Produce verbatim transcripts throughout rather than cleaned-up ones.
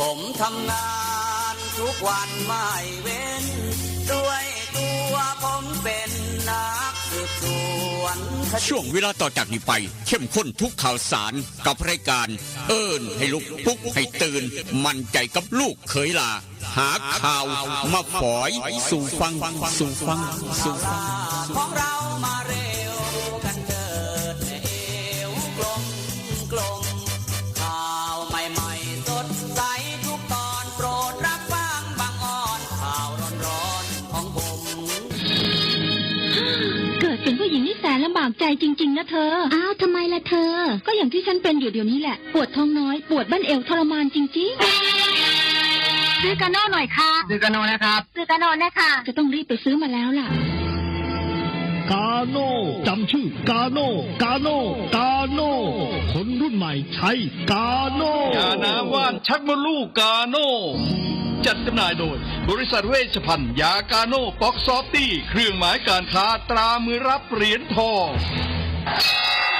ผมทำงานทุกวันไม่เว้น ด้วยตัวผมเป็นนักสืบสวนคดี ช่วงเวลาต่อจากนี้ไป เข้มข้นทุกข่าวสารกับรายการ เอิ้นให้ลุก ปลุกให้ตื่น มั่นใจกับลูกเขยหล้า หาข่าวมาฝอยสู่ฟัง สู่ฟัง สู่ฟัง ของเรามาเร็วกันเถิด เอวกลมกลม ข่าวใหม่ๆสดใสทุกตอน โปรดรับฟังบางออน ข่าวร้อนๆของผม เกิดเป็นผู้หญิงนี่แสนลำบากใจจริงๆนะเธอ อ้าว ทำไมล่ะเธอ ก็อย่างที่ฉันเป็นอยู่เดี๋ยวนี้แหละ ปวดท้องน้อย ปวดบั้นเอวทรมานจริงๆ ซื้อกาโน่หน่อยค่ะ ซื้อกาโน่นะครับ ซื้อกาโน่นะคะ จะต้องรีบไปซื้อมาแล้วล่ะ กาโน่ จำชื่อกาโน่ กาโน่ กาโน่ คนรุ่นใหม่ใช้กาโน่ ยาน้ำว่านชักมดลูกกาโน่ จัดจำหน่ายโดย บริษัทเวชภัณฑ์ยากาโน่ป๊อกซอฟตี้ เครื่องหมายการค้าตรามือรับเหรียญทอง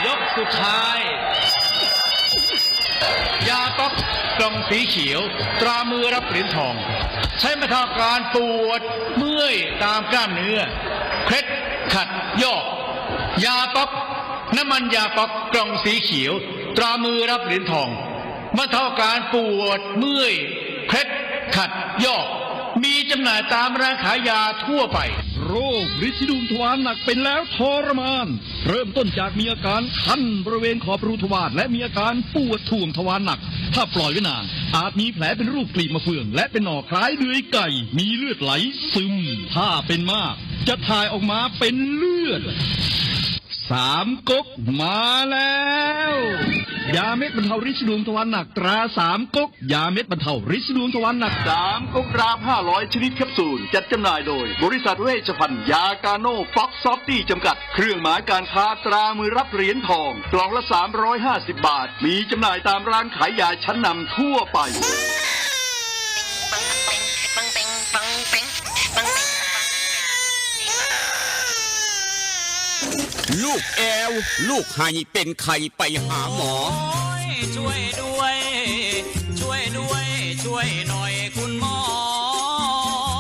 ยกสุดท้าย ยาป๊อกกล่องสีเขียว ตรามือรับเหรียญทอง ใช้บรรเทาอาการปวดเมื่อยตามกล้ามเนื้อ เคล็ดขัดยอก ยาป๊อก น้ำมันยาป๊อกกล่องสีเขียว ตรามือรับเหรียญทอง บรรเทาอาการปวดเมื่อย เคล็ดขัดยอก มีจำหน่ายตามร้านขายยาทั่วไป โรคริดสีดวงทวารหนักเป็นแล้วทรมาน เริ่มต้นจากมีอาการคันบริเวณขอบรูทวารและมีอาการปวดถ่วงทวารหนัก ถ้าปล่อยไว้นาน อาจมีแผลเป็นรูปกลีบมะเฟือง และเป็นหนองคล้ายเดือยไก่ มีเลือดไหลซึม ถ้าเป็นมาก จะถ่ายออกมาเป็นเลือด สามก๊กมาแล้ว ยาเม็ดบรรเทาริดสีดวงทวารหนักตราสามก๊ก ยาเม็ดบรรเทาริดสีดวงทวารหนัก สามก๊กดราฟห้าร้อยชนิดแคปซูล จัดจำหน่ายโดย บริษัทเวชภัณฑ์ยากาโน่ป๊อกซอฟตี้จำกัด เครื่องหมายการค้าตรามือรับเหรียญทอง กล่องละสามร้อยห้าสิบบาท มีจำหน่ายตามร้านขายยาชั้นนำทั่วไป ลูกแอว ลูกไห้เป็นไข้ไปหาหมอ ช่วยด้วย ช่วยด้วย ช่วยหน่อยคุณหมอ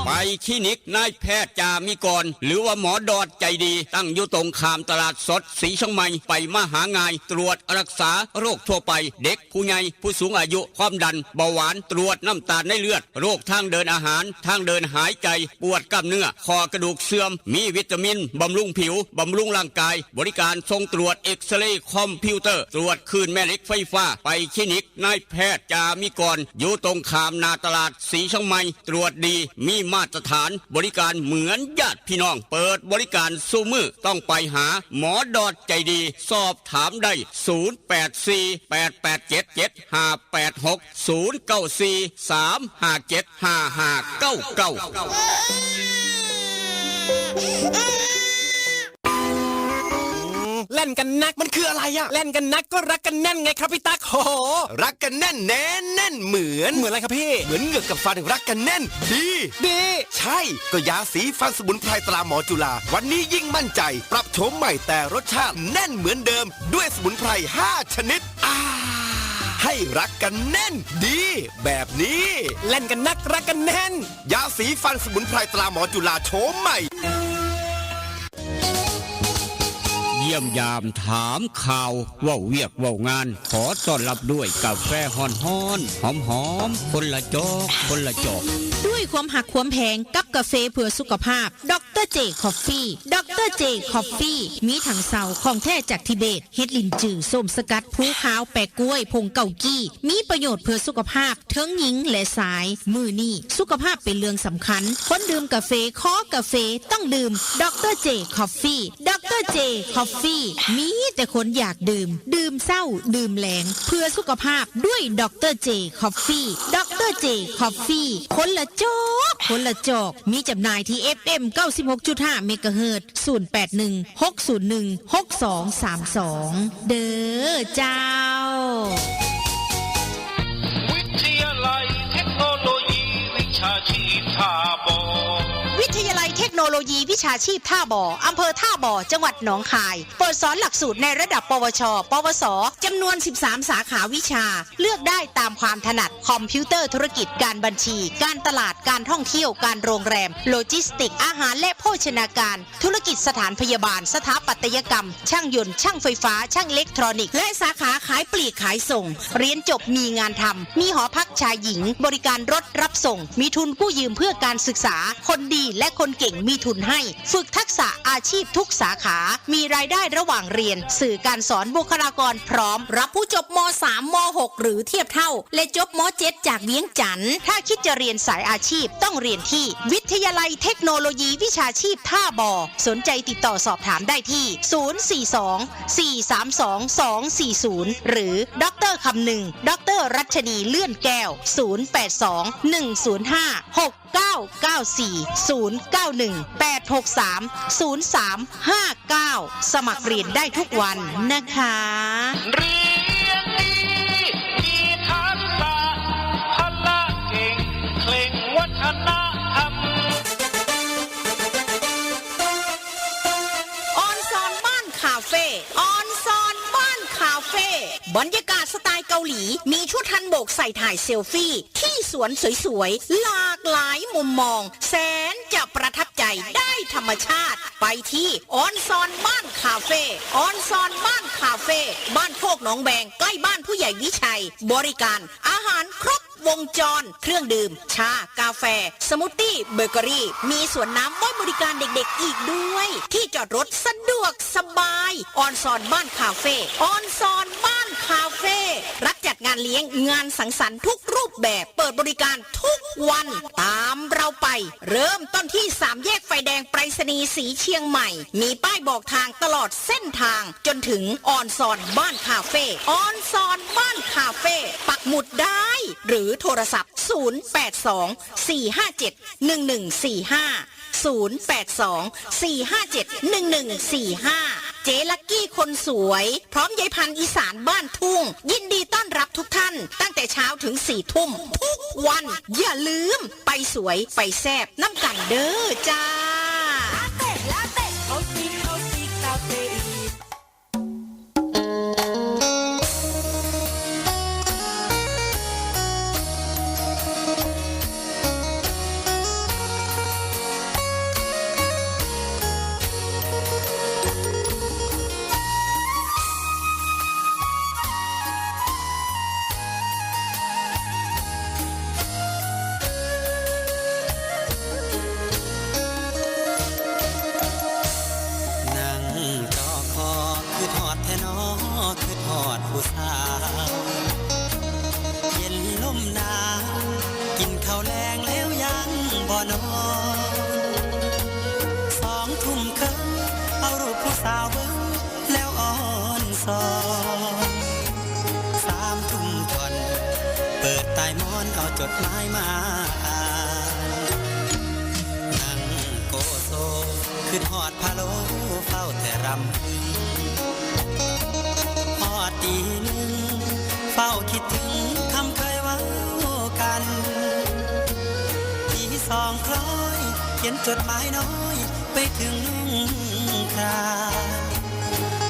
ไปคลินิกนายแพทย์จามิกร หรือว่าหมอดอดใจดี ตั้งอยู่ตรงข้ามตลาดสดสีเชียงใหม่ ไปมาหาง่าย ตรวจรักษาโรคทั่วไป เด็กผู้ใหญ่ ผู้สูงอายุ ความดัน เบาหวาน ตรวจน้ำตาลในเลือด โรคทางเดินอาหาร ทางเดินหายใจ ปวดกล้ามเนื้อ ข้อกระดูกเสื่อม มีวิตามิน บำรุงผิว บำรุงร่างกาย บริการส่งตรวจเอ็กซเรย์คอมพิวเตอร์ ตรวจคลื่นแม่เหล็กไฟฟ้า ไปคลินิกนายแพทย์จามิกร อยู่ตรงข้ามหน้าตลาดสีเชียงใหม่ ตรวจดี มีมาตรฐาน บริการเหมือนญาติพี่น้อง เปิดบริการซุมื้อ ต้องไปหาหมอดอดใจดี สอบถามได้ ศูนย์แปดสี่ แปดแปดเจ็ด เจ็ดห้าแปดหก ศูนย์เก้าสี่ สามห้าเจ็ด ห้าห้าเก้าเก้า แล่นกันนักมันคืออะไรอะแล่นกันนักก็รักกันแน่นไงครับพี่ตั๊ก โห รักกันแน่นแน่นแน่นเหมือน เหมือนอะไรครับพี่ เหมือนเหงือกกับฟันรักกันแน่น ดี ดี ใช่ ก็ยาสีฟันสมุนไพรตราหมอจุฬา วันนี้ยิ่งมั่นใจ ปรับโฉมใหม่แต่รสชาติแน่นเหมือนเดิม ด้วยสมุนไพรห้าชนิด อ่า ให้รักกันแน่น ดี แบบนี้ แล่นกันนักรักกันแน่น ยาสีฟันสมุนไพรตราหมอจุฬาโฉมใหม่ เยี่ยมยามถามข่าว เว้าเวียกเว้างาน ขอต้อนรับด้วยกาแฟฮ้อนๆ หอมๆ คนละจอก คนละจอก ด้วยความหักความแพงกับกาแฟเพื่อสุขภาพ ดอกเตอร์เจ คอฟฟี่ ดอกเตอร์เจ คอฟฟี่ มีถังเซาของแท้จากทิเบต เห็ดลินจือ ส้มสกัด ภูขาว แปะกล้วย ผงเกากี้ มีประโยชน์เพื่อสุขภาพ เทิงหญิงและชาย มื้อนี้สุขภาพเป็นเรื่องสำคัญ คนดื่มกาแฟ คอกาแฟ ต้องดื่ม ดอกเตอร์เจ คอฟฟี่ ดอกเตอร์เจ คอฟฟี่ มีแต่คนอยากดื่ม ดื่มเช้า ดื่มแลง เพื่อสุขภาพด้วย ดอกเตอร์เจ คอฟฟี่ ดอกเตอร์เจ คอฟฟี่ คนละจอก คนละจอก มีจำหน่ายที่ เอฟเอ็ม เก้าสิบหกจุดห้า เมกะเฮิรตซ์ ศูนย์แปดหนึ่ง หกศูนย์หนึ่ง หกสองสามสอง เด้อเจ้า วิทยาลัยเทคโนโลยีวิชาชีพท่าบ่อ วิท วิทยาลัยเทคโนโลยีวิชาชีพท่าบ่อ อำเภอท่าบ่อ จังหวัดหนองคาย เปิดสอนหลักสูตรในระดับ ปวช ปวส จำนวน สิบสาม สาขาวิชา เลือกได้ตามความถนัด คอมพิวเตอร์ธุรกิจ การบัญชี การตลาด การท่องเที่ยว การโรงแรม โลจิสติกส์ อาหารและโภชนาการ ธุรกิจสถานพยาบาล สถาปัตยกรรม ช่างยนต์ ช่างไฟฟ้า ช่างอิเล็กทรอนิกส์ และสาขาขายปลีกขายส่ง เรียนจบมีงานทำ มีหอพักชายหญิง บริการรถรับส่ง มีทุนกู้ยืมเพื่อการศึกษา คนดีและคนเก่งมีทุนให้ ฝึกทักษะอาชีพทุกสาขา มีรายได้ระหว่างเรียน สื่อการสอน บุคลากรพร้อม รับผู้จบ ม.สาม ม.หก หรือเทียบเท่า และจบ ม.เจ็ด จากเวียงจันทน์ ถ้าคิดจะเรียนสายอาชีพต้องเรียนที่วิทยาลัยเทคโนโลยีวิชาชีพท่าบ่อ สนใจติดต่อสอบถามได้ที่ ศูนย์สี่สอง สี่สามสอง สองสี่ศูนย์ หรือ ดอกเตอร์คำนึง ดอกเตอร์รัชนีเลื่อนแก้ว ศูนย์แปดสอง หนึ่งศูนย์ห้า หกเก้าเก้าสี่ ศูนย์เก้าหนึ่ง แปดหกสาม ศูนย์สามห้าเก้า สมัครเรียนได้ทุกวันนะคะ เรียนดี มีทักษะ พละเก่ง เคร่งวัฒนธรรม ออนซอนบ้านคาเฟ่ ออนซอนบ้านคาเฟ่ บรรยากาศสไตล์เกาหลี มีชุดฮันบกใส่ถ่ายเซลฟี่ ที่สวนสวยๆ หลากหลายมุมมอง แสนจะประทับใจได้ธรรมชาติ ไปที่ออนซอนบ้านคาเฟ่ ออนซอนบ้านคาเฟ่ บ้านโคกหนองแวง ใกล้บ้านผู้ใหญ่วิชัย บริการอาหารครบวงจร เครื่องดื่ม ชา กาแฟ สมูทตี้ เบเกอรี่ มีสวนน้ำไว้บริการเด็กๆ อีกด้วย ที่จอดรถสะดวกสบาย ออนซอนบ้านคาเฟ่ ออนซอนบ้านคาเฟ่ รับจัดงานเลี้ยง งานสังสรรค์ทุกรูปแบบ เปิดบริการทุกวัน ตามเราไป เริ่มต้นที่สามแยกไฟแดงไปรษณีย์สีเชียงใหม่ มีป้ายบอกทางตลอดเส้นทาง จนถึงออนซอนบ้านคาเฟ่ ออนซอนบ้านคาเฟ่ ปักหมุดได้ หรือโทรศัพท์ ศูนย์แปดสอง สี่ห้าเจ็ด หนึ่งหนึ่งสี่ห้า ศูนย์แปดสอง สี่ห้าเจ็ด หนึ่งหนึ่งสี่ห้า เจ๊ลักกี้คนสวย พร้อมยายพันธุ์อีสานบ้านทุ่ง ยินดีต้อนรับทุกท่าน ตั้งแต่เช้าถึงสี่ทุ่ม ทุกวัน อย่าลืม ไปสวย ไปแซ่บ นำกันเด้อจ้า ลาเต้ ลาเต้ เขาตี เขาตี กาเฟอีน นั่งจ่อคอ คิดฮอดแท้น้อ คิดฮอดผู้สาว เย็นลมหนาว กินข้าวแลงแล้วยังบ่นอน สองทุ่มครึ่ง เอารูปผู้สาวเบิ่ง แล้วอ่อนซอน สามทุ่มท่อน เปิดใต้หมอนเอาจดหมายมาอ่าน นั่งโกโซ คิดฮอดพะโล้ เฝ้าแต่รำพึง ฮอดตีหนึ่ง เฝ้าคิดถึงคำเคยเว้ากัน ตีสองคล้อย เขียนจดหมายน้อย ไปถึงลุงคราน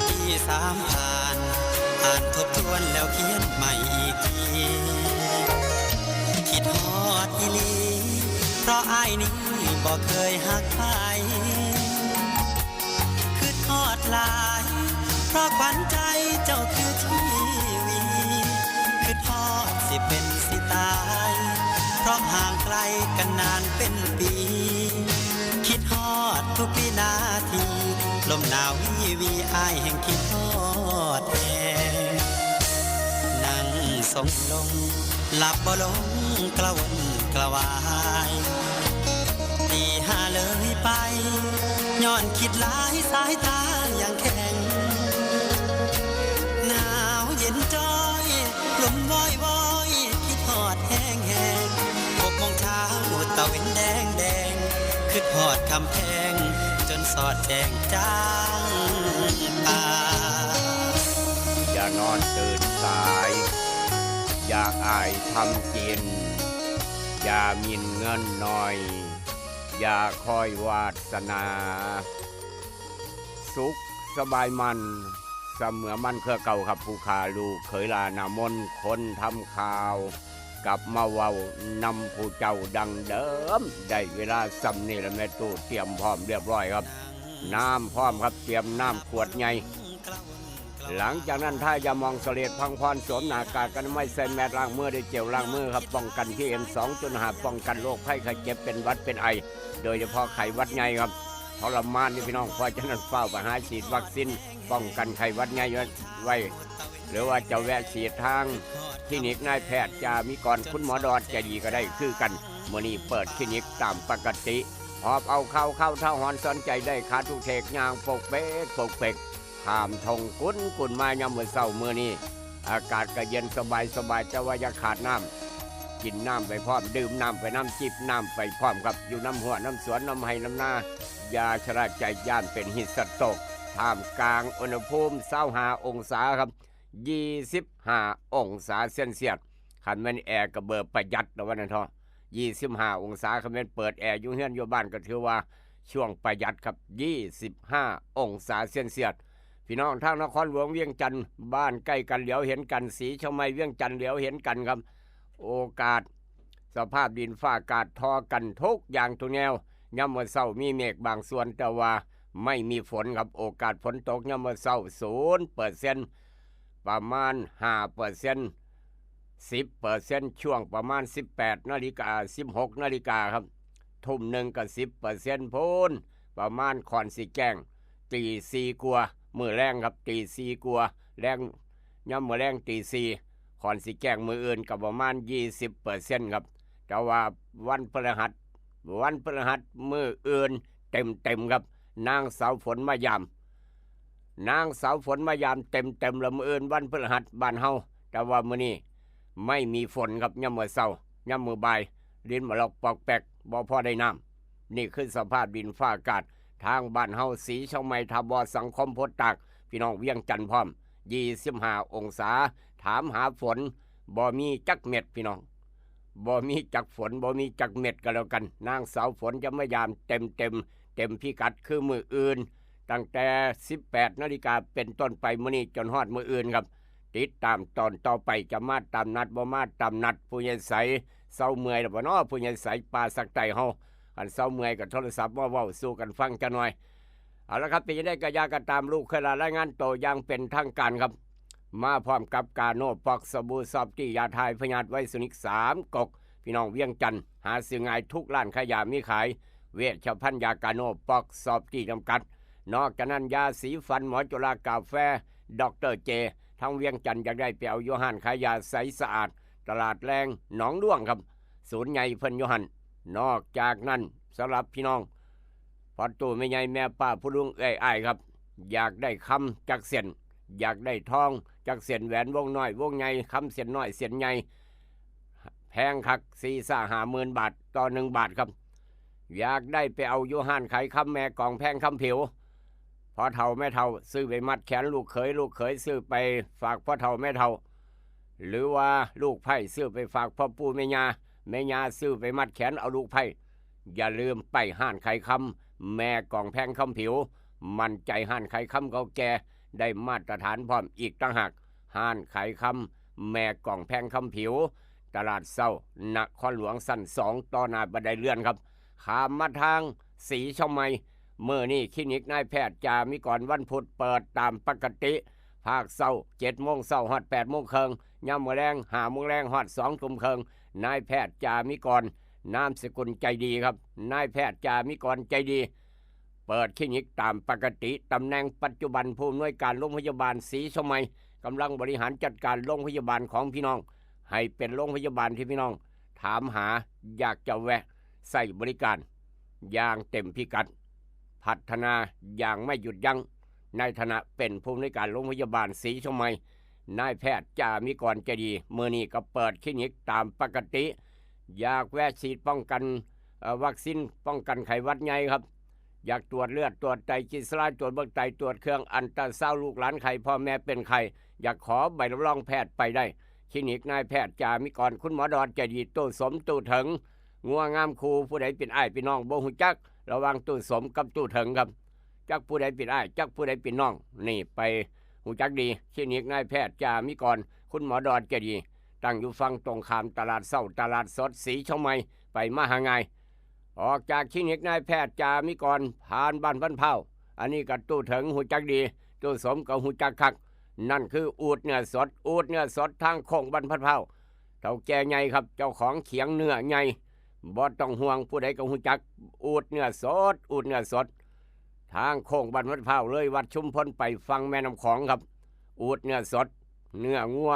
ตีสามผ่าน อ่านทบทวนแล้วเขียนใหม่อีกที คิดฮอดอีหลี เพราะอ้ายนี้บ่เคยฮักใคร คิดฮอดหลาย เพราะขวัญใจเจ้าคือชีวี คิดฮอดสิเป็นสิตาย เพราะห่างไกลกันนานเป็นปี คิดฮอดทุกวินาที ลมหนาววีวี อ้ายแห่งคิดฮอดแฮง นั่งทรงลง หลับบ่ลง กระวนกระวาย ตีห้าเลยไป ย้อนคิดหลาย สายตายังแข็ง หนาวเย็นจ้อย ลมวอยวอย คิดฮอดแฮงแฮง หกโมงเช้า ตะเว็นแดงแดง คิดฮอดคำแพง จนสอดแจ้งจางป่า อย่านอนตื่นสาย อย่าอ้ายทำกิน อย่าหมิ่นเงินหน่อย อย่าคอยวาสนา สุขสบายมัน เสมอมันเครือเก่าครับ ผู้ขาลูกเขยลานามน คนทำข่าว กลับมาเว้านำผู้เจ้าดังเดิม ได้เวลาส่ำนี่ละแม่ตู้เตรียมพร้อมเรียบร้อยครับ น้ำพร้อมครับ เตรียมน้ำขวดใหญ่ หลังจากนั้นถ้าอย่ามองเสลดพังพรสวมหน้ากากอนามัยใส่แมสล้างมือด้วยเจลล้างมือครับ ป้องกันพีเอ็มสองจุดห้า ป้องกันโรคภัยไข้เจ็บเป็นหวัดเป็นไอ โดยเฉพาะไข้หวัดใหญ่ครับ ทรมานนี่พี่น้อง เพราะฉะนั้นฟ้าวไปหาฉีดวัคซีนป้องกันไข้หวัดใหญ่ไว้ หรือว่าจะแวะฉีดทางคลินิกนายแพทย์จามิกร คุณหมอดอดจะดีก็ได้คือกัน มื้อนี้เปิดคลินิกตามปกติ หอบเอาข่าวข่าวท้าวหอนสอนใจได้ขาทุกเทกย่างปกเปกปกเปก ข้ามทงกุนกุนมายามมื้อเช้ามื้อนี้ อากาศก็เย็นสบายสบาย แต่ว่าอย่าขาดน้ำ กินน้ำไปพร้อม ดื่มน้ำไปน้ำ จิบน้ำไปพร้อมครับ อยู่น้ำหัวน้ำสวนน้ำไฮ่น้ำนา อย่าชะล่าใจย่านเป็นฮีทสโตรก ท่ามกลางอุณหภูมิซาวห้าองศาครับ ยี่สิบห้าองศาเซลเซียส คันแม่นแอร์ก็เบอร์ประหยัดนะว่านั่นเถาะ ยี่สิบห้าองศา คันแม่นเปิดแอร์อยู่เฮือนอยู่บ้านก็ถือว่าช่วงประหยัดครับ ยี่สิบห้าองศาเซลเซียส พี่น้องทางนครหลวงเวียงจันทน์ บ้านใกล้กันเหลียวเห็นกัน สีเชียงใหม่เวียงจันทน์เหลียวเห็นกันครับ โอกาส สภาพดินฟ้าอากาศทอกันทุกอย่างทุกแนว ยามมื้อเช้ามีเมฆบางส่วน แต่ว่าไม่มีฝนครับ โอกาสฝนตกยามมื้อเช้าศูนย์เปอร์เซ็นต์ ประมาณห้าเปอร์เซ็นต์ สิบเปอร์เซ็นต์ ช่วงประมาณสิบแปดนาฬิกา สิบหกนาฬิกาครับ ทุ่มหนึ่งก็สิบเปอร์เซ็นต์ พู้น ประมาณค่อนสิแจ้ง ตีสี่กว่า มื้อแลงครับ ตีสี่กว่า แลง ยามมื้อแลงตีสี่ ค่อนสิแจ้งมื้ออื่นก็ประมาณยี่สิบเปอร์เซ็นต์ครับ แต่ว่าวันพฤหัส วันพฤหัสมื้ออื่นเต็มๆครับ นางสาวฝนมายาม นางสาวฝนมายามเต็มๆละมื้ออื่นวันพฤหัสบ้านเฮา แต่ว่ามื้อนี้ไม่มีฝนครับ ยามมื้อเช้า ยามมื้อบ่าย ลิ้นมาลอกปอกแปก บ่พอได้น้ำ นี่คือสภาพดินฟ้าอากาศ ทางบ้านเฮา สีเชียงใหม่ ท่าบ่อ สังคมโพธิ์ตาก พี่น้องเวียงจันทน์พร้อม ยี่สิบห้าองศา ถามหาฝน บ่มีจักเม็ดพี่น้อง บ่มีจักฝน บ่มีจักเม็ดก็แล้วกัน นางสาวฝนจะมายามเต็มเต็ม เต็มพิกัดคือมื้ออื่น ตั้งแต่สิบแปดนาฬิกาเป็นต้นไปมื้อนี้จนฮอดมื้ออื่นครับ ติดตามตอนต่อไป จะมาตามนัดบ่มาตามนัด ผู้ใหญ่ใสเซาเมื่อยแล้วบ่น้อ ผู้ใหญ่ใสป่าสักไตเฮา คันเซาเมื่อยก็โทรศัพท์มาเว้าสู่กันฟังจักหน่อย เอาละครับ เป็นจั่งใดก็อย่าก็ตาม ลูกเคยลารายงานโตอย่างเป็นทางการครับ มาพร้อมกับกาโนป๊อก สบู่ซอฟตี้ ยาถ่ายพยาธิไวรัสนิกสามก๊ก พี่น้องเวียงจันทน์ หาซื้อง่ายทุกร้านขายยามีขาย เวชภัณฑ์ยากาโนป๊อก ซอฟตี้ จำกัด นอกจากนั้นยาสีฟันหมอจุฬากาแฟ ดอกเตอร์เจ ทั้งเวียงจันทน์ อยากได้ไปเอาอยู่ห้านขายยาใสสะอาด ตลาดแลงหนองด้วงครับ ศูนย์ใหญ่เพิ่นอยู่หั่น นอกจากนั้นสำหรับพี่น้อง พ่อตู้แม่ใหญ่แม่ป้าผู้ลุงเอื้อยอ้ายครับ อยากได้คำจักเส้น อยากได้ทองจักเส้น แหวนวงน้อยวงใหญ่ คำเส้นน้อยเส้นใหญ่ แพงคัก สี่ซ่าห้าหมื่นบาทต่อหนึ่งบาทครับ อยากได้ไปเอาอยู่ห้านขายคำแม่กองแพงคำผิว พ่อเฒ่าแม่เฒ่าซื้อไปมัดแขนลูกเขย ลูกเขยซื้อไปฝากพ่อเฒ่าแม่เฒ่า หรือว่าลูกไพร่ซื้อไปฝากพ่อปู่แม่ย่า แม่ย่าซื้อไปมัดแขนเอาลูกไพร่ อย่าลืมไปห้านขายคำแม่กองแพงคำผิว มั่นใจห้านขายคำเก่าแก่ ได้มาตรฐานพร้อมอีกต่างหาก ห้านขายคำแม่กองแพงคำผิว ตลาดเช้านครหลวงชั้นสอง ต่อหน้าบันไดเลื่อนครับ ข้ามมาทางสีเชียงใหม่ มื้อนี้คลินิกนายแพทย์จามิกรวันพุธเปิดตามปกติ ภาคเช้าเจ็ดโมงเช้าฮอดแปดโมงครึ่ง ยามมื้อแลงห้าโมงแลงฮอดสองทุ่มครึ่ง นายแพทย์จามิกร นามสกุลใจดีครับ นายแพทย์จามิกรใจดี เปิดคลินิกตามปกติ ตำแหน่งปัจจุบันผู้อำนวยการโรงพยาบาลสีเชียงใหม่ กำลังบริหารจัดการโรงพยาบาลของพี่น้อง ให้เป็นโรงพยาบาลที่พี่น้องถามหา อยากจะแวะใช้บริการอย่างเต็มพิกัด พัฒนาอย่างไม่หยุดยั้ง ในฐานะเป็นผู้อำนวยการโรงพยาบาลสีเชียงใหม่ นายแพทย์จามิกรใจดี มื้อนี้ก็เปิดคลินิกตามปกติ อยากแวะฉีดป้องกัน เอ่อ วัคซีนป้องกันไข้หวัดใหญ่ครับ อยากตรวจเลือด ตรวจไตรกลีเซอไรด์ ตรวจเบิกไต ตรวจเครื่องอัลตราซาวด์ ลูกหลานไข้ พ่อแม่เป็นไข้ อยากขอใบรับรองแพทย์ไปได้ คลินิกนายแพทย์จามิกร คุณหมอดอดใจดี ตู้สมตู้เถิง งัวงามคู่ ผู้ใดเป็นอ้ายเป็นน้องบ่ฮู้จัก ระหว่างตู้สมกับตู้เถิงครับ จักผู้ใดเป็นอ้าย จักผู้ใดเป็นน้อง นี่ไปฮู้จักดี คลินิกนายแพทย์จามิกร คุณหมอดอนเจดีย์ ตั้งอยู่ฝั่งตรงข้ามตลาดเช้า ตลาดสดสีเชียงใหม่ ไปมาหาง่าย ออกจากคลินิกนายแพทย์จามิกร ผ่านบ้านพันพร้าว อันนี้ก็ตู้เถิงฮู้จักดี ตู้สมก็ฮู้จักคัก นั่นคืออูดเนื้อสด อูดเนื้อสดทางโค้งบ้านพันพร้าว เฒ่าแก่ใหญ่ครับ เจ้าของเขียงเนื้อใหญ่ บ่ต้องห่วง ผู้ใดก็ฮู้จัก อูดเนื้อสด อูดเนื้อสด ทางโค้งบ้านพันพร้าว เลยวัดชุมพลไปฝั่งแม่น้ำขวางครับ อูดเนื้อสด เนื้องัว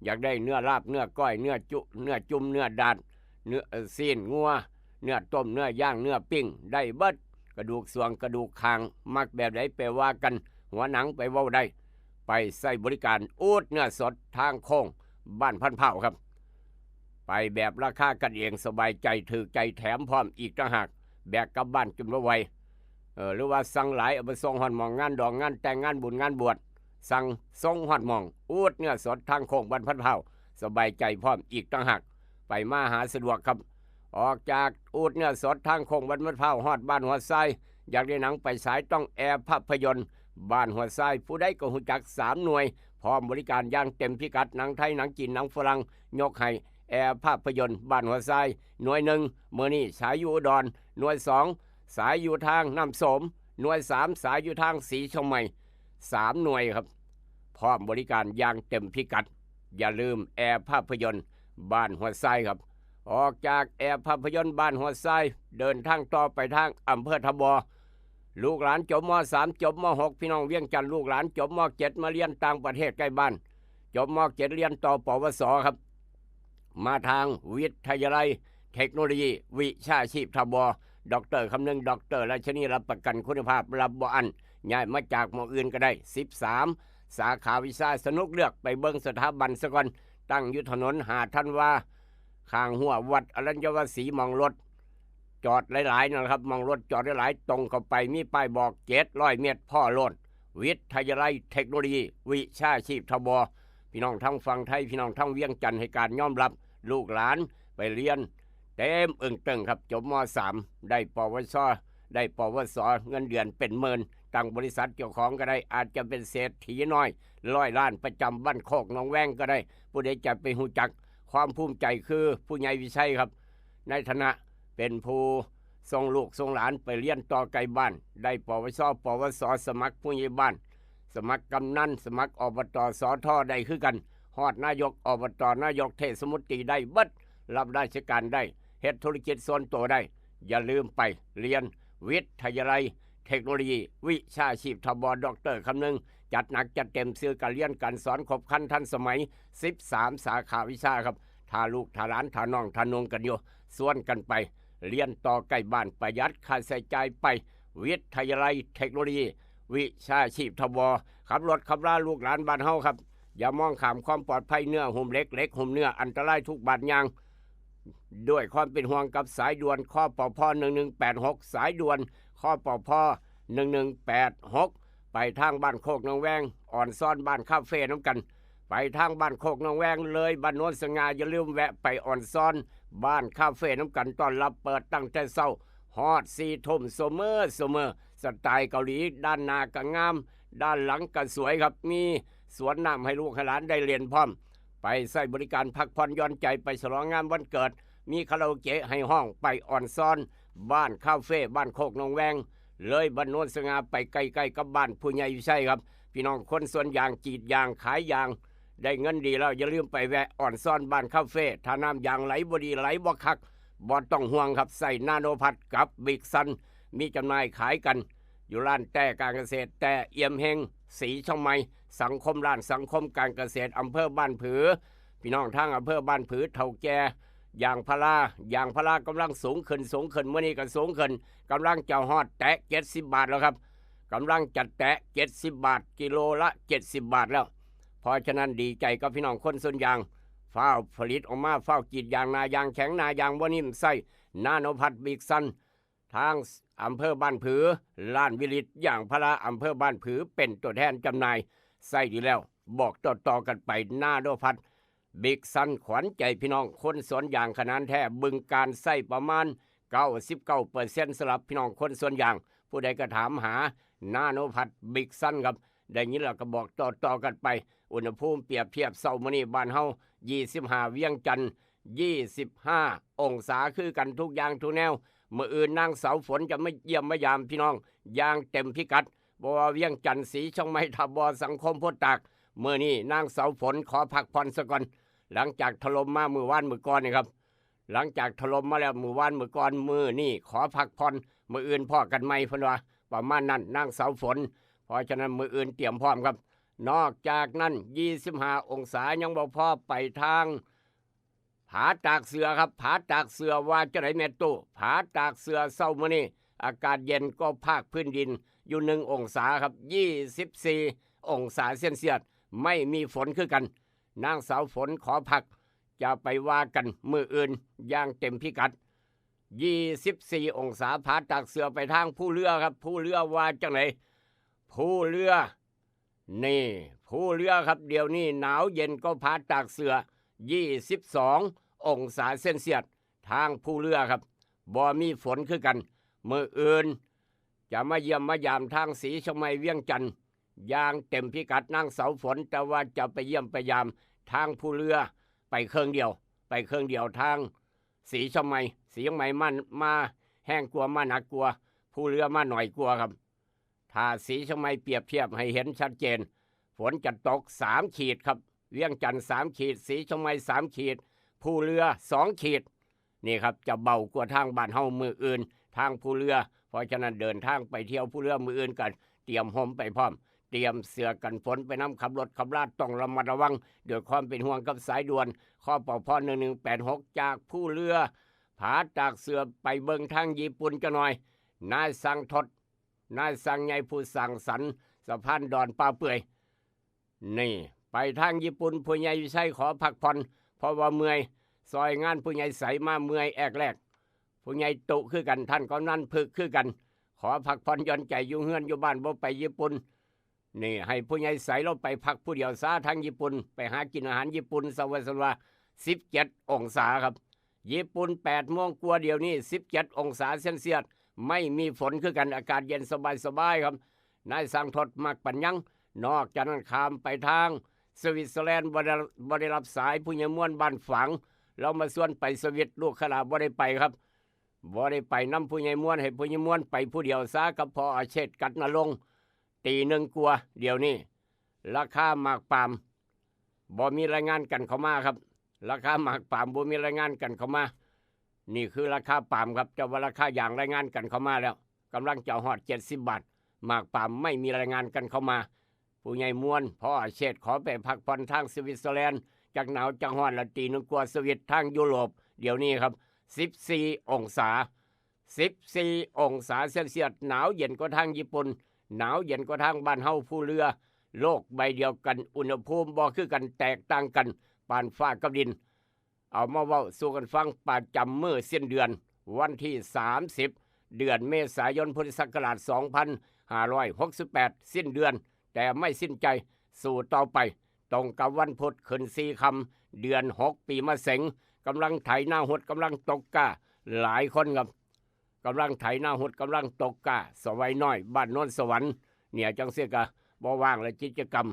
อยากได้เนื้อลาบ เนื้อก้อย เนื้อจุ เนื้อจุ่ม เนื้อดาด เนื้อ เอ่อ ซี้นงัว เนื้อต้ม เนื้อย่าง เนื้อปิ้ง ได้เบิด กระดูกส่วง กระดูกคาง มักแบบใดไปว่ากัน หัวหนังไปเว้าได้ ไปใช้บริการอูดเนื้อสดทางโค้งบ้านพันพร้าวครับ ไปแบบราคากันเอง สบายใจ ถืกใจ แถมพร้อมอีกต่างหาก แบกกลับบ้านจนบ่ไหว เออ หรือว่าสั่งหลาย เอาไปส่งฮอดหม้อง งานดอง งานแต่ง งานบุญ งานบวช สั่งส่งฮอดหม้อง อูดเนื้อสดทางโค้งบ้านพันพร้าว สบายใจพร้อมอีกต่างหาก ไปมาหาสะดวกครับ ออกจากอูดเนื้อสดทางโค้งบ้านพันพร้าว ฮอดบ้านหัวทราย อยากได้หนังไปฉายต้องแอร์ภาพยนตร์ บ้านหัวทราย ผู้ใดก็ฮู้จักสามหน่วย พร้อมบริการอย่างเต็มพิกัด หนังไทย หนังจีน หนังฝรั่ง ยกให้แอร์ภาพยนตร์บ้านหัวทราย หน่วยหนึ่ง มื้อนี้ฉายอยู่อุดร หน่วยสอง ฉายอยู่ทางน้ำโสม หน่วยสาม ฉายอยู่ทางสีเชียงใหม่ สามหน่วยครับ พร้อมบริการอย่างเต็มพิกัด อย่าลืมแอร์ภาพยนตร์บ้านหัวทรายครับ ออกจากแอร์ภาพยนตร์บ้านหัวทราย เดินทางต่อไปทางอำเภอท่าบ่อ ลูกหลานจบ ม.สาม จบ ม.หก พี่น้องเวียงจันทน์ ลูกหลานจบ ม.เจ็ด มาเรียนต่างประเทศใกล้บ้าน จบ ม.เจ็ด เรียนต่อ ปวส ครับ มาทางวิทยาลัยเทคโนโลยีวิชาชีพท่าบ่อ ดอกเตอร์คำนึง ดอกเตอร์ราชนี รับประกันคุณภาพ รับบ่อั้น ย้ายมาจากหม้องอื่นก็ได้ สิบสาม สาขาวิชา สนุกเลือกไปเบิ่งสถาบันซะก่อน ตั้งอยู่ถนนห้าธันวา ข้างรั้ววัดอรัญญวสี หม้องรถจอดหลายๆ นั่นแหละครับ หม้องรถจอดหลายๆ ตรงเข้าไปมีป้ายบอก เจ็ดร้อยเมตร พ้อโลด วิทยาลัยเทคโนโลยีวิชาชีพท่าบ่อ พี่น้องทางฝั่งไทย พี่น้องทางเวียงจันทน์ให้การยอมรับ ลูกหลานไปเรียนเต็มเอิ่งเติ่งครับ จบ ม.สาม ได้ ปวส ได้ ปวส เงินเดือนเป็นหมื่น ตั้งบริษัทเจ้าของก็ได้ อาจจะเป็นเศรษฐีน้อยร้อยล้านประจำบ้านโคกหนองแวงก็ได้ ผู้ใดจะไปฮู้จัก ความภูมิใจคือผู้ใหญ่วิชัยครับ ในฐานะเป็นผู้ส่งลูกส่งหลานไปเรียนต่อไกลบ้าน ได้ ปวช ปวส สมัครผู้ใหญ่บ้าน สมัครกำนัน สมัคร อบต สท ได้คือกัน ฮอดนายก อบต นายกเทศมนตรีได้เบิด รับราชการได้ เฮ็ดธุรกิจส่วนตัวได้ อย่าลืมไปเรียนวิทยาลัยเทคโนโลยีวิชาชีพท่าบ่อ ดอกเตอร์คำนึง จัดหนักจัดเต็ม สื่อการเรียนการสอนครบครันทันสมัย สิบสาม สาขาวิชาครับ ถ้าลูกถ้าหลานถ้าน้องถ้านุ่งกันอยู่ ชวนกันไปเรียนต่อใกล้บ้าน ประหยัดค่าใช้จ่ายไป วิทยาลัยเทคโนโลยีวิชาชีพท่าบ่อ ขับรถขับลาลูกหลานบ้านเฮาครับ อย่ามองข้ามความปลอดภัย เนื้อหุ้มเหล็ก เหล็กหุ้มเนื้อ อันตรายทุกบาดย่าง ด้วยความเป็นห่วงกับสายด่วน คปพ หนึ่งหนึ่งแปดหก สายด่วน คปพ หนึ่งหนึ่งแปดหก ไปทางบ้านโคกหนองแวง อ่อนซ้อนบ้านคาเฟ่น้ำกัน ไปทางบ้านโคกหนองแวง เลยบ้านโนนสง่า อย่าลืมแวะไปอ่อนซ้อนบ้านคาเฟ่น้ำกัน ต้อนรับเปิดตั้งแต่เช้าฮอดสี่ทุ่ม เสมอเสมอ สไตล์เกาหลี ด้านหน้าก็งาม ด้านหลังก็สวยครับ มีสวนน้ำให้ลูกให้หลานได้เล่นพร้อม ไปใช้บริการพักผ่อนหย่อนใจ ไปฉลองงานวันเกิด มีคาราโอเกะให้ฮ้อง ไปอ่อนซ้อนบ้านคาเฟ่ บ้านโคกหนองแวง เลยบ้านโนนสง่า ไปใกล้ๆกับบ้านผู้ใหญ่วิชัยครับ พี่น้องคนสวนยาง กรีดยาง ขายยาง ได้เงินดีแล้ว อย่าลืมไปแวะอ่อนซ้อนบ้านคาเฟ่ ถ้าน้ำยางไหลบ่ดี ไหลบ่คัก บ่ต้องห่วงครับ ใช้นาโนพัทกับบิ๊กซัน มีจำหน่ายขายกัน อยู่ร้านแต้การเกษตร แต้เอี่ยมเฮง สีเชียงใหม่ สังคมร้านสังคมการเกษตร อำเภอบ้านผือ พี่น้องทางอำเภอบ้านผือ เฒ่าแก่ยางพารา ยางพารากำลังสูงขึ้น สูงขึ้น มื้อนี้ก็สูงขึ้น กำลังจะฮอดแตะเจ็ดสิบบาทแล้วครับ กำลังจะแตะเจ็ดสิบบาท กิโลละเจ็ดสิบบาทแล้ว เพราะฉะนั้นดีใจกับพี่น้องคนสวนยาง ฟ้าวผลิตออกมา ฟ้าวกรีดยาง หน้ายางแข็ง หน้ายางบ่นิ่ม ใช้นาโนพัท บิ๊กซัน ทางอำเภอบ้านผือ ร้านวิลิตยางพาราอำเภอบ้านผือ เป็นตัวแทนจำหน่าย ใช้ดีแล้ว บอกต่อๆกันไป นาโนพัท บิ๊กซันขวัญใจพี่น้องคนสวนยางขนาดแท้ บึงกาฬใช้ประมาณ เก้าสิบเก้าเปอร์เซ็นต์ สำหรับพี่น้องคนสวนยาง ผู้ใดก็ถามหานาโนพัดบิ๊กซันครับ ได้ยินแล้วก็บอกต่อๆกันไป อุณหภูมิเปรียบเทียบเช้ามื้อนี้บ้านเฮา ยี่สิบห้า เวียงจันทน์ ยี่สิบห้า องศาคือกันทุกอย่างทุกแนว มื้ออื่นนางเสาฝนจะมาเยี่ยมมายามพี่น้องอย่างเต็มพิกัด บ่ว่าเวียงจันทน์ ศรีเชียงใหม่ ท่าบ่อ สังคม โพธิ์ตาก มื้อนี้นางเสาฝนขอพักผ่อนซะก่อน หลังจากถล่มมามื้อวานมื้อก่อนนี่ครับ หลังจากถล่มมาแล้วมื้อวานมื้อก่อน มื้อนี้ขอพักผ่อน มื้ออื่นพ้อกันใหม่เพิ่นว่า ประมาณนั้นนางเสาฝน เพราะฉะนั้นมื้ออื่นเตรียมพร้อมครับ นอกจากนั้น ยี่สิบห้า องศายังบ่พอ ไปทางผาตากเสือครับ ผาตากเสือว่าจั่งใดแม่ตู้ ผาตากเสือเช้ามื้อนี้ อากาศเย็นกว่าภาคพื้นดินอยู่ หนึ่ง องศาครับ ยี่สิบสี่ องศาเซลเซียส ไม่มีฝนคือกัน นางเสาฝนขอพัก จะไปว่ากันมื้ออื่นอย่างเต็มพิกัด ยี่สิบสี่ องศา ผาตากเสือไปทางภูเรือครับ ภูเรือว่าจั่งใด ภูเรือ นี่ ภูเรือครับ เดี๋ยวนี้หนาวเย็นกว่าผาตากเสือ ยี่สิบสอง องศาเซลเซียส ทางภูเรือครับ บ่มีฝนคือกัน มื้ออื่น จะมาเยี่ยมมายามทางศรีเชียงใหม่ เวียงจันทน์ อย่างเต็มพิกัดนางเสาฝน แต่ว่าจะไปเยี่ยมไปยามทางภูเรือ ไปเครื่องเดียว ไปเครื่องเดียวทางศรีเชียงใหม่ ศรีเชียงใหม่มา มาแฮงกว่า มาหนักกว่า ภูเรือมาหน่อยกว่าครับ ถ้าศรีเชียงใหม่เปรียบเทียบให้เห็นชัดเจน ฝนจะตก สาม ขีดครับ เวียงจันทน์ สาม ขีด ศรีเชียงใหม่ สาม ขีด ภูเรือ สอง ขีด นี่ครับ จะเบากว่าทางบ้านเฮามื้ออื่น ทางภูเรือ เพราะฉะนั้นเดินทางไปเที่ยวภูเรือมื้ออื่นกัน เตรียมห่มไปพร้อม เตรียมเสื้อกันฝนไปนำ ขับรถขับลาต้องระมัดระวัง ด้วยความเป็นห่วงกับสายด่วน คปภ หนึ่งหนึ่งแปดหก จากภูเรือ ผาตากเสือไปเบิ่งทางญี่ปุ่นจั่งหน่อย นายสังทด นายสังใหญ่ผู้สร้างสรรค์สะพานดอนป่าเปื่อย นี่ ไปทางญี่ปุ่น ผู้ใหญ่วิชัยขอพักผ่อน เพราะว่าเมื่อย ซอยงานผู้ใหญ่ใสมาเมื่อยแอกแลก ผู้ใหญ่ตุคือกัน ท่านกำนันพึกคือกัน ขอพักผ่อนหย่อนใจอยู่เฮือนอยู่บ้าน บ่ไปญี่ปุ่น นี่ ให้ผู้ใหญ่ใสลงไปพักผู้เดียวซะทางญี่ปุ่น ไปหากินอาหารญี่ปุ่นสบายๆ สิบเจ็ด องศาครับ ญี่ปุ่น แปด โมงกว่า เดี๋ยวนี้ สิบเจ็ด องศาเซลเซียส ไม่มีฝนคือกัน อากาศเย็นสบายๆครับ นายสังทดมักปัญญัง นอกจากนั้นข้ามไปทางสวิตเซอร์แลนด์ บ่ได้ บ่ได้รับสาย ผู้ใหญ่ม่วนบ้านฝาง ลาวมาชวนไปสวิต ลูกขลาบ่ได้ไปครับ บ่ได้ไปนำผู้ใหญ่ม่วน ให้ผู้ใหญ่ม่วนไปผู้เดียวซะกับพ่ออาเชษ กัดนรงค์ ตีหนึ่งกว่า เดี๋ยวนี้ ราคาหมากปาล์ม บ่มีรายงานกันเข้ามาครับ ราคาหมากปาล์มบ่มีรายงานกันเข้ามา นี่คือราคาปาล์มครับ แต่ว่าราคายางรายงานกันเข้ามาแล้ว กำลังจะฮอด เจ็ดสิบ บาท หมากปาล์มไม่มีรายงานกันเข้ามา ผู้ใหญ่ม่วน พ่ออาเชษ ขอไปพักผ่อนทางสวิตเซอร์แลนด์ จักหนาวจักฮ้อนละ ตีหนึ่งกว่า สวิตทางยุโรป เดี๋ยวนี้ครับ สิบสี่ องศา สิบสี่ องศาเซลเซียส หนาวเย็นกว่าทางญี่ปุ่น หนาวเย็นกว่าทางบ้านเฮา ภูเรือ โลกใบเดียวกัน อุณหภูมิบ่คือกัน แตกต่างกัน ปานฟ้ากับดิน เอามาเว้าสู่กันฟังประจำมื้อสิ้นเดือน วันที่ สามสิบ เดือนเมษายน พุทธศักราช สองพันห้าร้อยหกสิบแปด สิ้นเดือน แต่ไม่สิ้นใจ สู้ต่อไป ตรงกับวันพุธขึ้นสี่ค่ำ เดือนหก ปีมะเสง กำลังไถนาฮด กำลังตกกล้า หลายคนครับ กำลังไถนาฮด กำลังตกกล้า สวัยน้อย บ้านโนนสวรรค์ เนี่ย จั่งซี้ก็บ่ว่างละ กิจกรรม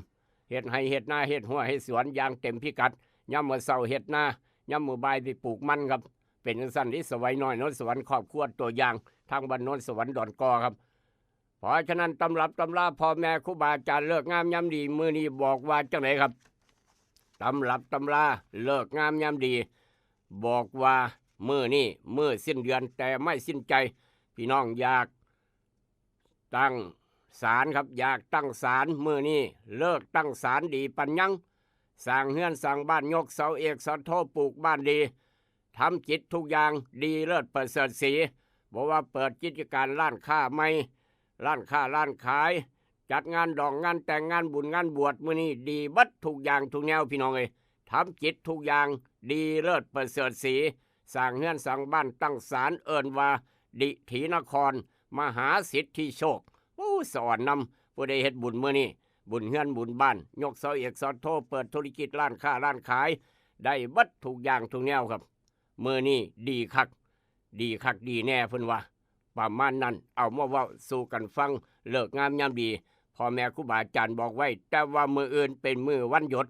เฮ็ดไฮ่เฮ็ดนา เฮ็ดฮั้วเฮ็ดสวนอย่างเต็มพิกัด ยามมื้อเช้าเฮ็ดนา ยามมื้อบ่ายไปปลูกมันครับ เป็นจั่งซั้นเด้ สวัยน้อย โนนสวรรค์ ครอบครัวตัวอย่าง ทางบ้านโนนสวรรค์ ดอนกอครับ เพราะฉะนั้นตำรับตำราพ่อแม่ครูบาอาจารย์ ฤกษ์งามยามดี มื้อนี้บอกว่าจั่งใดครับ ตำรับตำราฤกษ์งามยามดี บอกว่ามื้อนี้มื้อสิ้นเดือน แต่ไม่สิ้นใจ พี่น้องอยากตั้งศาลครับ อยากตั้งศาล มื้อนี้ฤกษ์ตั้งศาลดีปัญญัง สร้างเฮือนสร้างบ้าน ยกเสาเอกเสาโท ปลูกบ้านดี ทำกิจทุกอย่างดีเลิศประเสริฐศรี บ่ว่าเปิดกิจการร้านค้าใหม่ ร้านค้าร้านขาย จัดงานดองงานแต่ง งานบุญงานบวช มื้อนี้ดีเบิดทุกอย่างทุกแนว พี่น้องเอ้ย ทำกิจทุกอย่างดีเลิศประเสริฐศรี สร้างเฮือนสร้างบ้าน ตั้งศาล เอิ้นว่าดิถีนคร มหาสิทธิโชค โอ้ สะออนนำ ผู้ใดเฮ็ดบุญมื้อนี้ บุญเฮือนบุญบ้าน ยกเสาเอกเสาโท เปิดธุรกิจร้านค้าร้านขาย ได้เบิดทุกอย่างทุกแนวครับ มื้อนี้ดีคัก ดีคักดีแน่เพิ่นว่า ประมาณนั้น เอามาเว้าสู่กันฟัง ฤกษ์งามยามดี พ่อแม่ครูบาอาจารย์บอกไว้ แต่ว่ามื้ออื่นเป็นมื้อวันหยุด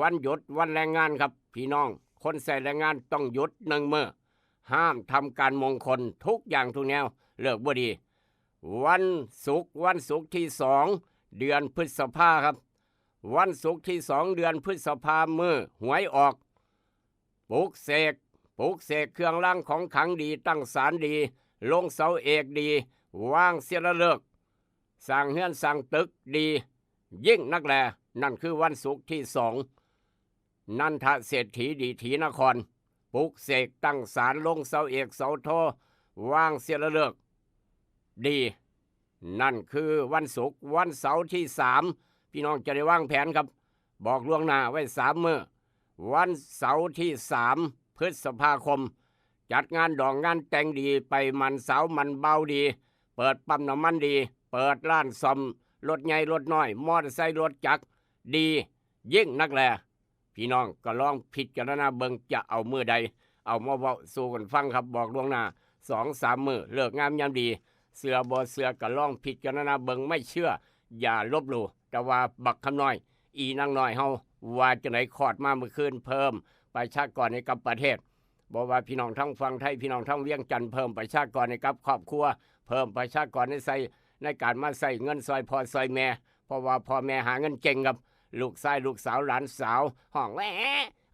วันหยุดวันแรงงานครับ พี่น้อง คนใช้แรงงานต้องหยุดหนึ่งมื้อ ห้ามทำการมงคล ทุกอย่างทุกแนว ฤกษ์บ่ดี วันศุกร์ วันศุกร์ที่สอง เดือนพฤษภาครับ วันศุกร์ที่สอง เดือนพฤษภา มื้อหวยออก ปลุกเสก ปลุกเสกเครื่องรางของขลังดี ตั้งศาลดี ลงเสาเอกดี วางศิลาฤกษ์ สร้างเฮือนสร้างตึกดี ยิ่งนักแล นั่นคือวันศุกร์ที่สอง นันทเศรษฐีดีถีนคร ปลุกเสกตั้งศาล ลงเสาเอกเสาโท วางศิลาฤกษ์ดี นั่นคือวันศุกร์ วันเสาร์ที่สาม พี่น้องจะได้วางแผนครับ บอกล่วงหน้าไว้สามมื้อ วันเสาร์ที่สาม พฤษภาคม จัดงานดองงานแต่งดี ไปหมั่นสาวหมั่นบ่าวดี เปิดปั๊มน้ำมันดี เปิดร้านซ่อมรถใหญ่รถน้อย มอเตอร์ไซค์รถจักรดี ยิ่งนักแล พี่น้องก็ลองพิจารณาเบิ่งจะเอามื้อใด เอามาเว้าสู่กันฟังครับ บอกล่วงหน้าสองสามมื้อ ฤกษ์งามยามดี เชื่อบ่เชื่อก็ลองพิจารณาเบิ่ง ไม่เชื่ออย่าลบหลู่ แต่ว่าบักคำน้อย อีนางน้อยเฮา ว่าจั่งใด คลอดมาเมื่อคืน เพิ่มประชากรให้กับประเทศ บ่ว่าพี่น้องทั้งฝั่งไทย พี่น้องทั้งเวียงจันทน์ เพิ่มประชากรให้กับครอบครัว เพิ่มประชากรให้ใช้ในการมาใช้เงินซอยพ่อซอยแม่ เพราะว่าพ่อแม่หาเงินเก่งครับ ลูกชายลูกสาวหลานสาว ฮ้องแหวะ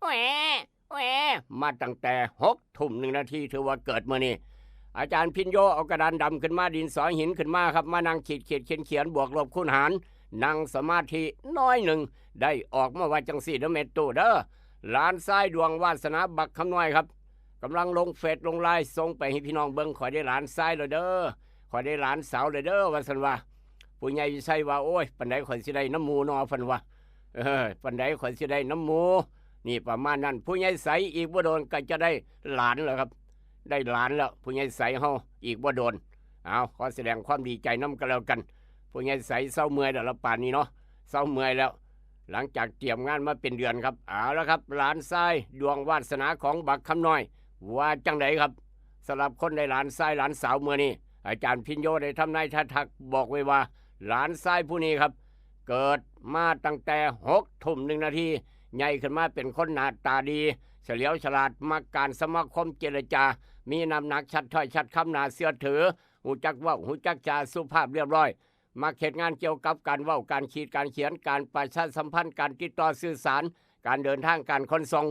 แหวะแหวะ มาตั้งแต่หกทุ่มหนึ่งนาที ถือว่าเกิดมื้อนี้ อาจารย์พิญโยเอากระดานดำขึ้นมา ดินสอหินขึ้นมาครับ มานั่งขีดขีดเขียนเขียน บวกลบคูณหาร นั่งสมาธิน้อยหนึ่ง ได้ออกมาว่าจั่งซี้เด้อแม่ตู้เด้อ หลานชายดวงวาสนาบักคำน้อยครับ กำลังลงเฟซลงไลน์ส่งไปให้พี่น้องเบิ่ง ข้อยได้หลานชายแล้วเด้อ ข้อยได้หลานสาวแล้วเด้อ ว่าซั่นว่า ผู้ใหญ่วิชัยว่า โอ้ย ปานใดข้อยสิได้นำหมู่น้อ เพิ่นว่า เออ ปานใดข้อยสิได้นำหมู่ นี่ประมาณนั้น ผู้ใหญ่ใสอีกบ่โดนก็จะได้หลานแล้วครับ ได้หลานแล้ว ผู้ใหญ่ใสเฮา อีกบ่โดน เอา ขอแสดงความดีใจนำกันแล้วกัน ผู้ใหญ่ใสเซาเมื่อยแล้วล่ะ ป่านนี้เนาะ เซาเมื่อยแล้ว หลังจากเตรียมงานมาเป็นเดือนครับ เอาละครับ หลานชายดวงวาสนาของบักคำน้อย ว่าจั่งใดครับ สำหรับคนได้หลานชายหลานสาวมื้อนี้ อาจารย์พิญโยได้ทำนายทักบอกไว้ว่า หลานชายผู้นี้ครับ เกิดมาตั้งแต่หกทุ่มหนึ่งนาที ใหญ่ขึ้นมาเป็นคนหน้าตาดี เฉลียวฉลาด มักการสมาคมเจรจา มีน้ำหนักชัดถ้อยชัดคำ น่าเชื่อถือ ฮู้จักเว้า ฮู้จักจา สุภาพเรียบร้อย มักเฮ็ดงานเกี่ยวกับการเว้า การขีด การเขียน การประชาสัมพันธ์ การติดต่อสื่อสาร การเดินทาง การขนส่ง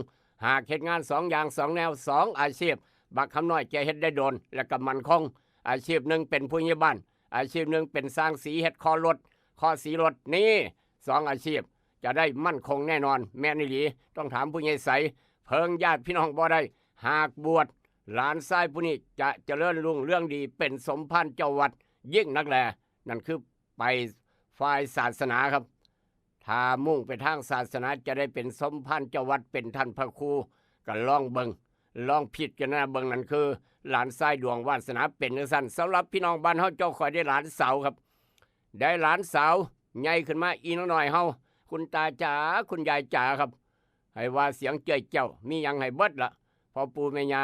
หากเฮ็ดงานสองอย่างสองแนว สองอาชีพ บักคำน้อยจะเฮ็ดได้โดน และก็มั่นคง อาชีพหนึ่งเป็นผู้ใหญ่บ้าน อาชีพหนึ่งเป็นช่างสี เฮ็ดเคาะรถ เคาะสีรถ นี่สองอาชีพ จะได้มั่นคงแน่นอน แม่นอีหลี ต้องถามผู้ใหญ่ใส เพิ่งญาติพี่น้องบ่ได้ หากบวช หลานชายผู้นี้จะเจริญรุ่งเรืองดี เป็นสมภารเจ้าวัดยิ่งนักแล นั่นคือไปฝ่ายศาสนาครับ ถ้ามุ่งไปทางศาสนาจะได้เป็นสมภารเจ้าวัด เป็นท่านพระครู ก็ลองเบิ่ง ลองพิจารณาเบิ่ง นั่นคือหลานชายดวงวาสนาเป็นจั่งซั้น สำหรับพี่น้องบ้านเฮาเจ้า ข้อยได้หลานสาวครับ ได้หลานสาวใหญ่ขึ้นมา อีนางน้อยเฮา คุณตาจ๋า คุณยายจ๋าครับ ให้ว่าเสียงเจ้ยเจ้า มีหยังให้เบิดละ พ่อปู่แม่ย่า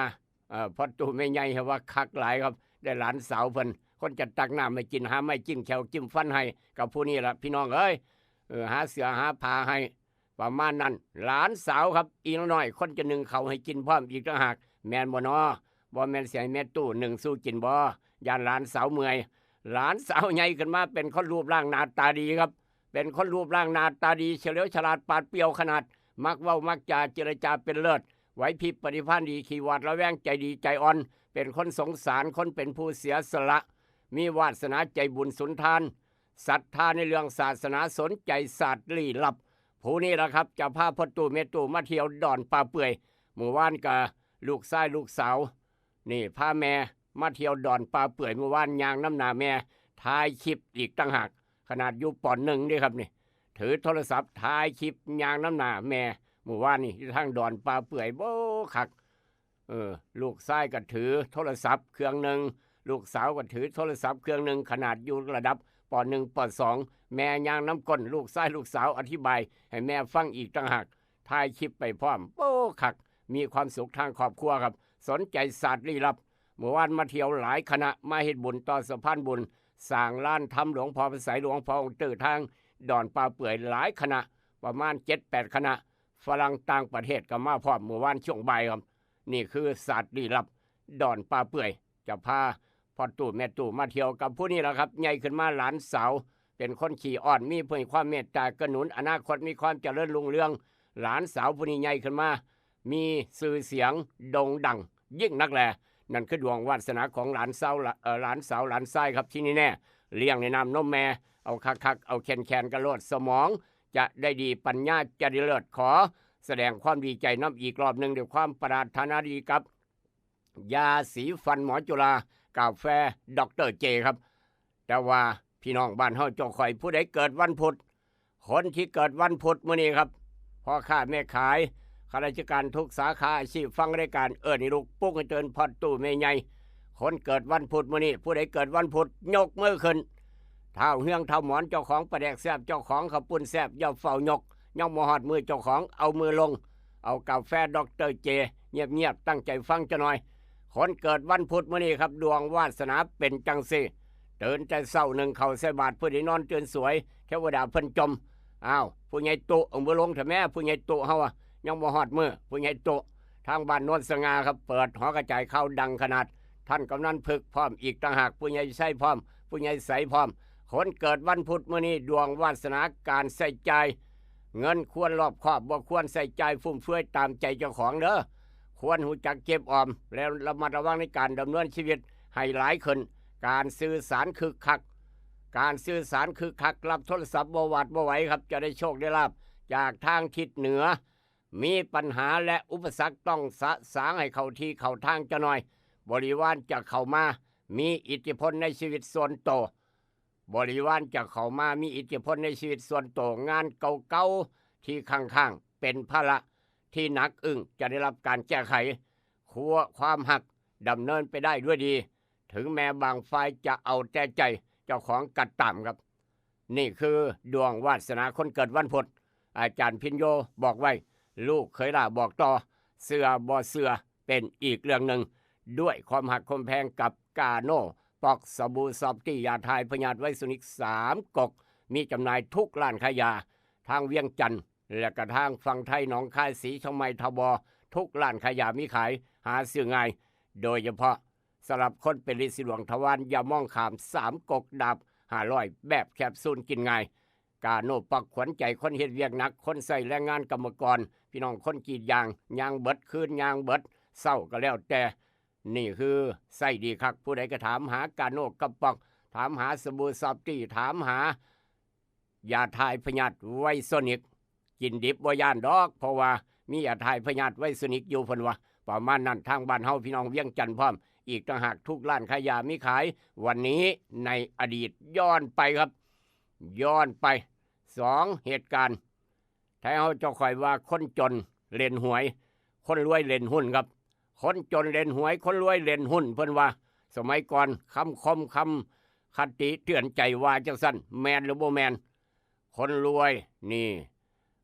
เอ่อ พ่อตู้แม่ใหญ่ให้ว่าคักหลายครับ ได้หลานสาวเพิ่น คนจะตักน้ำให้กิน หาไม้จิ้มแข้วจิ้มฟันให้ กับผู้นี้ละพี่น้องเอ้ย เออ หาเสื้อหาผ้าให้ ประมาณนั้น หลานสาวครับ อีนางน้อย คนจะนึ่งข้าวให้กินพร้อมอีกต่างหาก แม่นบ่น้อ บ่แม่นสิให้แม่ตู้นึ่งสู่กินบ่ ย่านหลานสาวเมื่อย หลานสาวใหญ่ขึ้นมาเป็นคนรูปร่างหน้าตาดีครับ เป็นคนรูปร่างหน้าตาดี เฉลียวฉลาดปราดเปรียวขนาด มักเว้ามักจา เจรจาเป็นเลิศ ไหวพริบปฏิภาณดี ขี้หวาดระแวง ใจดีใจอ่อน เป็นคนสงสาร คนเป็นผู้เสียสละ มีวาสนาใจบุญสุนทาน ศรัทธาในเรื่องศาสนา สนใจศาสตร์ลี้ลับ ผู้นี้ล่ะครับ จะพาพ่อตู้แม่ตู้มาเที่ยวดอนป่าเปื่อย มื้อวานก็ลูกชายลูกสาว นี่พาแม่มาเที่ยวดอนป่าเปื่อย มื้อวานย่างนำหน้าแม่ ถ่ายคลิปอีกต่างหาก ขนาดอยู่ ป.หนึ่ง เด้ครับนี่ ถือโทรศัพท์ถ่ายคลิปย่างนำหน้าแม่ มื้อวานนี่อยู่ทางดอนป่าเปื่อย โบ้ คัก เออ ลูกชายก็ถือโทรศัพท์เครื่องหนึ่ง ลูกสาวก็ถือโทรศัพท์เครื่องหนึ่ง ขนาดอยู่ระดับ ป.หนึ่ง ป.สอง แม่ย่างนำก้น ลูกชายลูกสาวอธิบายให้แม่ฟังอีกต่างหาก ถ่ายคลิปไปพร้อม โอ้ คัก มีความสุขทางครอบครัวครับ สนใจศาสตร์ลี้ลับ เมื่อวานมาเที่ยวหลายคณะ มาเฮ็ดบุญต่อสะพานบุญ สร้างลานธรรมหลวงพ่อพระไสย หลวงพ่อองค์ตื้อ ทางดอนป่าเปื่อยหลายคณะ ประมาณเจ็ดแปดคณะ ฝรั่งต่างประเทศก็มาพร้อม เมื่อวานช่วงบ่ายครับ นี่คือศาสตร์ลี้ลับ ดอนป่าเปื่อย จะพาพ่อตู้แม่ตู้มาเที่ยวกับผู้นี้แหละครับ ใหญ่ขึ้นมาหลานสาว เป็นคนขี้อ้อน มีเพื่อนความเมตตาเกื้อหนุน อนาคตมีความเจริญรุ่งเรือง หลานสาวผู้นี้ใหญ่ขึ้นมา มีชื่อเสียงโด่งดังยิ่งนักแล นั่นคือดวงวาสนาของหลานสาวละ เอ่อ หลานสาวหลานชายครับ ที่นี่แน่ เลี้ยงในน้ำนมแม่ เอาคักๆ เอาแคนๆ กะโลด สมองจะได้ดี ปัญญาจะได้เลิศ ขอแสดงความดีใจนำอีกรอบหนึ่ง ด้วยความปรารถนาดีกับ ยาสีฟันหมอจุฬา กาแฟดอกเตอร์เจครับ แต่ว่าพี่น้องบ้านเฮาเจ้าข่อย ผู้ใดเกิดวันพุธ คนที่เกิดวันพุธมื้อนี้ครับ พ่อค้าแม่ขาย ข้าราชการทุกสาขาอาชีพ ฟังรายการเอิ้นให้ลูก ปลุกให้ตื่น พ่อตู้แม่ใหญ่ คนเกิดวันพุธมื้อนี้ ผู้ใดเกิดวันพุธยกมือขึ้น ท้าวเฮืองท้าวหมอน เจ้าของปลาแดกแซ่บ เจ้าของข้าวปุ้นแซ่บ อย่าเฝ้ายก ยังบ่ฮอดมือเจ้าของ เอามือลง เอากาแฟดอกเตอร์เจ เงียบๆ ตั้งใจฟังจักหน่อย คนเกิดวันพุธมื้อนี้ครับ ดวงวาสนาเป็นจังซี่ ตื่นแต่เช้านึ่งข้าวใส่บาตร ผู้ใดนอนตื่นสวย เทวดาเพิ่นจม อ้าว ผู้ใหญ่ตุ เอามือลงเถอะแม่ ผู้ใหญ่ตุเฮาอะ ยังบ่ฮอดมือ ผู้ใหญ่ตุ ทางบ้านโนนสง่าครับ เปิดหอกระจายข่าวดังขนาด ท่านกำนันพึกพร้อมอีกต่างหาก ผู้ใหญ่ไชพร้อม ผู้ใหญ่ใสพร้อม คนเกิดวันพุธมื้อนี้ ดวงวาสนาการใช้จ่าย เงินควรรอบคอบ บ่ควรใช้จ่ายฟุ่มเฟือยตามใจเจ้าของเด้อ ควรรู้จักเก็บออม แล้วระมัดระวังในการดำเนินชีวิตให้หลายขึ้น การสื่อสารคึกคัก การสื่อสารคึกคัก รับโทรศัพท์บ่หวาดบ่ไหวครับ จะได้โชคได้ลาภจากทางทิศเหนือ มีปัญหาและอุปสรรคต้องสะสางให้เข้าที่เข้าทางจักหน่อย บริวารจะเข้ามามีอิทธิพลในชีวิตส่วนตัว บริวารจะเข้ามามีอิทธิพลในชีวิตส่วนตัว งานเก่าๆที่ค้างๆเป็นภาระที่หนักอึ้งจะได้รับการแก้ไข ครัวความฮักดำเนินไปได้ด้วยดี ถึงแม้บางฝ่ายจะเอาแต่ใจเจ้าของก็ตามครับ นี่คือดวงวาสนาคนเกิดวันพุธ อาจารย์พินโยบอกไว้ ลูกเขยหล้าบอกต่อ เชื่อบ่เชื่อเป็นอีกเรื่องหนึ่ง ด้วยความฮักความแพงกับกาโน่ ป๊อก สบู่ซอฟตี้ ยาถ่ายพยาธิไวโซนิกสามก๊ก มีจำหน่ายทุกร้านขายยา ทางเวียงจันทน์ และกระทั่งฝั่งไทย หนองคาย ศรีเชียงใหม่ ทบ ทุกร้านขายยามีขาย หาซื้อง่าย โดยเฉพาะสำหรับคนเป็นลินสีดวงทวาร อย่ามองข้ามสามก๊กดาบห้าร้อย แบบแคปซูลกินง่าย กาโน่ป๊อก ขวัญใจคนเฮ็ดเวียกหนัก คนใช้แรงงานกรรมกร พี่น้องคนกรีดยาง ย่างเบิดคืน ย่างเบิดเช้าก็แล้วแต่ นี่คือใช้ดีคัก ผู้ใดก็ถามหากาโน่กับป๊อก ถามหาสบู่ซอฟตี้ ถามหายาถ่ายพยาธิไวโซนิก กินดิบบ่ย้านดอก เพราะว่ามียาถ่ายพยาธิไวโซนิกอยู่ เพิ่นว่า ประมาณนั้น ทางบ้านเฮาพี่น้องเวียงจันทน์พร้อม อีกต่างหาก ทุกร้านขายยามีขาย วันนี้ในอดีตย้อนไปครับ ย้อนไปสองเหตุการณ์ ไทยเฮาเจ้าข่อยว่า คนจนเล่นหวย คนรวยเล่นหุ้นครับ คนจนเล่นหวย คนรวยเล่นหุ้น เพิ่นว่า สมัยก่อน คำคมคำคติเตือนใจว่าจั่งซั้น แม่นหรือบ่แม่น คนรวย นี่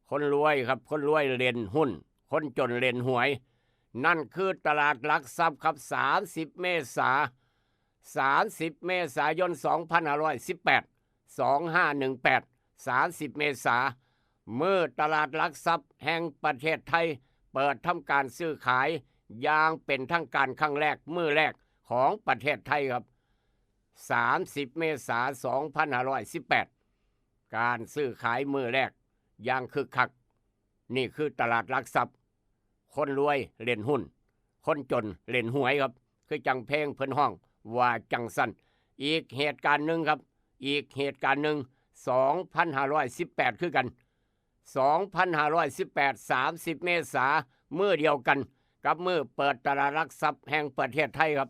คนรวยครับ คนรวยเล่นหุ้น คนจนเล่นหวย นั่นคือตลาดหลักทรัพย์ครับ สามสิบ เมษา สามสิบ เมษายน สองพันห้าร้อยสิบแปด สองห้าหนึ่งแปด สามสิบ เมษา มื้อตลาดหลักทรัพย์แห่งประเทศไทย เปิดทำการซื้อขายอย่างเป็นทางการครั้งแรก มื้อแรกของประเทศไทยครับ สามสิบ เมษา สองพันห้าร้อยสิบแปด การซื้อขายมื้อแรกอย่างคึกคัก นี่คือตลาดหลักทรัพย์ คนรวยเล่นหุ้น คนจนเล่นหวยครับ คือจั่งเพลงเพิ่นฮ้องว่าจั่งซั้น อีกเหตุการณ์หนึ่งครับ อีกเหตุการณ์หนึ่ง สองพันห้าร้อยสิบแปด คือกัน สองพันห้าร้อยสิบแปด สามสิบ เมษา มื้อเดียวกันกับมื้อเปิดตลาดหลักทรัพย์แห่งประเทศไทยครับ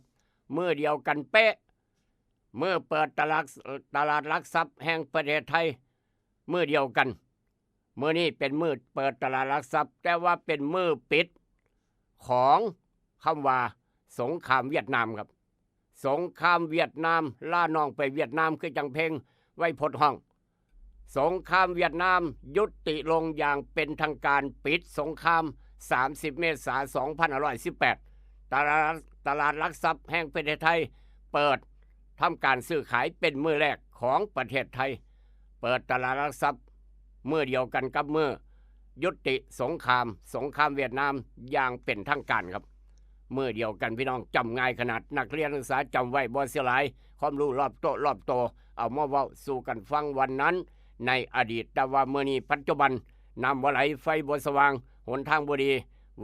มื้อเดียวกันเป๊ะ มื้อเปิดตลาด ตลาดหลักทรัพย์แห่งประเทศไทย มื้อเดียวกัน มื้อนี้เป็นมื้อเปิดตลาดหลักทรัพย์ แต่ว่าเป็นมื้อปิดของคำว่าสงครามเวียดนามครับ สงครามเวียดนาม ลาน้องไปเวียดนาม คือจั่งเพลงไวยพจน์ฮ้อง สงครามเวียดนามยุติลงอย่างเป็นทางการ ปิดสงคราม สามสิบ เมษายน สองพันห้าร้อยสิบแปด ตลาดตลาดหลักทรัพย์แห่งประเทศไทย เปิดทำการซื้อขายเป็นมื้อแรกของประเทศไทย เปิดตลาดหลักทรัพย์มื้อเดียวกันกับมื้อยุติสงคราม สงครามเวียดนามอย่างเป็นทางการครับ มื้อเดียวกันพี่น้อง จำง่ายขนาด นักเรียนนักศึกษาจำไว้บ่เสียหลาย ความรู้รอบโต๊ะรอบโต เอามาเว้าสู่กันฟังวันนั้น ในอดีต แต่ว่ามื้อนี้ปัจจุบัน น้ำบ่ไหล ไฟบ่สว่าง หนทางบ่ดี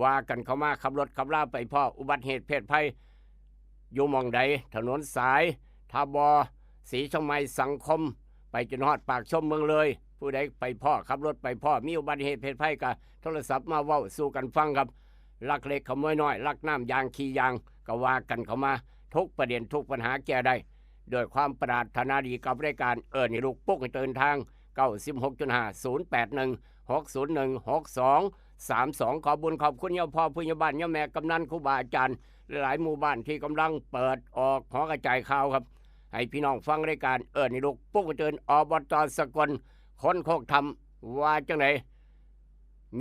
ว่ากันเข้ามา ขับรถขับลาไปพ้ออุบัติเหตุเพศภัย อยู่หม่องใด ถนนสาย ทบ ศรีเชียงใหม่ สังคม ไปจนฮอดปากชมเมืองเลย ผู้ใดไปพ้อ ขับรถไปพ้อ มีอุบัติเหตุเพศภัย ก็โทรศัพท์มาเว้าสู่กันฟังครับ ลักเล็กขโมยน้อย ลักน้ำยางขี้ยาง ก็ว่ากันเข้ามา ทุกประเด็นทุกปัญหาแก้ได้ ด้วยความปรารถนาดีกับรายการเอิ้นให้ลุกปลุกให้ตื่นทาง เก้าสิบหกจุดห้า ศูนย์แปดหนึ่ง หกศูนย์หนึ่ง หกสองสามสอง ขอบุญขอบคุณยอดพ่อผู้ใหญ่บ้านยอดแม่กำนันครูบาอาจารย์ หลายๆหมู่บ้านที่กำลังเปิดออกหอกระจายข่าวครับ ให้พี่น้องฟังรายการเอิ้นให้ลุกปลุกให้ตื่น อบต.สกล คนโคกธรรม ว่าจังได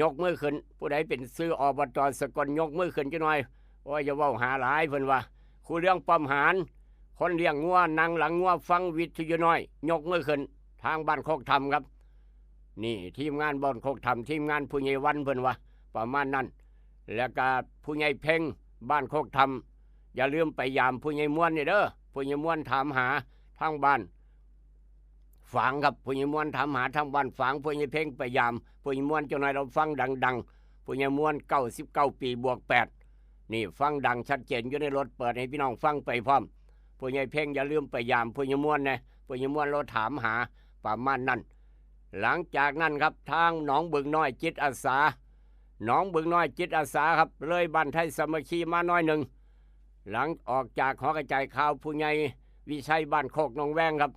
ยกมือขึ้น ผู้ใดเป็นชื่อ อบต.สกล ยกมือขึ้นจักหน่อย โอ้ย อย่าเว้าหาหลาย เพิ่นว่า ครูเรื่องป้อมหาน คนเลี้ยงงัว นั่งหลังงัว ฟังวิทยุน้อย ยกมือขึ้น ทางบ้านโคกธรรมครับ นี่ทีมงานบ้านโคกธรรม ทีมงานผู้ใหญ่วัน เพิ่นว่า ประมาณนั้น แล้วก็ผู้ใหญ่เพ็ง บ้านโคกธรรม อย่าลืมไปยามผู้ใหญ่ม่วนนี่เด้อ ผู้ใหญ่ม่วนถามหาทางบ้านฝางครับ ผู้ใหญ่ม่วนถามหาทางบ้านฝาง ผู้ใหญ่เพ็งไปยาม ผู้ใหญ่ม่วนจักหน่อย เราฟังดังๆ ผู้ใหญ่ม่วน เก้าสิบเก้าปีบวกแปด นี่ฟังดังชัดเจนอยู่ในรถ เปิดให้พี่น้องฟังไปพร้อม ผู้ใหญ่เพ็งอย่าลืมไปยามผู้ใหญ่ม่วนนะ ผู้ใหญ่ม่วนเราถามหา ประมาณนั้น หลังจากนั้นครับ ทางหนองบึงน้อยจิตอาสา หนองบึงน้อยจิตอาสาครับ เลยบ้านไทยสามัคคีมาน้อยหนึ่ง หลังออกจากหอกระจายข่าว ผู้ใหญ่วิชัย บ้านโคกหนองแวงครับ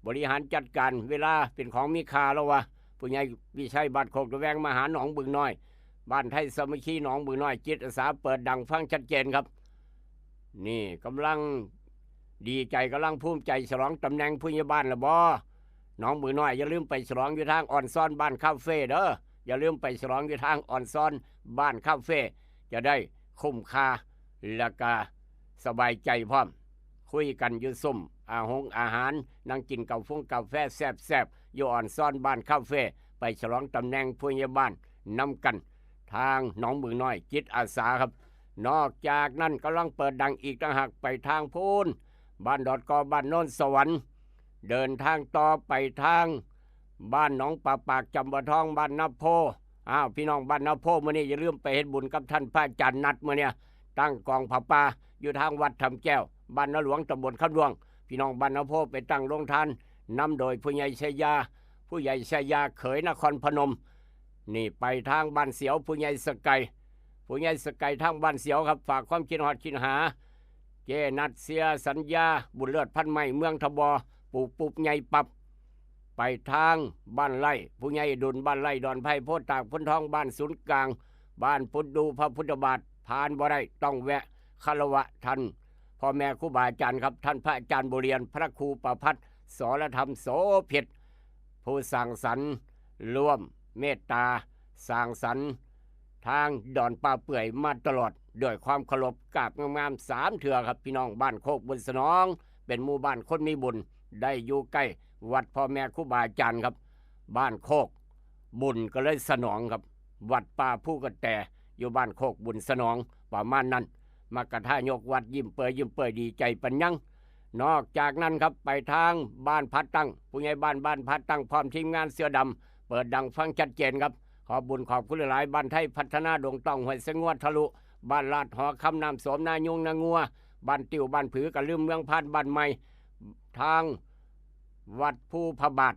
บริหารจัดการเวลาเป็นของมีค่าแล้ววะ ผู้ใหญ่วิชัย บ้านโคกหนองแวง มาหาหนองบึงน้อย บ้านไทยสามัคคีหนองบึงน้อยจิตอาสา เปิดดังฟังชัดเจนครับ นี่กำลังดีใจ กำลังภูมิใจ ฉลองตำแหน่งผู้ใหญ่บ้านละบ่ หนองบึงน้อย อย่าลืมไปฉลองอยู่ทางออนซอนบ้านคาเฟ่เด้อ อย่าลืมไปฉลองอยู่ทางออนซอนบ้านคาเฟ่ จะได้คุ้มค่า แล้วก็สบายใจพร้อม คุยกันอยู่ซุ่มอาหงอาหาร นั่งกินกาฟงกาแฟแซ่บๆ อยู่ออนซอนบ้านคาเฟ่ ไปฉลองตำแหน่งผู้ใหญ่บ้านนำกัน ทางหนองบึงน้อยจิตอาสาครับ นอกจากนั้นกำลังเปิดดังอีกต่างหาก ไปทางพูน บ้านดอดกอ บ้านโนนสวรรค์ เดินทางต่อไปทางบ้านหนองป่าปาก จำปาทอง บ้านนาโพ อ้าว พี่น้องบ้านนาโพ มื้อนี้อย่าลืมไปเฮ็ดบุญกับท่านพระอาจารย์นัด มื้อเนี้ยตั้งกองผ้าป่าอยู่ทางวัดถ้ำแก้ว บ้านนาหลวง ตำบลคำหลวง พี่น้องบ้านนาโพไปตั้งโรงทาน นำโดยผู้ใหญ่ชัยยา ผู้ใหญ่ชัยยา เขยนครพนม นี่ไปทางบ้านเสียว ผู้ใหญ่สกายผู้ใหญ่สกายทางบ้านเสียวครับ ฝากความคิดฮอดคิดหา เจนัด เสียสัญญา บุญเลิศ พันไม้ เมืองทบ ปลูกปุ๊บใหญ่ปับ ไปทางบ้านไร่ ผู้ใหญ่ดุล บ้านไร่ ดอนไผ่ โพธิ์ตาก โพนทอง บ้านศูนย์กลาง บ้านปุดดู พระพุทธบาท ผ่านบ่ได้ ต้องแวะคารวะท่านพ่อแม่ครูบาอาจารย์ครับ ท่านพระอาจารย์บุเรียน พระครูประภัสสรธรรมโสภิต ผู้สร้างสรรค์ ร่วมเมตตาสร้างสรรค์ ทางดอนป่าเปื่อยมาตลอด ด้วยความเคารพกราบงามๆ สามเทื่อครับ พี่น้องบ้านโคกบุญสนอง เป็นหมู่บ้านคนมีบุญ ได้อยู่ใกล้วัดพ่อแม่ครูบาอาจารย์ครับ บ้านโคกบุญก็เลยสนองครับ วัดป่าภูกระแต อยู่บ้านโคกบุญสนอง ประมาณนั้น มากระทายกวัด ยิ้มเปยยิ้มเปยดีใจปัญญัง นอกจากนั้นครับ ไปทางบ้านผาตั้ง ผู้ใหญ่บ้านบ้านผาตั้ง พร้อมทีมงานเสือดำ เปิดดังฟังชัดเจนครับ ขอบบุญขอบคุณหลายๆ บ้านไทยพัฒนา ดงต้อง ห้วยสะงัวทะลุ บ้านลาดหอคำ น้ำโสม นายุง นางัว บ้านติว บ้านผือ กะลืม เมืองพาน บ้านใหม่ ทางวัดภูพระบาท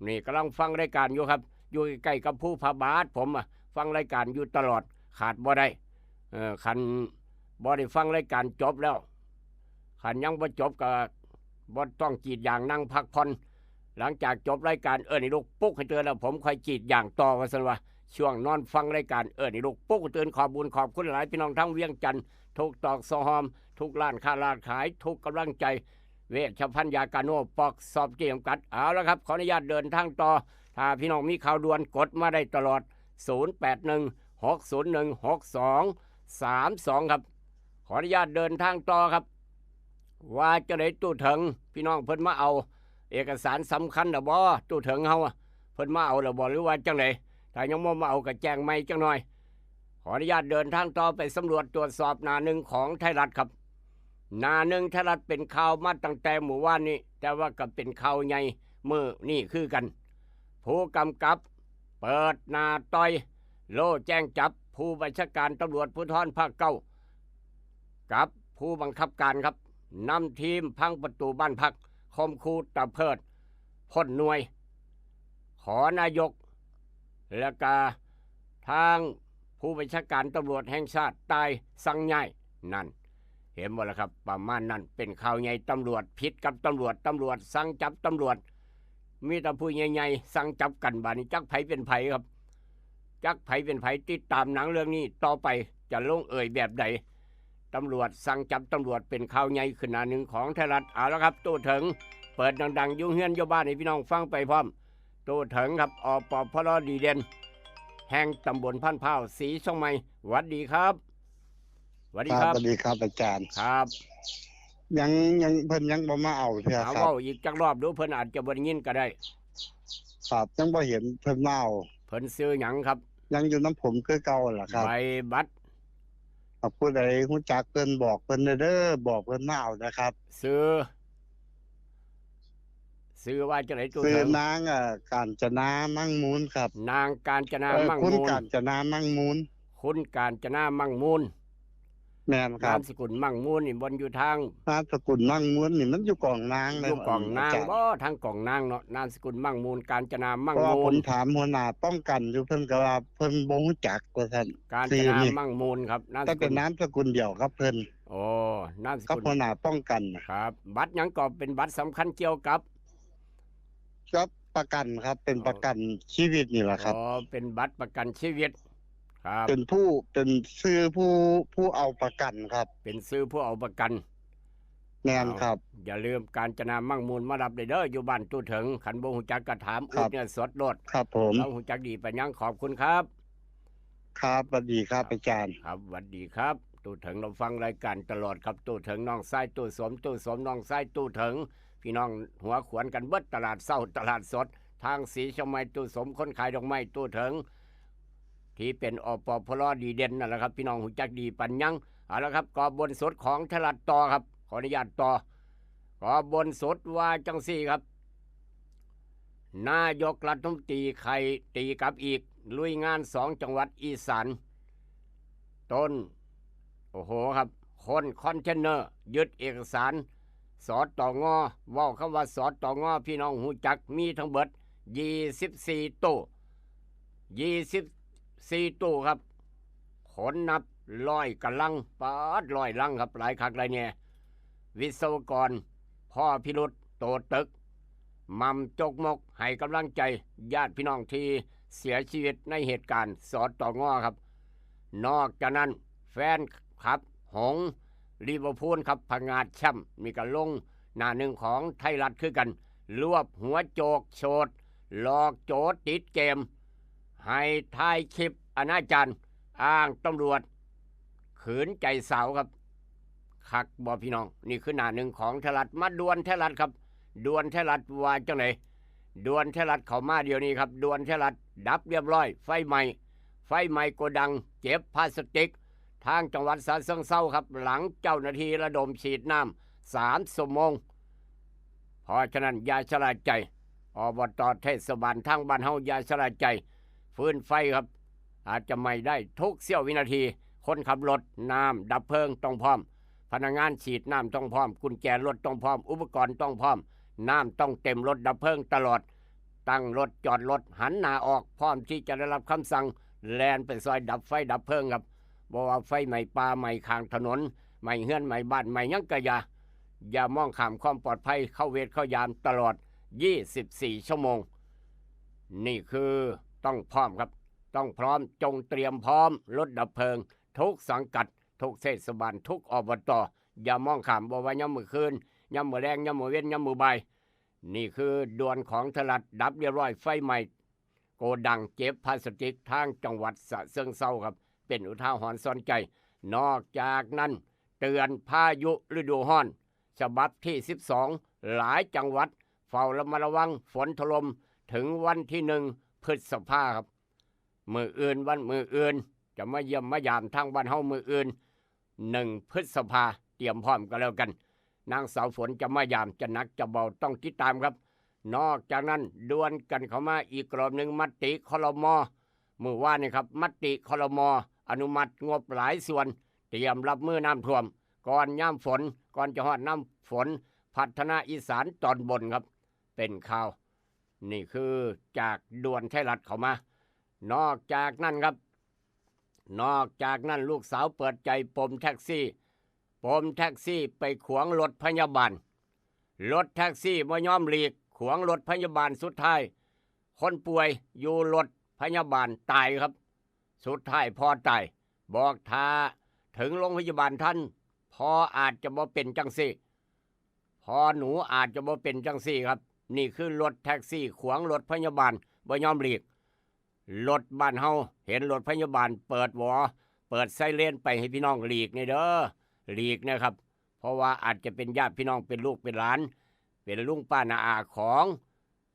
นี่กำลังฟังรายการอยู่ครับ อยู่ใกล้ๆกับภูพระบาท ผมอะฟังรายการอยู่ตลอด ขาดบ่ได้ เออ คันบ่ได้ฟังรายการจบแล้ว คันยังบ่จบก็บ่ต้องกรีดยาง นั่งพักผ่อน หลังจากจบรายการเอิ้นให้ลุกปลุกให้ตื่นแล้ว ผมค่อยกรีดยางต่อ ว่าซั่นว่า ช่วงนอนฟังรายการเอิ้นให้ลุกปลุกให้ตื่น ขอบบุญขอบคุณหลายพี่น้องทั้งเวียงจันทน์ ทุกตอกซอกซอย ทุกร้านค้าร้านขาย ทุกกำลังใจ เวชภัณฑ์ยากาโนปอกซอฟต์จำกัด เอาละครับ ขออนุญาตเดินทางต่อ ถ้าพี่น้องมีข่าวด่วนกดมาได้ตลอด ศูนย์แปดหนึ่งหกศูนย์หนึ่งหกสองสามสอง ครับ ขออนุญาตเดินทางต่อครับ ว่าจะได้ตู้เถิง พี่น้องเพิ่นมาเอาเอกสารสำคัญหรือบ่ ตู้เถิงเฮาอะ เพิ่นมาเอาหรือบ่ หรือว่าจังได ถ้ายังบ่มาเอาก็แจ้งใหม่จังหน่อย ขออนุญาตเดินทางต่อไปสำรวจตรวจสอบหน้าหนึ่งของไทยรัฐครับ หน้าหนึ่งไทยรัฐเป็นข่าวมาตั้งแต่เมื่อวานนี้ แต่ว่าก็เป็นข่าวใหญ่มื้อนี้คือกัน ผู้กำกับเปิดหน้าต่อย โล่แจ้งจับผู้บัญชาการตำรวจภูธรภาคเก้า กับผู้บังคับการครับ นำทีมพังประตูบ้านพัก ข่มขู่ตะเพิดพ่นหน่วย ขอนายก และกาทางผู้บัญชาการตำรวจแห่งชาติตายสั่งย้าย นั่น เห็นบ่ล่ะครับ ประมาณนั้น เป็นข่าวใหญ่ ตำรวจผิดกับตำรวจ ตำรวจสั่งจับตำรวจ มีแต่ผู้ใหญ่ๆสั่งจับกัน บาดนี้จักไผเป็นไผครับ จักไผเป็นไผ ติดตามหนังเรื่องนี้ต่อไป จะลงเอ่ยแบบใด ตำรวจสั่งจับตำรวจ เป็นข่าวใหญ่ขึ้นหน้าหนึ่งของไทยรัฐ เอาละครับ ตู้เถิง เปิดดังๆ อยู่เฮือนอยู่บ้านให้พี่น้องฟังไปพร้อม ตู้เถิงครับ อปพล ดีเด่น แห่งตำบลพันพร้าว ศรีเชียงใหม่ หวัดดีครับ หวัดดี ครับ ครับ หวัดดีครับอาจารย์ ครับ ยังยังเพิ่นยังบ่มาเอาเทื่อ เอา ครับ เว้าอีกจักรอบดู เพิ่นอาจจะบ่ได้ยินก็ได้ ครับ ยังบ่เห็นเพิ่นมาเอา เพิ่นชื่อหยังครับ ยังอยู่นำผมคือเก่าล่ะครับ ใบบัตร ครับ ผู้ใดรู้จักเพิ่นบอกเพิ่นเด้อ บอกเพิ่นมาเอานะครับ ชื่อ ชื่อว่าจังได๋ ตู้เถิง ชื่อนาง เอ่อ กาญจนา มั่งมูลครับ นางกาญจนา เอ่อ มั่งมูล คุณกาญจนา มั่งมูล คุณกาญจนา มั่งมูล แม่นครับ นามสกุล มั่งมูล นี่บ่อยู่ทาง นามสกุล มั่งมูล นี่มันอยู่กองนางเลย อยู่กองนาง อาจารย์ บ่ ทางกองนางเนาะ นามสกุล มั่งมูล กาญจนา มั่งมูล เพราะว่าผมถามหัวหน้าป้องกันอยู่ เพิ่นก็ว่าเพิ่นบ่รู้จักว่าซั่น กาญจนา ชื่อนี่ มั่งมูลครับ นามสกุล แต่เป็นนามสกุลเดียวกับเพิ่น โอ้ นามสกุล กับหัวหน้าป้องกันน่ะ ครับ บัตรหยังก็เป็นบัตรสำคัญเกี่ยวกับ กับประกันครับ เป็น อ๋อ ประกันชีวิตนี่แหละครับ อ๋อ เป็นบัตรประกันชีวิต ครับ เป็นผู้ เป็นชื่อผู้ ผู้เอาประกันครับ เป็นชื่อผู้เอาประกัน แม่นครับ เอา อย่าลืม กาญจนา มั่งมูล มารับได้เด้อ อยู่บ้านตู้เถิง คันบ่ฮู้จักก็ถาม ครับ อุดเนี่ยสดโลด ครับผม เราฮู้จักดีปานหยัง ขอบคุณครับ ครับ หวัดดีครับ ครับ อาจารย์ ครับ หวัดดีครับ ตู้เถิง เราฟังรายการตลอดครับ ตู้เถิง น้องชายตู้สม ตู้สม น้องชายตู้เถิง พี่น้องหัวขวนกันเบิด ตลาดเช้า ตลาดสด ทางศรีเชียงใหม่ ตู้สม คนขายดอกไม้ ตู้เถิง ที่เป็น อปพล ดีเด่นนั่นแหละครับ พี่น้องฮู้จักดีปานหยัง เอาละครับ กอบบนสุดของไทยรัฐต่อครับ ขออนุญาตต่อ กอบบนสุดว่าจังซี่ครับ นายกรัฐมนตรีไขตีกลับอีก ลุยงานสองจังหวัดอีสาน ต้น โอ้โหครับ คนคอนเทนเนอร์ ยึดเอกสาร สตง เว้าคำว่า สตง พี่น้องฮู้จัก มีทั้งเบิด ยี่สิบสี่ ตู้ ยี่สิบสี่ ตู้ครับ ขนนับร้อยกะลัง ปาด ร้อยลังครับ หลายคักหลายแน่ วิศวกร พ้อพิรุธ โตตึก หม่ำจกมก ให้กำลังใจญาติพี่น้องที่เสียชีวิตในเหตุการณ์ สตง ครับ นอกจากนั้น แฟนคลับหงส์ลิเวอร์พูลครับ ผงาดแชมป์ นี่ก็ลงหน้าหนึ่งของไทยรัฐคือกัน รวบหัวโจกโฉด หลอกโจติดเกม ให้ถ่ายคลิปอนาจาร อ้างตำรวจ ขืนใจสาวครับ คักบ่พี่น้อง นี่คือหน้าหนึ่งของไทยรัฐ มาด่วนไทยรัฐครับ ด่วนไทยรัฐว่าจังได๋ ด่วนไทยรัฐเข้ามาเดี๋ยวนี้ครับ ด่วนไทยรัฐ ดับเรียบร้อย ไฟไหม้ ไฟไหม้โกดัง เก็บพลาสติก ทางจังหวัดฉะเชิงเทราครับ หลังเจ้าหน้าที่ระดมฉีดน้ำสามชั่วโมง เพราะฉะนั้นอย่าชะล่าใจ อบต เทศบาลทางบ้านเฮาอย่าชะล่าใจ ฟืนไฟครับ อาจจะไหม้ได้ทุกเสี้ยววินาที คนขับรถ น้ำดับเพลิงต้องพร้อม พนักงานฉีดน้ำต้องพร้อม กุญแจรถต้องพร้อม อุปกรณ์ต้องพร้อม น้ำต้องเต็มรถดับเพลิงตลอด ตั้งรถจอดรถหันหน้าออก พร้อมที่จะได้รับคำสั่ง แล่นไปซอยดับไฟดับเพลิงครับ บ่ว่าไฟไหม้ป่า ไหม้ข้างถนน ไหม้เฮือน ไหม้บ้าน ไหม้หยังก็อย่า อย่ามองข้ามความปลอดภัย เข้าเวรเข้ายามตลอด ยี่สิบสี่ ชั่วโมง นี่คือต้องพร้อมครับ ต้องพร้อม จงเตรียมพร้อม รถดับเพลิง ทุกสังกัด ทุกเทศบาล ทุก อบต. อย่ามองข้าม บ่ว่ายามมื้อคืน ยามมื้อแลง ยามมื้อเว็น ยามมื้อบ่าย นี่คือด่วนของไทยรัฐ ดับเรียบร้อย ไฟไหม้โกดังเก็บพลาสติกทางจังหวัดฉะเชิงเทราครับ เป็นอุทาหรณ์สอนใจ นอกจากนั้นเตือนพายุฤดูร้อน ฉบับที่ สิบสอง หลายจังหวัด เฝ้าระมัดระวังฝนถล่มถึงวันที่ หนึ่ง พฤษภาครับ มื้ออื่น วันมื้ออื่น จะมาเยี่ยมมายามทางบ้านเฮามื้ออื่น หนึ่ง พฤษภา เตรียมพร้อมกันแล้วกัน นางสาวฝนจะมายาม จะหนักจะเบาต้องติดตามครับ นอกจากนั้นด่วนกันเข้ามาอีกรอบหนึ่ง มติ ครม. มื้อวานนี่ครับ มติ ครม. อนุมัติงบหลายส่วน เตรียมรับมือน้ำท่วม ก่อนยามฝน ก่อนจะฮอดน้ำฝน พัฒนาอีสานตอนบนครับ เป็นข่าว นี่คือจากด่วนไทยรัฐเข้ามา นอกจากนั้นครับ นอกจากนั้นลูกสาวเปิดใจปมแท็กซี่ ปมแท็กซี่ไปขวางรถพยาบาล รถแท็กซี่บ่ยอมหลีก ขวางรถพยาบาล สุดท้าย คนป่วยอยู่รถพยาบาลตายครับ สุดท้ายพ่อตาย บอกถ้าถึงโรงพยาบาลทัน พ่ออาจจะบ่เป็นจังซี่ พ่อหนูอาจจะบ่เป็นจังซี่ครับ นี่คือรถแท็กซี่ขวางรถพยาบาล บ่ยอมหลีก รถบ้านเฮาเห็นรถพยาบาลเปิดหวอ เปิดไซเรนไปให้พี่น้องหลีกแหน่เด้อ หลีกนะครับ เพราะว่าอาจจะเป็นญาติพี่น้อง เป็นลูกเป็นหลาน เป็นลุงป้าน้าอาของ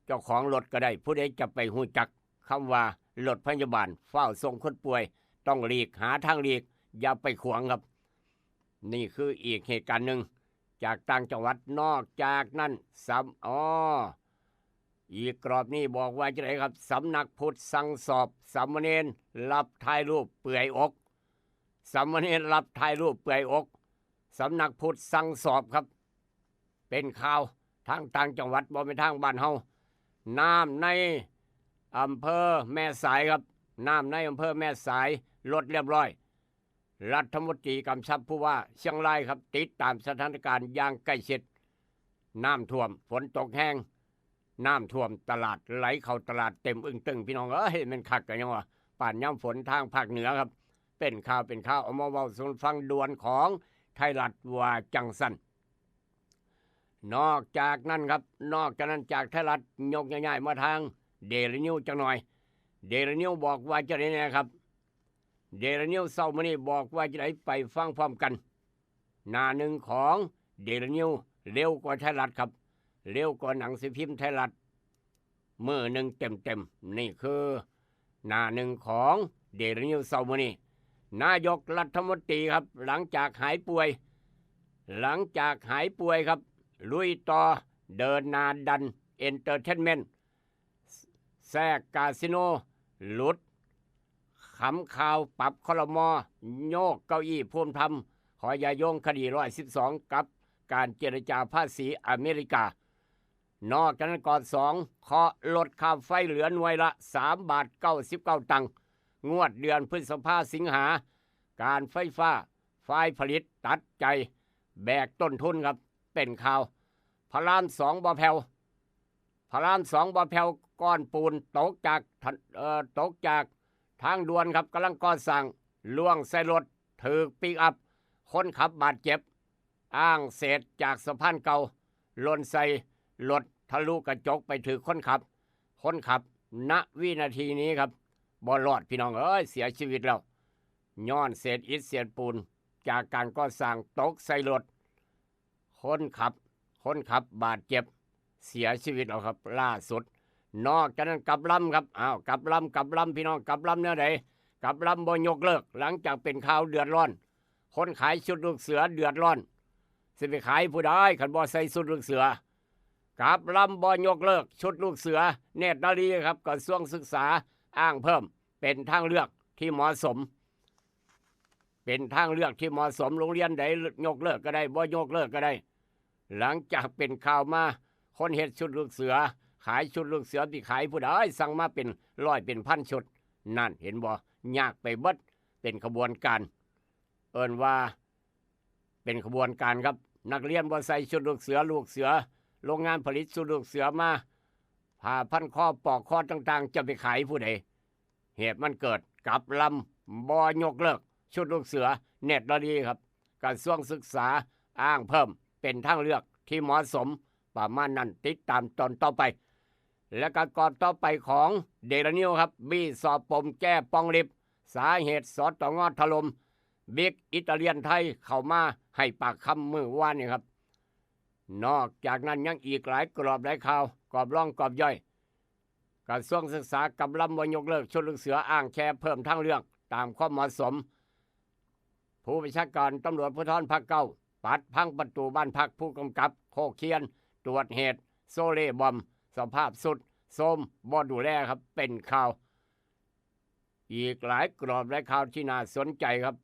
เจ้าของรถก็ได้ ผู้ใดจะไปฮู้จักคำว่ารถพยาบาล ฟ้าวส่งคนป่วย ต้องหลีก หาทางหลีก อย่าไปขวางครับ นี่คืออีกเหตุการณ์หนึ่งจากต่างจังหวัด นอกจากนั้นสำ อ๋อ อีกกรอบนี้บอกว่าจะไดครับ สำนักพุทธสั่งสอบสามเณรรับถ่ายรูปเปื่อยอก สามเณรรับถ่ายรูปเปื่อยอก สำนักพุทธสั่งสอบครับ เป็นข่าวทางต่างจังหวัด บ่แม่นทางบ้านเฮา น้ำในอำเภอแม่สายครับ น้ำในอำเภอแม่สายลดเรียบร้อย รัฐมนตรีกำชับผู้ว่าเชียงรายครับ ติดตามสถานการณ์อย่างใกล้ชิด น้ำท่วม ฝนตกแฮง น้ำท่วม ตลาดไหลเข้าตลาดเต็มอึ้งตึง พี่น้องเอ้ย แม่นคักกันยังวะ ปานยามฝนทางภาคเหนือครับ เป็นข่าว เป็นข่าว เอามาเว้าสู่ฟัง ด่วนของไทยรัฐว่าจังซั่น นอกจากนั้นครับ นอกจากนั้นจากไทยรัฐ ยกย้ายๆมาทางเดลินิวจักหน่อย เดลินิวบอกว่าจะไดแหน่ครับ เดลินิวเช้ามื้อนี้บอกว่าจะได ไปฟังพร้อมกัน หน้าหนึ่งของเดลินิว เร็วกว่าไทยรัฐครับ เร็วกว่าหนังสือพิมพ์ไทยรัฐ มื้อหนึ่งเต็มๆ นี่คือหน้าหนึ่งของเดลินิวเช้ามื้อนี้ นายกรัฐมนตรีครับ หลังจากหายป่วย หลังจากหายป่วยครับ ลุยต่อ เดินหน้าดันเอนเตอร์เทนเมนต์ แทรกคาสิโน หลุด ขำข่าวปรับ ครม. โยกเก้าอี้ภูมิธรรม ขออย่าโยงคดี ร้อยสิบสอง กับการเจรจาภาษีอเมริกา นอกจากนั้นกอดสอง เคาะลดค่าไฟเหลือหน่วยละ สามบาทเก้าสิบเก้าตังค์ งวดเดือนพฤษภา สิงหา การไฟฟ้า ฝ่ายผลิตตัดใจแบกต้นทุนครับ เป็นข่าว พระรามสองบ่แผ่ว พระรามสองบ่แผ่ว ก้อนปูนตกจากถน- เอ่อ ตกจากทางด่วนครับ กำลังก่อสร้าง ล่วงใส่รถ ถืกปิกอัพ คนขับบาดเจ็บ อ้างเศษจากสะพานเก่า หล่นใส่รถ ทะลุกระจกไปถืกคนขับ คนขับ ณ วินาทีนี้ครับ บ่รอดพี่น้องเอ้ย เสียชีวิตแล้ว ย้อนเศษอิฐเศษปูน จากการก่อสร้างตกใส่รถ คนขับ คนขับบาดเจ็บ เสียชีวิตแล้วครับ ล่าสุด นอกจากนั้นกลับลำครับ อ้าว กลับลำ กลับลำ พี่น้อง กลับลำแนวใด กลับลำบ่ยกเลิก หลังจากเป็นข่าวเดือดร้อน คนขายชุดลูกเสือเดือดร้อน สิไปขายผู้ใดคันบ่ใส่ชุดลูกเสือ กลับลำบ่ยกเลิก ชุดลูกเสือ เนตรนารีครับ กระทรวงศึกษา อ้างเพิ่ม เป็นทางเลือกที่เหมาะสม เป็นทางเลือกที่เหมาะสม โรงเรียนใดยกเลิกก็ได้ บ่ยกเลิกก็ได้ หลังจากเป็นข่าวมา คนเฮ็ดชุดลูกเสือ ขายชุดลูกเสือ สิขายผู้ใด สั่งมาเป็นร้อยเป็นพันชุด นั่นเห็นบ่ ยากไปเบิด เป็นขบวนการ เอิ้นว่าเป็นขบวนการครับ นักเรียนบ่ใส่ชุดลูกเสือ ลูกเสือ โรงงานผลิตชุดลูกเสือมา ผ้าพันคอ ปอกคอต่างๆ จะไปขายผู้ใด เหตุมันเกิด กลับลำ บ่ยกเลิก ชุดลูกเสือ เนตรนารีครับ กระทรวงศึกษา อ้างเพิ่ม เป็นทางเลือก ที่เหมาะสม ประมาณนั้น ติดตามตอนต่อไป และก็กรอบต่อไปของเดล i นิวครับ บี้สอบปมแก้ปองลิบ สาเหตุ สตง ถล่ม บิ๊กอิตาเลียนไทยเข้ามาให้ปากคำมื้อวานนี้ครับ นอกจากนั้นยังอีกหลายกรอบหลายข่าว กรอบรองกรอบย่อย กระทรวงศึกษากำลังว่ายกเลิกชุดลูกเสือ อ้างแค่เพิ่มทางเลือกตามความเหมาะสม ผู้บัญชาการตำรวจภูธรภาคเก้า ปัดพังประตูบ้านพักผู้กำกับโคเคียน ตรวจเหตุโซเล่บอม สภาพทรุดโทรมบ่ดูแลครับ เป็นข่าว อีกหลายกรอบหลายข่าวที่น่าสนใจครับ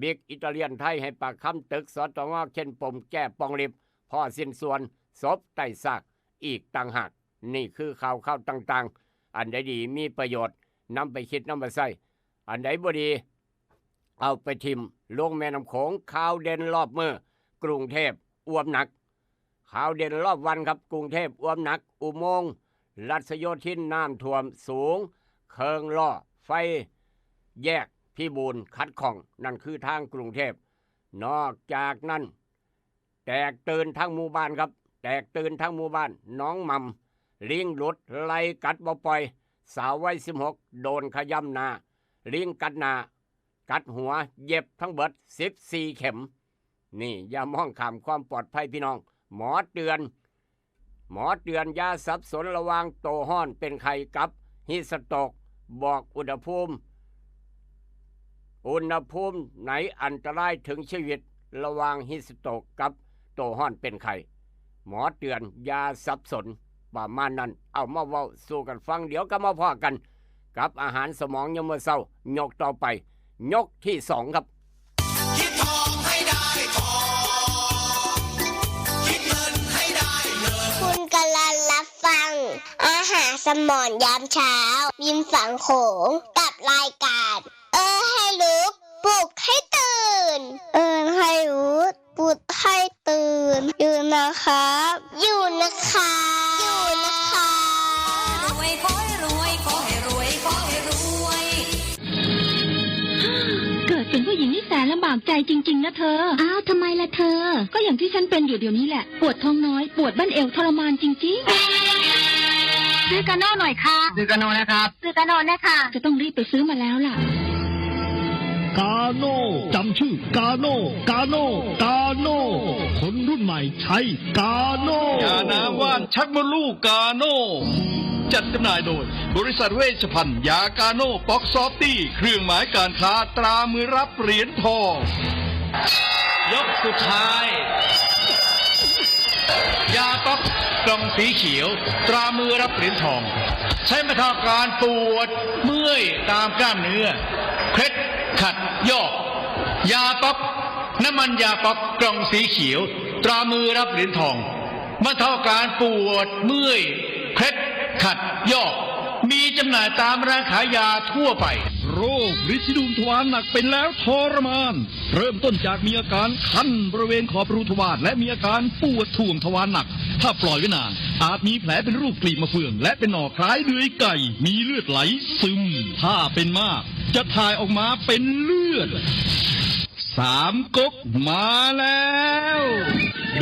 บิ๊กอิตาเลียนไทยให้ปากคำตึก สตง เค้นปมแก้ปองลิบ พ่อสิ้นส่วน ศพไต่ซากอีกต่างหาก นี่คือข่าวข่าวต่างๆ อันใดดีมีประโยชน์นำไปคิดนำไปใช้ อันใดบ่ดีเอาไปถิ่มลงแม่น้ำโขง ข่าวเด่นรอบมื้อกรุงเทพอ่วมหนัก ข่าวเด่นรอบวันครับ กรุงเทพอ่วมหนัก อุโมงค์รัชโยธินน้ำท่วมสูง เคิงล้อไฟแยกพิบูลขัดข้อง นั่นคือทางกรุงเทพ นอกจากนั้น แตกตื่นทั้งหมู่บ้านครับ แตกตื่นทั้งหมู่บ้าน หนองหม่ำ ลิงหลุดไล่กัดบ่ปล่อย สาววัยสิบหก โดนขย้ำหน้า ลิงกัดหน้า กัดหัว เย็บทั้งเบิดสิบสี่เข็ม นี่อย่ามองข้ามความปลอดภัยพี่น้อง หมอเตือน หมอเตือนอย่าสับสนระหว่างโตฮ้อนเป็นไข้กับฮีทสโตรก บอกอุณหภูมิ อุณหภูมิไหนอันตรายถึงชีวิต ระหว่างฮีทสโตรกกับโตฮ้อนเป็นไข้ หมอเตือนอย่าสับสน ประมาณนั้น เอามาเว้าสู่กันฟัง เดี๋ยวก็มาพ้อกัน กับอาหารสมองยามมื้อเช้า ยกต่อไป ยกที่สองครับ คิดทองให้ได้ทอง คิดเงินให้ได้เงิน คุณกำลังรับฟัง อาหารสมองยามเช้า ริมฝั่งโขง กับรายการ เออให้รู้ ปลุกให้ตื่น เออให้รู้ ปลุกให้ตื่น อยู่นะครับ อยู่นะครับ อยู่นะครับ รวยขอให้รวย ขอให้รวย ขอให้รวย เกิดเป็นผู้หญิงนี่แสนลำบากใจจริงๆนะเธอ อ้าว ทำไมล่ะเธอ ก็อย่างที่ฉันเป็นอยู่เดี๋ยวนี้แหละ ปวดท้องน้อย ปวดบั้นเอวทรมานจริงๆ ซื้อกาโน่หน่อยค่ะ ซื้อกาโน่นะครับ ซื้อกาโน่นะคะ จะต้องรีบไปซื้อมาแล้วล่ะ กาโน่ จำชื่อ กาโน่ กาโน่ กาโน่ คนรุ่นใหม่ใช้กาโน่ ยาน้ำว่านชักมดลูกกาโน่ จัดจำหน่ายโดย บริษัทเวชภัณฑ์ ยากาโน่ ป๊อกซอฟตี้ เครื่องหมายการค้าตรามือรับเหรียญทอง ยกสุดท้าย ยาป๊อกกล่องสีเขียว ตรามือรับเหรียญทอง ใช้บรรเทาอาการปวดเมื่อยตามกล้ามเนื้อ เคล็ดขัดยอก ยาป๊อก น้ำมันยาป๊อกกล่องสีเขียว ตรามือรับเหรียญทอง บรรเทาอาการปวดเมื่อย เคล็ดขัดยอก มีจำหน่ายตามร้านขายยาทั่วไป โรคริดสีดวงทวารหนักเป็นแล้วทรมาน เริ่มต้นจากมีอาการคันบริเวณขอบรูทวาร และมีอาการปวดถ่วงทวารหนัก ถ้าปล่อยไว้นาน อาจมีแผลเป็นรูปกลีบมะเฟือง และเป็นหนองคล้ายเดือยไก่ มีเลือดไหลซึม ถ้าเป็นมาก จะถ่ายออกมาเป็นเลือด สามก๊กมาแล้ว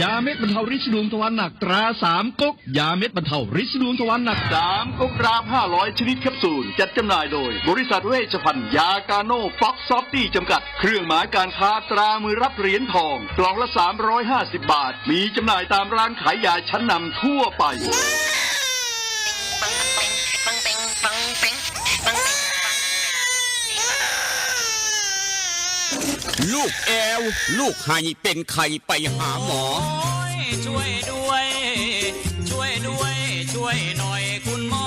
ยาเม็ดบรรเทาริดสีดวงทวารหนักตราสามก๊ก ยาเม็ดบรรเทาริดสีดวงทวารหนัก สามก๊กรามห้าร้อยชนิดแคปซูล จัดจำหน่ายโดย บริษัทเวชภัณฑ์ ยากาโน่ ป๊อกซอฟตี้ จำกัด เครื่องหมายการค้าตรามือรับเหรียญทอง กล่องละสามร้อยห้าสิบบาท มีจำหน่ายตามร้านขายยาชั้นนำทั่วไป ลูกแอว ลูกไห้เป็นไข้ไปหาหมอ โอ้ย ช่วยด้วย ช่วยด้วย ช่วยหน่อยคุณหมอ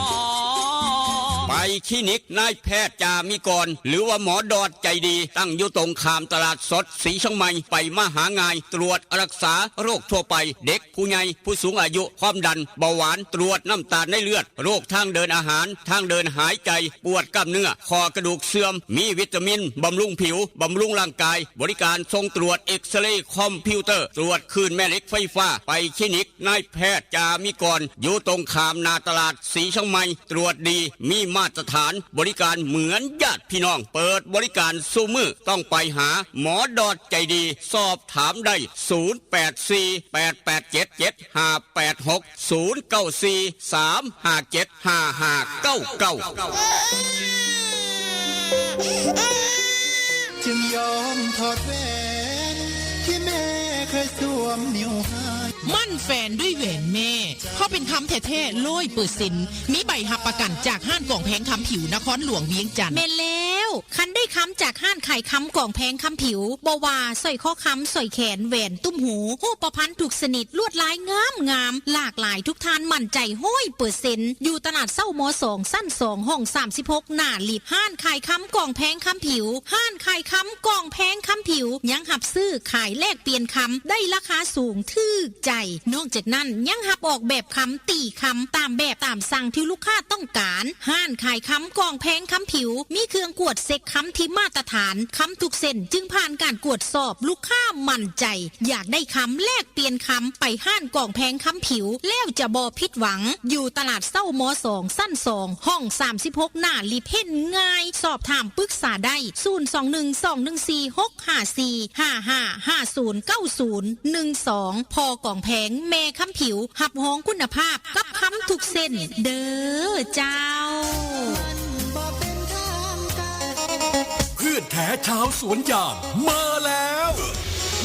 ไปคลินิกนายแพทย์จามิกร หรือว่าหมอดอดใจดี ตั้งอยู่ตรงข้ามตลาดสดสีเชียงใหม่ ไปมาหาง่าย ตรวจรักษาโรคทั่วไป เด็ก ผู้ใหญ่ ผู้สูงอายุ ความดัน เบาหวาน ตรวจน้ำตาลในเลือด โรคทางเดินอาหาร ทางเดินหายใจ ปวดกล้ามเนื้อ ข้อกระดูกเสื่อม มีวิตามิน บำรุงผิว บำรุงร่างกาย บริการส่งตรวจเอ็กซเรย์คอมพิวเตอร์ ตรวจคลื่นแม่เหล็กไฟฟ้า ไปคลินิกนายแพทย์จามิกร อยู่ตรงข้ามหน้าตลาดสีเชียงใหม่ ตรวจดี มีมา สถานบริการเหมือนญาติพี่น้อง เปิดบริการซุมื้อ ต้องไปหาหมอดอดใจดี สอบถามได้ ศูนย์แปดสี่ แปดแปดเจ็ด เจ็ดห้าแปดหก ศูนย์เก้าสี่ สามห้าเจ็ด ห้าห้าเก้าเก้า จึงยอมถอดแหวนที่แม่เคยสวมนิ้วให้ มั่นแฟนด้วยแหวนแม่ เพราะเป็นคำแท้ๆร้อยเปอร์เซ็นต์ มีใบรับประกันจากห้านกองแพงคำผิวนครหลวงเวียงจันทน์ แม่นแล้ว คันได้คำจากห้านขายคำกองแพงคำผิว บ่ว่าสร้อยคอคำ สร้อยแขน แหวน ตุ้มหู ฮูปพรรณทุกชนิด ลวดลายงามงาม หลากหลายทุกท่านมั่นใจร้อยเปอร์เซ็นต์ อยู่ตลาดเศร้ามสอง ชั้นสอง ห้องสามสิบหก หน้าลิฟต์ ห้านขายคำกองแพงคำผิว ห้านขายคำกองแพงคำผิว ยังรับซื้อขายแลกเปลี่ยนคำ ได้ราคาสูงถืกใจ นอกจากนั้นยังรับออกแบบคำตีคำตามแบบตามสั่งที่ลูกค้าต้องการ ห้านขายคำกองแพงคำผิว มีเครื่องกวดเช็คคำที่มาตรฐาน คำทุกเส้นจึงผ่านการกวดสอบ ลูกค้ามั่นใจ อยากได้คำแลกเปลี่ยนคำไปห้านกองแพงคำผิว แล้วจะบ่ผิดหวัง อยู่ตลาดเศร้ามสอง ชั้นสอง ห้องสามสิบหก หน้าลิฟต์ เห็นง่าย สอบถามปรึกษาได้ ศูนย์สองหนึ่ง สองหนึ่งสี่ หกห้าสี่ ห้าห้าห้าศูนย์เก้าศูนย์หนึ่งสอง พอกองแพงแม่คำผิว รับรองคุณภาพกับคำทุกเส้น เด้อเจ้า เพื่อนแท้ชาวสวนยางมาแล้ว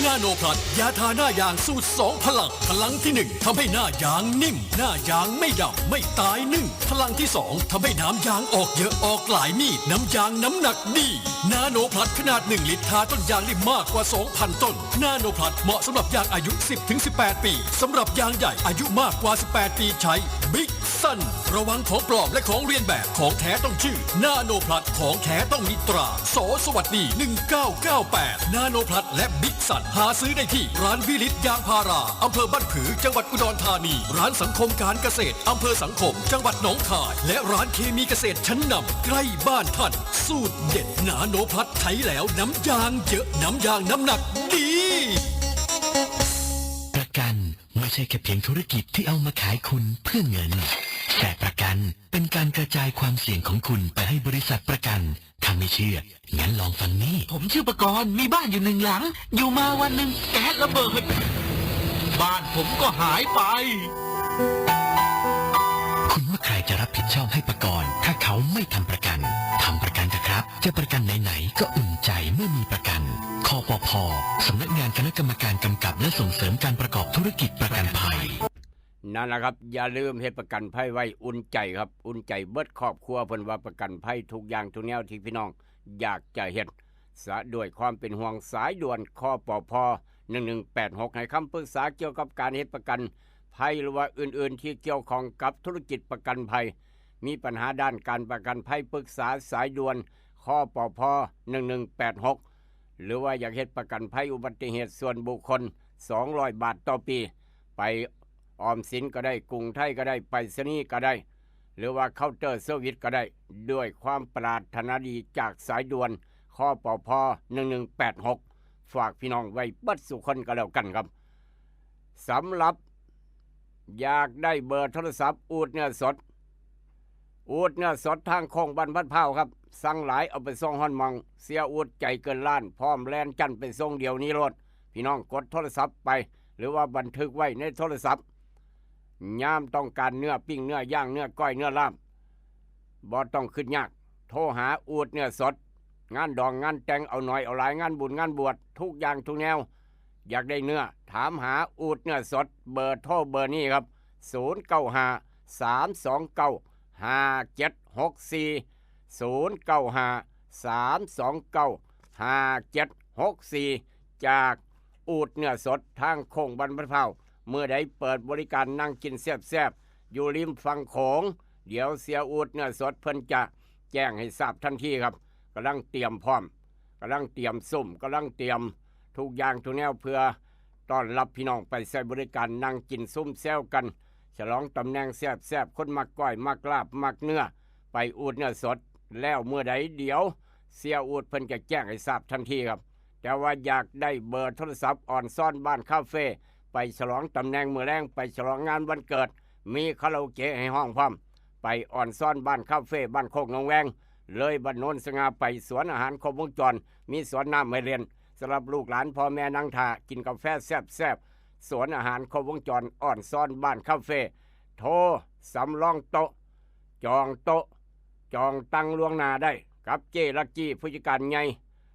นาโนพลัสยาทาหน้ายางสูตรสองพลัง พลังที่หนึ่งทำให้หน้ายางนิ่ม หน้ายางไม่ดำไม่ตายนึ่ง พลังที่สองทำให้น้ำยางออกเยอะออกหลายมีด น้ำยางน้ำหนักดี นาโนพลัสขนาดหนึ่งลิตรทาต้นยางได้มากกว่าสองพันต้น นาโนพลัสเหมาะสำหรับยางอายุสิบถึงสิบแปดปี สำหรับยางใหญ่อายุมากกว่าสิบแปดปีใช้ บิ๊กซัน ระวังของปลอมและของเลียนแบบ ของแท้ต้องชื่อ นาโนพลัส ของแท้ต้องมีตรา ส.สวัสดี หนึ่งเก้าเก้าแปด นาโนพลัสและบิ๊กซัน หาซื้อได้ที่ร้านวิลิตยางพารา อำเภอบ้านผือ จังหวัดอุดรธานี ร้านสังคมการเกษตร อำเภอสังคม จังหวัดหนองคาย และร้านเคมีเกษตรชั้นนำใกล้บ้านท่าน สูตรเด็ดนาโนพลัสใช้แล้วน้ำยางเยอะ น้ำยางน้ำหนักดี ประกันไม่ใช่แค่เพียงธุรกิจที่เอามาขายคุณเพื่อเงิน แต่ประกันเป็นการกระจายความเสี่ยงของคุณไปให้บริษัทประกัน ถ้าไม่เชื่อ งั้นลองฟังนี่ ผมชื่อประกรณ์ มีบ้านอยู่หนึ่งหลัง อยู่มาวันหนึ่งแก๊สระเบิด บ้านผมก็หายไป คุณว่าใครจะรับผิดชอบให้ประกรณ์ ถ้าเขาไม่ทำประกัน ทำประกันเถอะครับ จะประกันไหนๆก็อุ่นใจเมื่อมีประกัน คปภ สำนักงานคณะกรรมการกำกับและส่งเสริมการประกอบธุรกิจประกันภัย นั่นแหละครับ อย่าลืมเฮ็ดประกันภัยไว้อุ่นใจครับ อุ่นใจเบิดครอบครัว เพิ่นว่าประกันภัยทุกอย่างทุกแนวที่พี่น้องอยากจะเฮ็ด สะด้วยความเป็นห่วงสายด่วน คปภ หนึ่งหนึ่งแปดหก ให้คำปรึกษาเกี่ยวกับการเฮ็ดประกันภัยหรือว่าอื่นๆที่เกี่ยวข้องกับธุรกิจประกันภัย มีปัญหาด้านการประกันภัยปรึกษาสายด่วน คปภ หนึ่งหนึ่งแปดหก หรือว่าอยากเฮ็ดประกันภัยอุบัติเหตุส่วนบุคคล สองร้อยบาทต่อปี ไปออมสินก็ได้ กรุงไทยก็ได้ ไปรษณีย์ก็ได้ หรือว่าเคาน์เตอร์เซอร์วิสก็ได้ ด้วยความปรารถนาดีจากสายด่วน คปภ หนึ่งหนึ่งแปดหก ฝากพี่น้องไว้เบิดสู่คนก็แล้วกันครับ สำหรับ อยากได้เบอร์โทรศัพท์อูดเนื้อสด อูดเนื้อสดทางโค้งบ้านพัดพร้าวครับ สั่งหลายเอาไปส่งฮอดหม่อง เสียอูดใจเกินล้าน พร้อมแล่นจั่นไปส่งเดี๋ยวนี้โลด พี่น้องกดโทรศัพท์ไป หรือว่าบันทึกไว้ในโทรศัพท์ ยามต้องการเนื้อปิ้ง เนื้อย่าง เนื้อก้อย เนื้อลาบ บ่ต้องคิดยาก โทรหาอูดเนื้อสด งานดองงานแต่ง เอาน้อยเอาหลาย งานบุญงานบวช ทุกอย่างทุกแนว อยากได้เนื้อ ถามหาอูดเนื้อสด เบอร์โทรเบอร์นี้ครับ ศูนย์เก้าห้า สามสองเก้า ห้าเจ็ดหกสี่ ศูนย์เก้าห้า สามสองเก้า ห้าเจ็ดหกสี่ จากอูดเนื้อสดทางโค้งบ้านพัดพร้าว มื้อใดเปิดบริการนั่งกินแซ่บๆ อยู่ริมฝั่งโขง เดี๋ยวเสียอูดเนื้อสดเพิ่นจะแจ้งให้ทราบทันทีครับ กำลังเตรียมพร้อม กำลังเตรียมซุ่ม กำลังเตรียมทุกอย่างทุกแนวเพื่อต้อนรับพี่น้องไปใช้บริการนั่งกินซุ่มแซวกัน ฉลองตำแหน่งแซ่บๆ คนมักก้อย มักลาบ มักเนื้อ ไปอูดเนื้อสด แล้วมื้อใดเดี๋ยวเสียอูดเพิ่นจะแจ้งให้ทราบทันทีครับ แต่ว่าอยากได้เบอร์โทรศัพท์ออนซอนบ้านคาเฟ่ ไปฉลองตำแหน่งมื้อแลง ไปฉลองงานวันเกิด มีคาราโอเกะให้ฮ้องพร้อม ไปอ่อนซ้อนบ้านคาเฟ่บ้านโคกหนองแวง เลยบ้านโนนสง่าไปสวนอาหารครบวงจร มีสวนน้ำให้เล่นสำหรับลูกหลานพ่อแม่นั่งท่ากินกาแฟแซ่บๆ สวนอาหารครบวงจรอ่อนซ้อนบ้านคาเฟ่ โทรสำรองโต๊ะ จองโต๊ะ จองตังล่วงหน้าได้กับเจลักกี้ผู้จัดการใหญ่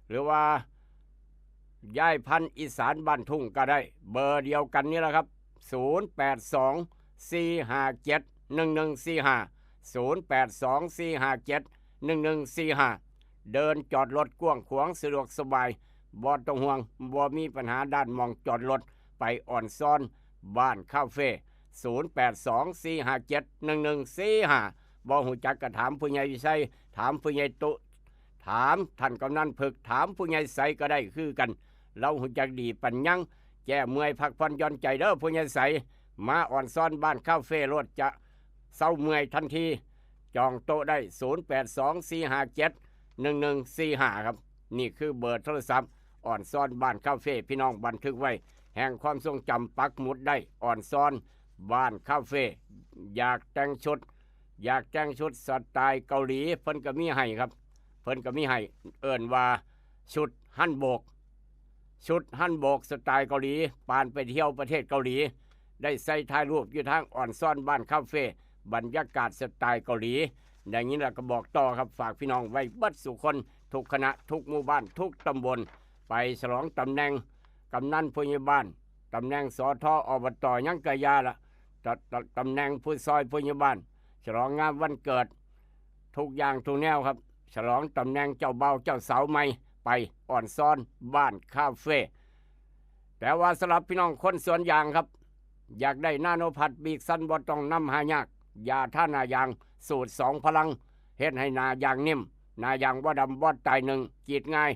หรือว่ายายพันธุ์อีสานบ้านทุ่งก็ได้ เบอร์เดียวกันนี่แหละครับ ศูนย์แปดสอง สี่ห้าเจ็ด หนึ่งหนึ่งสี่ห้า ศูนย์แปดสอง สี่ห้าเจ็ด หนึ่งหนึ่งสี่ห้า เดินจอดรถกว้างขวางสะดวกสบาย บ่ต้องห่วง บ่มีปัญหาด้านหม่องจอดรถ ไปอ่อนซ้อนบ้านคาเฟ่ ศูนย์แปดสอง สี่ห้าเจ็ด หนึ่งหนึ่งสี่ห้า บ่ฮู้จักก็ถามผู้ใหญ่วิชัย ถามผู้ใหญ่ตุ ถามท่านกำนันผึก ถามผู้ใหญ่ใสก็ได้คือกัน เราฮู้จักดีปานหยัง แก้เมื่อยพักผ่อนหย่อนใจเด้อผู้ใหญ่ใส มาอ่อนซ้อนบ้านคาเฟ่โลด จะเซาเมื่อยทันที จองโต๊ะได้ ศูนย์แปดสอง สี่ห้าเจ็ด หนึ่งหนึ่งสี่ห้า ครับ นี่คือเบอร์โทรศัพท์อ่อนซ้อนบ้านคาเฟ่ พี่น้องบันทึกไว้ แห่งความทรงจำปักหมุดได้ อ่อนซ้อนบ้านคาเฟ่ อยากแต่งชุด อยากแต่งชุดสไตล์เกาหลี เพิ่นก็มีให้ครับ เพิ่นก็มีให้ เอิ้นว่าชุดฮันบก ชุดฮันบกสไตล์เกาหลี ปานไปเที่ยวประเทศเกาหลี ได้ใส่ถ่ายรูปอยู่ทางอ่อนซ้อนบ้านคาเฟ่ บรรยากาศสไตล์เกาหลี อย่างนี้แล้วก็บอกต่อครับ ฝากพี่น้องไว้เบิดสู่คน ทุกคณะ ทุกหมู่บ้าน ทุกตำบล ไปฉลองตำแหน่งกำนันผู้ใหญ่บ้าน ตำแหน่ง สท อบต หยังกะยาละ ต- ต- ตำแหน่งผู้ซอยผู้ใหญ่บ้าน ฉลองงานวันเกิด ทุกอย่างทุกแนวครับ ฉลองตำแหน่งเจ้าบ่าวเจ้าสาวใหม่ ไปอ่อนซ้อนบ้านคาเฟ่ แต่ว่าสำหรับพี่น้องคนสวนยางครับ อยากได้นาโนพัดบีกซันบ่ต้องนำหายาก ยาทาหน้ายางสูตรสองพลัง เฮ็ดให้หน้ายางนิ่ม หน้ายางบ่ดำบ่ตายนึ่ง กรีดง่าย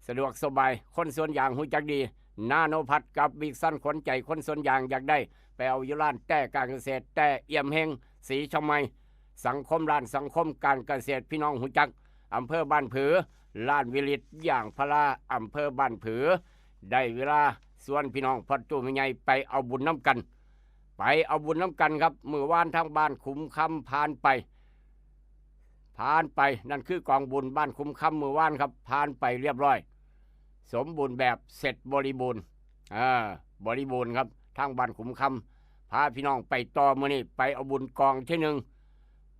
สะดวกสบาย คนสวนยางฮู้จักดี นาโนพัดกับบีกซันขวัญใจคนสวนยางอยากได้ ไปเอาอยู่ร้านแต้การเกษตร แต้เอี่ยมเฮง สีชะไม สังคมร้านสังคมการเกษตร พี่น้องฮู้จัก อำเภอบ้านผือ ร้านวิลิตยางพารา อำเภอบ้านผือ ได้เวลาชวนพี่น้องพ่อตู้แม่ใหญ่ไปเอาบุญนำกัน ไปเอาบุญนำกันครับ มื้อวานทางบ้านขุมคำผ่านไป ผ่านไป นั่นคือกองบุญบ้านขุมคำมื้อวานครับ ผ่านไปเรียบร้อย สมบูรณ์แบบเสร็จบริบูรณ์ อ่า บริบูรณ์ครับ ทางบ้านขุมคำ พาพี่น้องไปต่อมื้อนี้ ไปเอาบุญกองที่หนึ่ง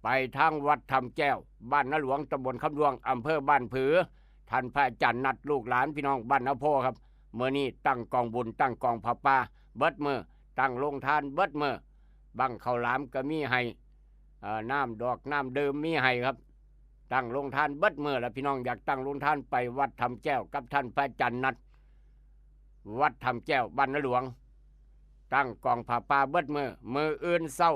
ไปทางวัดถ้ำแก้ว บ้านนาหลวง ตำบลคำหลวง อำเภอบ้านผือ ท่านพระอาจารย์นัดลูกหลานพี่น้องบ้านนาโพครับ มื้อนี้ตั้งกองบุญ ตั้งกองผ้าป่าเบิดมื้อ ตั้งโรงทานเบิดมื้อ บั้งข้าวหลามก็มีให้ เอ่อ น้ำดอกน้ำดื่มมีให้ครับ ตั้งโรงทานเบิดมื้อ แล้วพี่น้องอยากตั้งโรงทาน ไปวัดถ้ำแก้วกับท่านพระอาจารย์นัด วัดถ้ำแก้ว บ้านนาหลวง ตั้งกองผ้าป่าเบิดมื้อ มื้ออื่นเช้า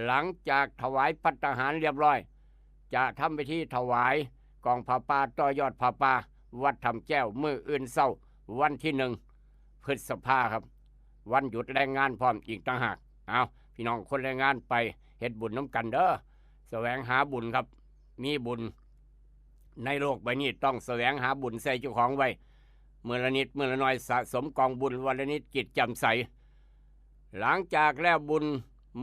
หลังจากถวายภัตตาหารเรียบร้อย จะทำพิธีถวายกองผ้าป่า ต่อยอดผ้าป่า วัดถ้ำแก้ว มื้ออื่นเช้า วันที่หนึ่งพฤษภาครับ วันหยุดแรงงานพร้อมอีกต่างหาก เอา พี่น้องคนแรงงานไปเฮ็ดบุญนำกันเด้อ แสวงหาบุญครับ มีบุญในโลกใบนี้ต้องแสวงหาบุญใส่เจ้าของไว้ มื้อละนิดมื้อละหน่อย สะสมกองบุญวันละนิดจิตแจ่มใส หลังจากแล้วบุญ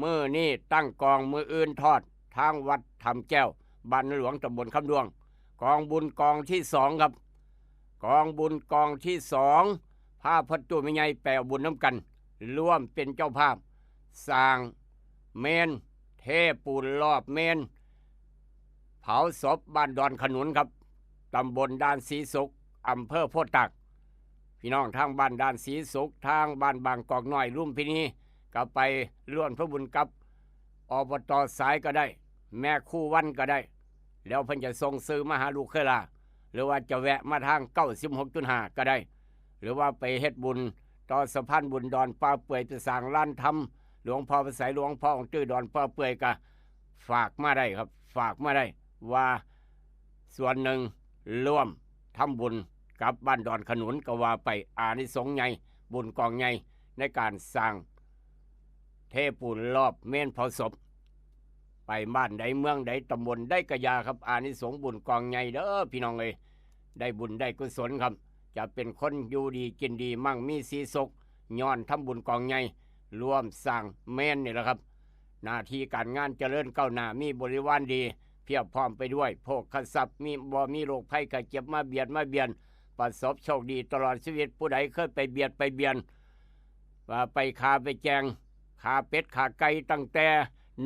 มื้อนี้ตั้งกอง มื้ออื่นทอด ทางวัดถ้ำแก้ว บ้านนาหลวง ตำบลคำหลวง กองบุญกองที่สองครับ กองบุญกองที่สอง พาพ่อตู้แม่ใหญ่ไปเอาบุญนำกัน ร่วมเป็นเจ้าภาพ สร้างเมน เทปูนรอบเมน เผาศพบ้านดอนขนุนครับ ตำบลด่านสีสุข อำเภอโพธิ์ตาก พี่น้องทางบ้านด่านสีสุข ทางบ้านบางกอกน้อย ลุมพินี ก็ไปร่วมทำบุญกับ อบต.สายก็ได้ แม่ครูวันก็ได้ แล้วเพิ่นจะส่งชื่อมาหาลูกเคยลา หรือว่าจะแวะมาทาง เก้าสิบหกจุดห้า ก็ได้ หรือว่าไปเฮ็ดบุญต่อสะพานบุญดอนป่าเปื่อย ไปสร้างลานธรรม หลวงพ่อพระไสย หลวงพ่อองค์ตื้อดอนป่าเปื่อย ก็ฝากมาได้ครับ ฝากมาได้ ว่าส่วนหนึ่งร่วมทำบุญกับบ้านดอนขนุนก็ว่าไป อานิสงส์ใหญ่ บุญกองใหญ่ ในการสร้าง เทปูนรอบเมนเผาศพ ไปบ้านใดเมืองใดตำบลใดกะยาครับ อานิสงส์บุญกองใหญ่เด้อพี่น้องเอ้ย ได้บุญได้กุศลครับ จะเป็นคนอยู่ดีกินดีมั่งมีสีสุข ย้อนทำบุญกองใหญ่ ร่วมสร้างเมนนี่แหละครับ หน้าที่การงานเจริญก้าวหน้า มีบริวารดี เพียบพร้อมไปด้วยโภคทรัพย์ มีบ่มีโรคภัยไข้เจ็บมาเบียดมาเบียน ประสบโชคดีตลอดชีวิต ผู้ใดเคยไปเบียดไปเบียน ว่าไปฆ่าไปแกล้ง ฆ่าเป็ดฆ่าไก่ตั้งแต่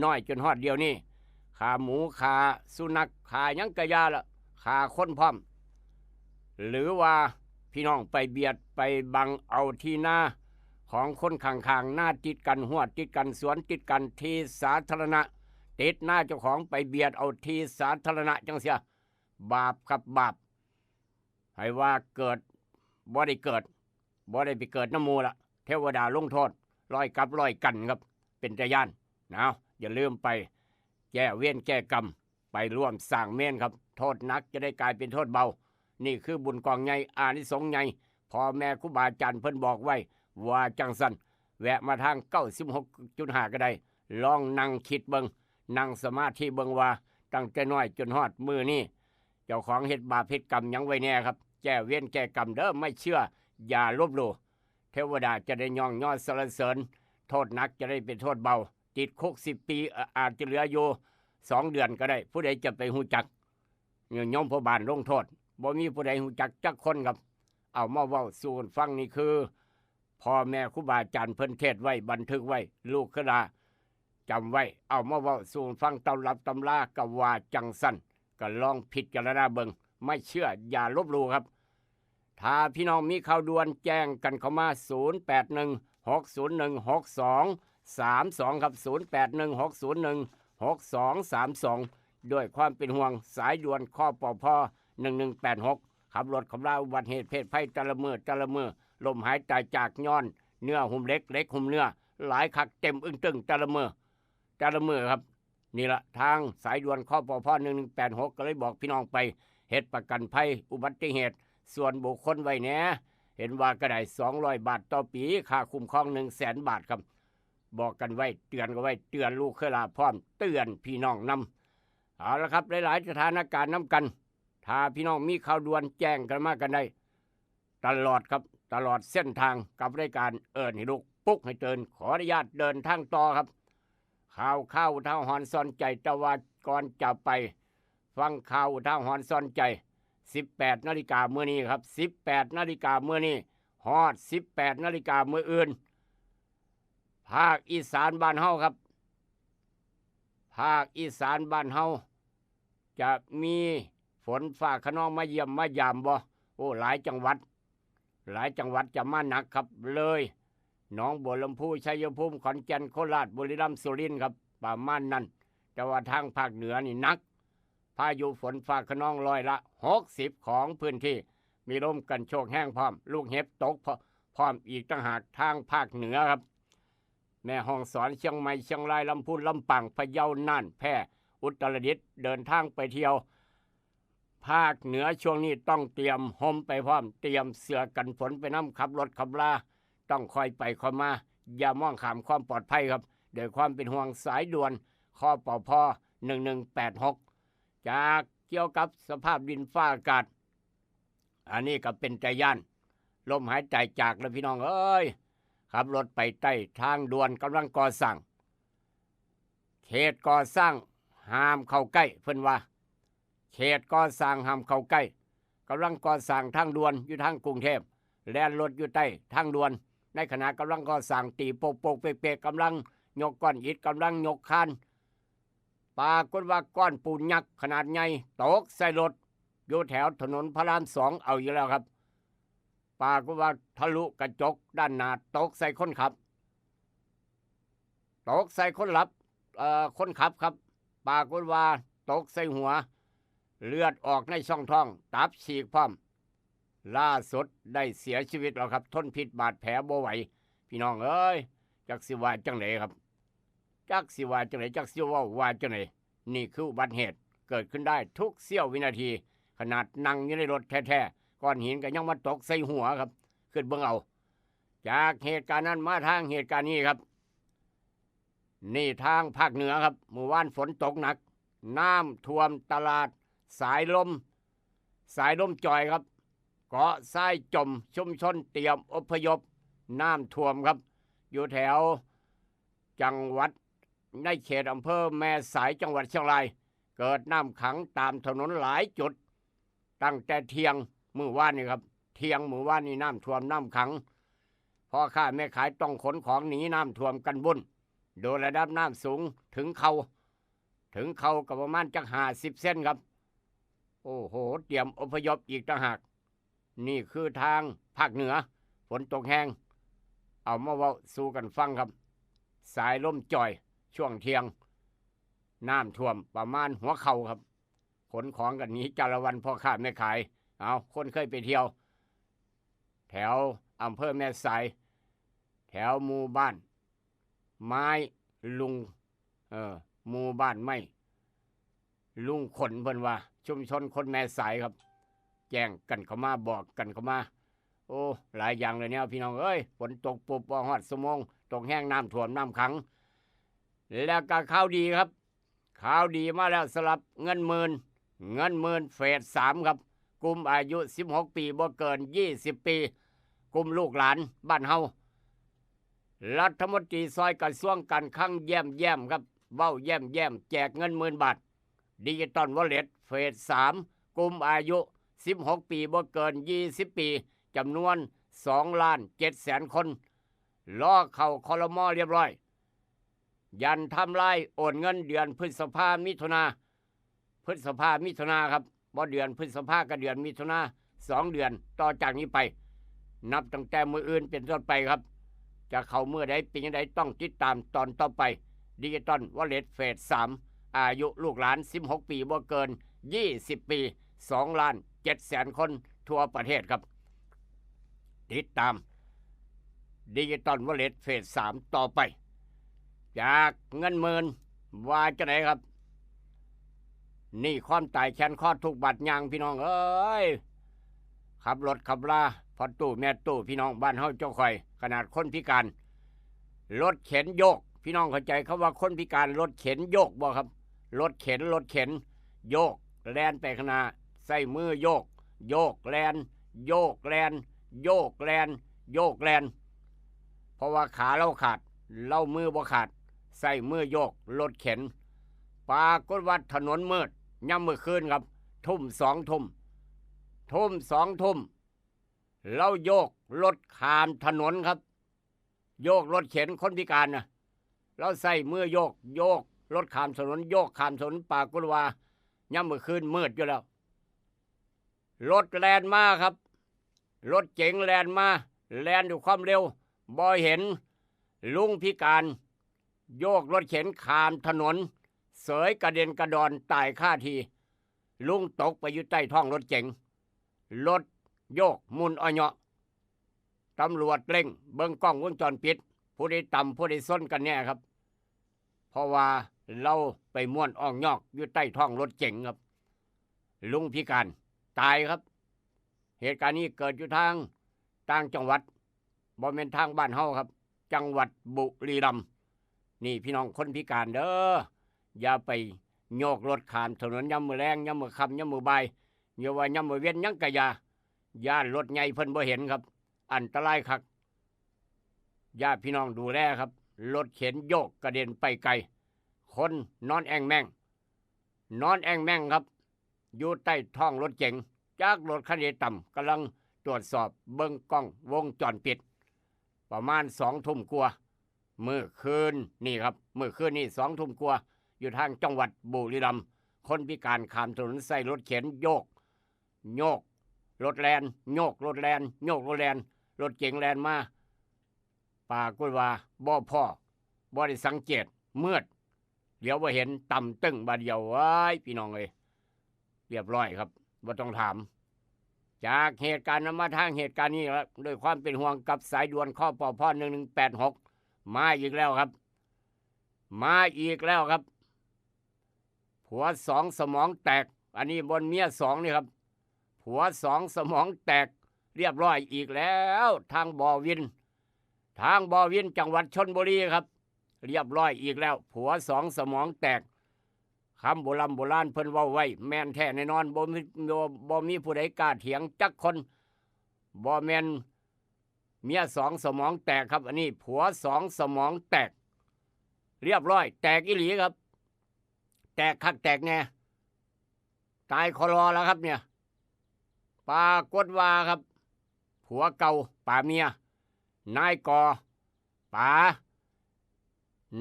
น้อยจนฮอดเดี๋ยวนี้ ฆ่าหมูฆ่าสุนัขฆ่าหยังกะยาละ ฆ่าคนพร้อม หรือว่าพี่น้องไปเบียดไปบังเอาที่นาของคนข้างๆ นาติดกัน ฮวดติดกัน สวนติดกัน ที่สาธารณะ ติดนาเจ้าของ ไปเบียดเอาที่สาธารณะจังเสีย บาปครับบาป ให้ว่าเกิดบ่ได้เกิด บ่ได้ไปเกิดนำหมู่ละ เทวดาลงโทษ ร้อยกับร้อยกันครับ เป็นตาย้าน เอา อย่าลืมไปแก้เวรแก้กรรม ไปร่วมสร้างเมนครับ โทษหนักจะได้กลายเป็นโทษเบา นี่คือบุญกองใหญ่ อานิสงส์ใหญ่ พ่อแม่ครูบาอาจารย์เพิ่นบอกไว้ ว่าจังซั่น แวะมาทาง เก้าสิบหกจุดห้า ก็ได้ ลองนั่งคิดเบิ่ง นั่งสมาธิเบิ่งว่า ตั้งแต่น้อยจนฮอดมื้อนี้ เจ้าของเฮ็ดบาปเฮ็ดกรรมหยังไว้แน่ครับ แก้เวรแก้กรรมเด้อ ไม่เชื่อ อย่าลบหลู่ เทวดาจะได้ย่องยอสรรเสริญ โทษหนักจะได้เป็นโทษเบา ติดคุก สิบ ปี เอ่อ อาจจะเหลืออยู่ สอง เดือนก็ได้ ผู้ใดจะไปฮู้จัก โยมพ่อบ้านลงโทษ บ่มีผู้ใดฮู้จักจักคนครับ เอามาเว้าสู่กันฟัง นี่คือ พ่อแม่ครูบาอาจารย์เพิ่นเทศน์ไว้ บันทึกไว้ ลูกคือหลานจำไว้ เอามาเว้าสู่กันฟัง ตำรับตำราก็ว่าจังซั่น ก็ลองพิจารณาเบิ่ง ไม่เชื่ออย่าลบหลู่ครับ ถ้าพี่น้องมีข่าวด่วนแจ้งกันเข้ามา ศูนย์แปดหนึ่ง หกศูนย์หนึ่ง หกสองสามสอง ครับ ศูนย์แปดหนึ่ง หกศูนย์หนึ่ง หกสองสามสอง ด้วยความเป็นห่วง สายด่วน คปภ หนึ่งหนึ่งแปดหก ขับรถขับลา อุบัติเหตุเพศภัยแต่ละมื้อแต่ละมื้อ ล้มหายตายจากย้อนเนื้อหุ้มเหล็ก เหล็กหุ้มเนื้อ หลายคัก เต็มอึ้งตึงแต่ละมื้อแต่ละมื้อครับ นี่ละ ทางสายด่วน คปภ หนึ่งหนึ่งแปดหก ก็เลยบอกพี่น้องไปเฮ็ดประกันภัยอุบัติเหตุส่วนบุคคลไว้แหน่ เห็นว่าก็ได้ สองร้อยบาทต่อปี ค่าคุ้มครอง หนึ่งแสนบาทครับ บอกกันไว้ เตือนกันไว้ เตือนลูกเคยหลานพร้อม เตือนพี่น้องนำ เอาละครับ หลายๆสถานการณ์นำกัน ถ้าพี่น้องมีข่าวด่วนแจ้งกันมากันได้ ตลอดครับ ตลอดเส้นทางกับรายการเอิ้นให้ลุก ปลุกให้ตื่น ขออนุญาตเดินทางต่อครับ ข่าว ข่าวอุทาหรณ์สอนใจ แต่ว่าก่อนจะไปฟังข่าวอุทาหรณ์สอนใจ สิบแปดนาฬิกามื้อนี้ครับ สิบแปดนาฬิกามื้อนี้ ฮอด สิบแปดนาฬิกามื้ออื่น ภาคอีสานบ้านเฮาครับ ภาคอีสานบ้านเฮา จะมีฝนฟ้าคะนองมาเยี่ยมมายามบ่ โอ้ หลายจังหวัด หลายจังหวัดจะมาหนักครับ เลย หนองบัวลำพู ชัยภูมิ ขอนแก่น โคราช บุรีรัมย์ สุรินทร์ครับ ประมาณนั้น แต่ว่าทางภาคเหนือนี่หนัก พายุฝนฟ้าคะนองร้อยละหกสิบของพื้นที่ มีลมกันโชกแฮงพร้อม ลูกเห็บตกพร้อม พร้อมอีกต่างหาก ทางภาคเหนือครับ แม่ฮ่องสอน เชียงใหม่ เชียงราย ลำพูน ลำปาง พะเยา น่าน แพร่ อุตรดิตถ์ เดินทางไปเที่ยว ภาคเหนือช่วงนี้ต้องเตรียมห่มไปพร้อม เตรียมเสื้อกันฝนไปนำ ขับรถขับลา ต้องค่อยไปค่อยมา อย่ามองข้ามความปลอดภัยครับ ด้วยความเป็นห่วง สายด่วน คปภ หนึ่งหนึ่งแปดหก จากเกี่ยวกับสภาพดินฟ้าอากาศ อันนี้ก็เป็นตาย้าน ล้มหายตายจากแล้วพี่น้องเอ้ย ขับรถไปใต้ทางด่วนกำลังก่อสร้าง เขตก่อสร้างห้ามเข้าใกล้ เพิ่นว่า เขตก่อสร้างห้ามเข้าใกล้ กำลังก่อสร้างทางด่วนอยู่ทางกรุงเทพฯ แล่นรถอยู่ใต้ทางด่วน ในขณะกำลังก่อสร้าง ตีโปกๆเปกๆ กำลังยกก้อนอิฐ กำลังยกคาน ปรากฏว่าก้อนปูนยักษ์ขนาดใหญ่ตกใส่รถ อยู่แถวถนนพระรามสอง เอาอยู่แล้วครับ ปรากฏว่าทะลุกระจกด้านหน้า ตกใส่คนขับ ตกใส่คนหลับ เอ่อ คนขับครับ ปรากฏว่าตกใส่หัว เลือดออกในช่องท้อง ตับฉีกพร้อม ล่าสุดได้เสียชีวิตแล้วครับ ทนพิษบาดแผลบ่ไหว พี่น้องเอ้ย จักสิว่าจังไดครับ จักสิว่าจังได จักสิเว้าว่าจังได นี่คืออุบัติเหตุ เกิดขึ้นได้ทุกเสี้ยววินาที ขนาดนั่งอยู่ในรถแท้ๆ ก้อนหินก็ยังมาตกใส่หัวครับ คิดเบิ่งเอา จากเหตุการณ์นั้นมาทางเหตุการณ์นี้ครับ นี่ทางภาคเหนือครับ เมื่อวานฝนตกหนัก น้ำท่วมตลาด สายลม สายลมจอยครับ เกาะทรายจม ชุมชนเตรียมอพยพ น้ำท่วมครับ อยู่แถวจังหวัด ในเขตอำเภอแม่สายจังหวัดเชียงราย เกิดน้ำขังตามถนนหลายจุด ตั้งแต่เที่ยงมื้อวานนี่ครับ เที่ยงมื้อวานนี่น้ำท่วมน้ำขัง พ่อค้าแม่ขายต้องขนของหนีน้ำท่วมกันวุ่น โดยระดับน้ำสูงถึงเขา่าถึงเข่าก็ประมาณจักห้าสิบเซนครับ โอ้โห เตรียมอพยพอีกต่างหาก นี่คือทางภาคเหนือ ฝนตกแฮง เอามาเว้าสู่กันฟังครับ สายลมจ่อยช่วงเที่ยง น้ำท่วมประมาณหัวเข่าครับ ขนของกันหนีจาละวันพ่อค้าแม่ขาย เอาคนเคยไปเที่ยว แถวอำเภอแม่สาย แถวหมู่บ้านไม้ลุง เออ หมู่บ้านไม้ลุงขนเพิ่นว่า ชุมชนคนแม่สายครับ แจ้งกันเข้ามาบอกกันเข้ามา โอ้ หลายอย่างเลยเนี่ยพี่น้องเอ้ย ฝนตกปุ๊บบ่ฮอดชั่วโมง ตกแฮงน้ำท่วมน้ำขัง แล้วก็ข่าวดีครับ ข่าวดีมาแล้วสำหรับเงินหมื่น เงินหมื่นเฟสสามครับ กลุ่มอายุสิบหกปีบ่เกินยี่สิบปี กลุ่มลูกหลานบ้านเฮา รัฐมนตรีซอยกระทรวงการคลังแย้มแย้มครับ เว้าแย้มแย้มแจกเงินหมื่นบาท ดิจิตอลวอลเล็ตเฟสสาม กลุ่มอายุสิบหกปีบ่เกินยี่สิบปี จำนวนสองล้านเจ็ดแสนคน รอเข้าคอรมอเรียบร้อย ยันไทม์ไลน์โอนเงินเดือนพฤษภามิถุนา พฤษภามิถุนาครับ บ่เดือนพฤษภาก็เดือนมิถุนา สองเดือนต่อจากนี้ไป นับตั้งแต่มื้ออื่นเป็นต้นไปครับ จะเข้ามื้อใดเป็นจั่งใดต้องติดตามตอนต่อไป ดิจิตอลวอลเล็ตเฟสสาม อายุลูกหลานสิบหกปีบ่เกินยี่สิบปี สองล้านเจ็ดแสนคนทั่วประเทศครับ ติดตามดิจิตอลวอลเล็ตเฟสสามต่อไป จากเงินหมื่น ว่าจั่งใดครับ นี่ความตายแขนคอทุกข์บาดยางพี่น้องเอ้ย ขับรถขับลาพ่อตู้แม่ตู้พี่น้องบ้านเฮาเจ้าข่อย ขนาดคนพิการ รถเข็นโยก พี่น้องเข้าใจคำว่าคนพิการรถเข็นโยกบ่ครับ รถเข็นรถเข็น โยกแล่นไปข้างหน้า ใส่มือโยก โยกแล่น โยกแล่น โยกแล่น โยกแล่น เพราะว่าขาลาวขาด ลาวมือบ่ขาด ใส่มือโยกรถเข็น ปรากฏว่าถนนมืด ยามมื้อคืนครับ ทุ่มสองทุ่ม ทุ่มสองทุ่ม ลาวโยกรถข้ามถนนครับ โยกรถเข็นคนพิการนะ ลาวใส่มือโยก โยกรถข้ามถนน โยกข้ามถนน ปรากฏว่ายามมื้อคืนมืดอยู่แล้ว รถแล่นมาครับ รถเก๋งแล่นมา แล่นด้วยความเร็ว บ่เห็นลุงพิการ โยกรถเข็นข้ามถนน เสยกระเด็นกระดอนตายคาที่ ลุงตกไปอยู่ใต้ท้องรถเก๋ง รถโยกหมุนอ้อเยาะ ตำรวจเร่งเบิ่งกล้องวงจรปิด ผู้ใดตำผู้ใดชนกันแน่ครับ เพราะว่าลาวไปม่วนอ้องยอกอยู่ใต้ท้องรถเก๋งครับ ลุงพิการตายครับ เหตุการณ์นี้เกิดอยู่ทางต่างจังหวัด บ่แม่นทางบ้านเฮาครับ จังหวัดบุรีรัมย์ นี่พี่น้องคนพิการเด้อ อย่าไปโยกรถข้ามถนนยามมื้อแลง ยามมื้อค่ำ ยามมื้อบ่าย อย่าว่ายามมื้อเว็นหยังกะอย่า ย้านรถใหญ่เพิ่นบ่เห็นครับ อันตรายคัก ญาติพี่น้องดูแลครับ รถเข็นโยกกระเด็นไปไกล คนนอนแอ่งแม่ง นอนแอ่งแม่งครับ อยู่ใต้ท้องรถเก๋ง จักรถคันใดตำ กำลังตรวจสอบเบิ่งกล้องวงจรปิด ประมาณสองทุ่มกว่า มื้อคืนนี่ครับ มื้อคืนนี่สองทุ่มกว่า อยู่ทางจังหวัดบุรีรัมย์ คนพิการข้ามถนนใส่รถเข็นโยก โยกรถแล่น โยกรถแล่น โยกรถแล่น รถเก๋งแล่นมา ปรากฏว่าบ่พ้อ บ่ได้สังเกต มืด เหลียวบ่เห็น ตำตึ้งบาดเดียว เอ้ย พี่น้องเอ้ย เรียบร้อยครับ บ่ต้องถาม จากเหตุการณ์นั้นมาทางเหตุการณ์นี้ครับ ด้วยความเป็นห่วงกับสายด่วน คปภ หนึ่งหนึ่งแปดหก มาอีกแล้วครับ มาอีกแล้วครับ ผัวสองสมองแตก อันนี้บ่แม่นเมียสองนี่ครับ ผัวสองสมองแตก เรียบร้อยอีกแล้ว ทางบ่อวิน ทางบ่อวินจังหวัดชลบุรีครับ เรียบร้อยอีกแล้ว ผัวสองสมองแตก คำโบราณโบราณเพิ่นเว้าไว้ แม่นแท้แน่นอน บ่มี บ่ บ่มีผู้ใดกล้าเถียงจักคน บ่แม่นเมียสองสมองแตกครับ อันนี้ผัวสองสมองแตก เรียบร้อย แตกอีหลีครับ แตกคักแตกแน่ ตายคอรอแล้วครับเนี่ย ปรากฏว่าครับ ผัวเก่าป๋าเมีย นายกอป๋า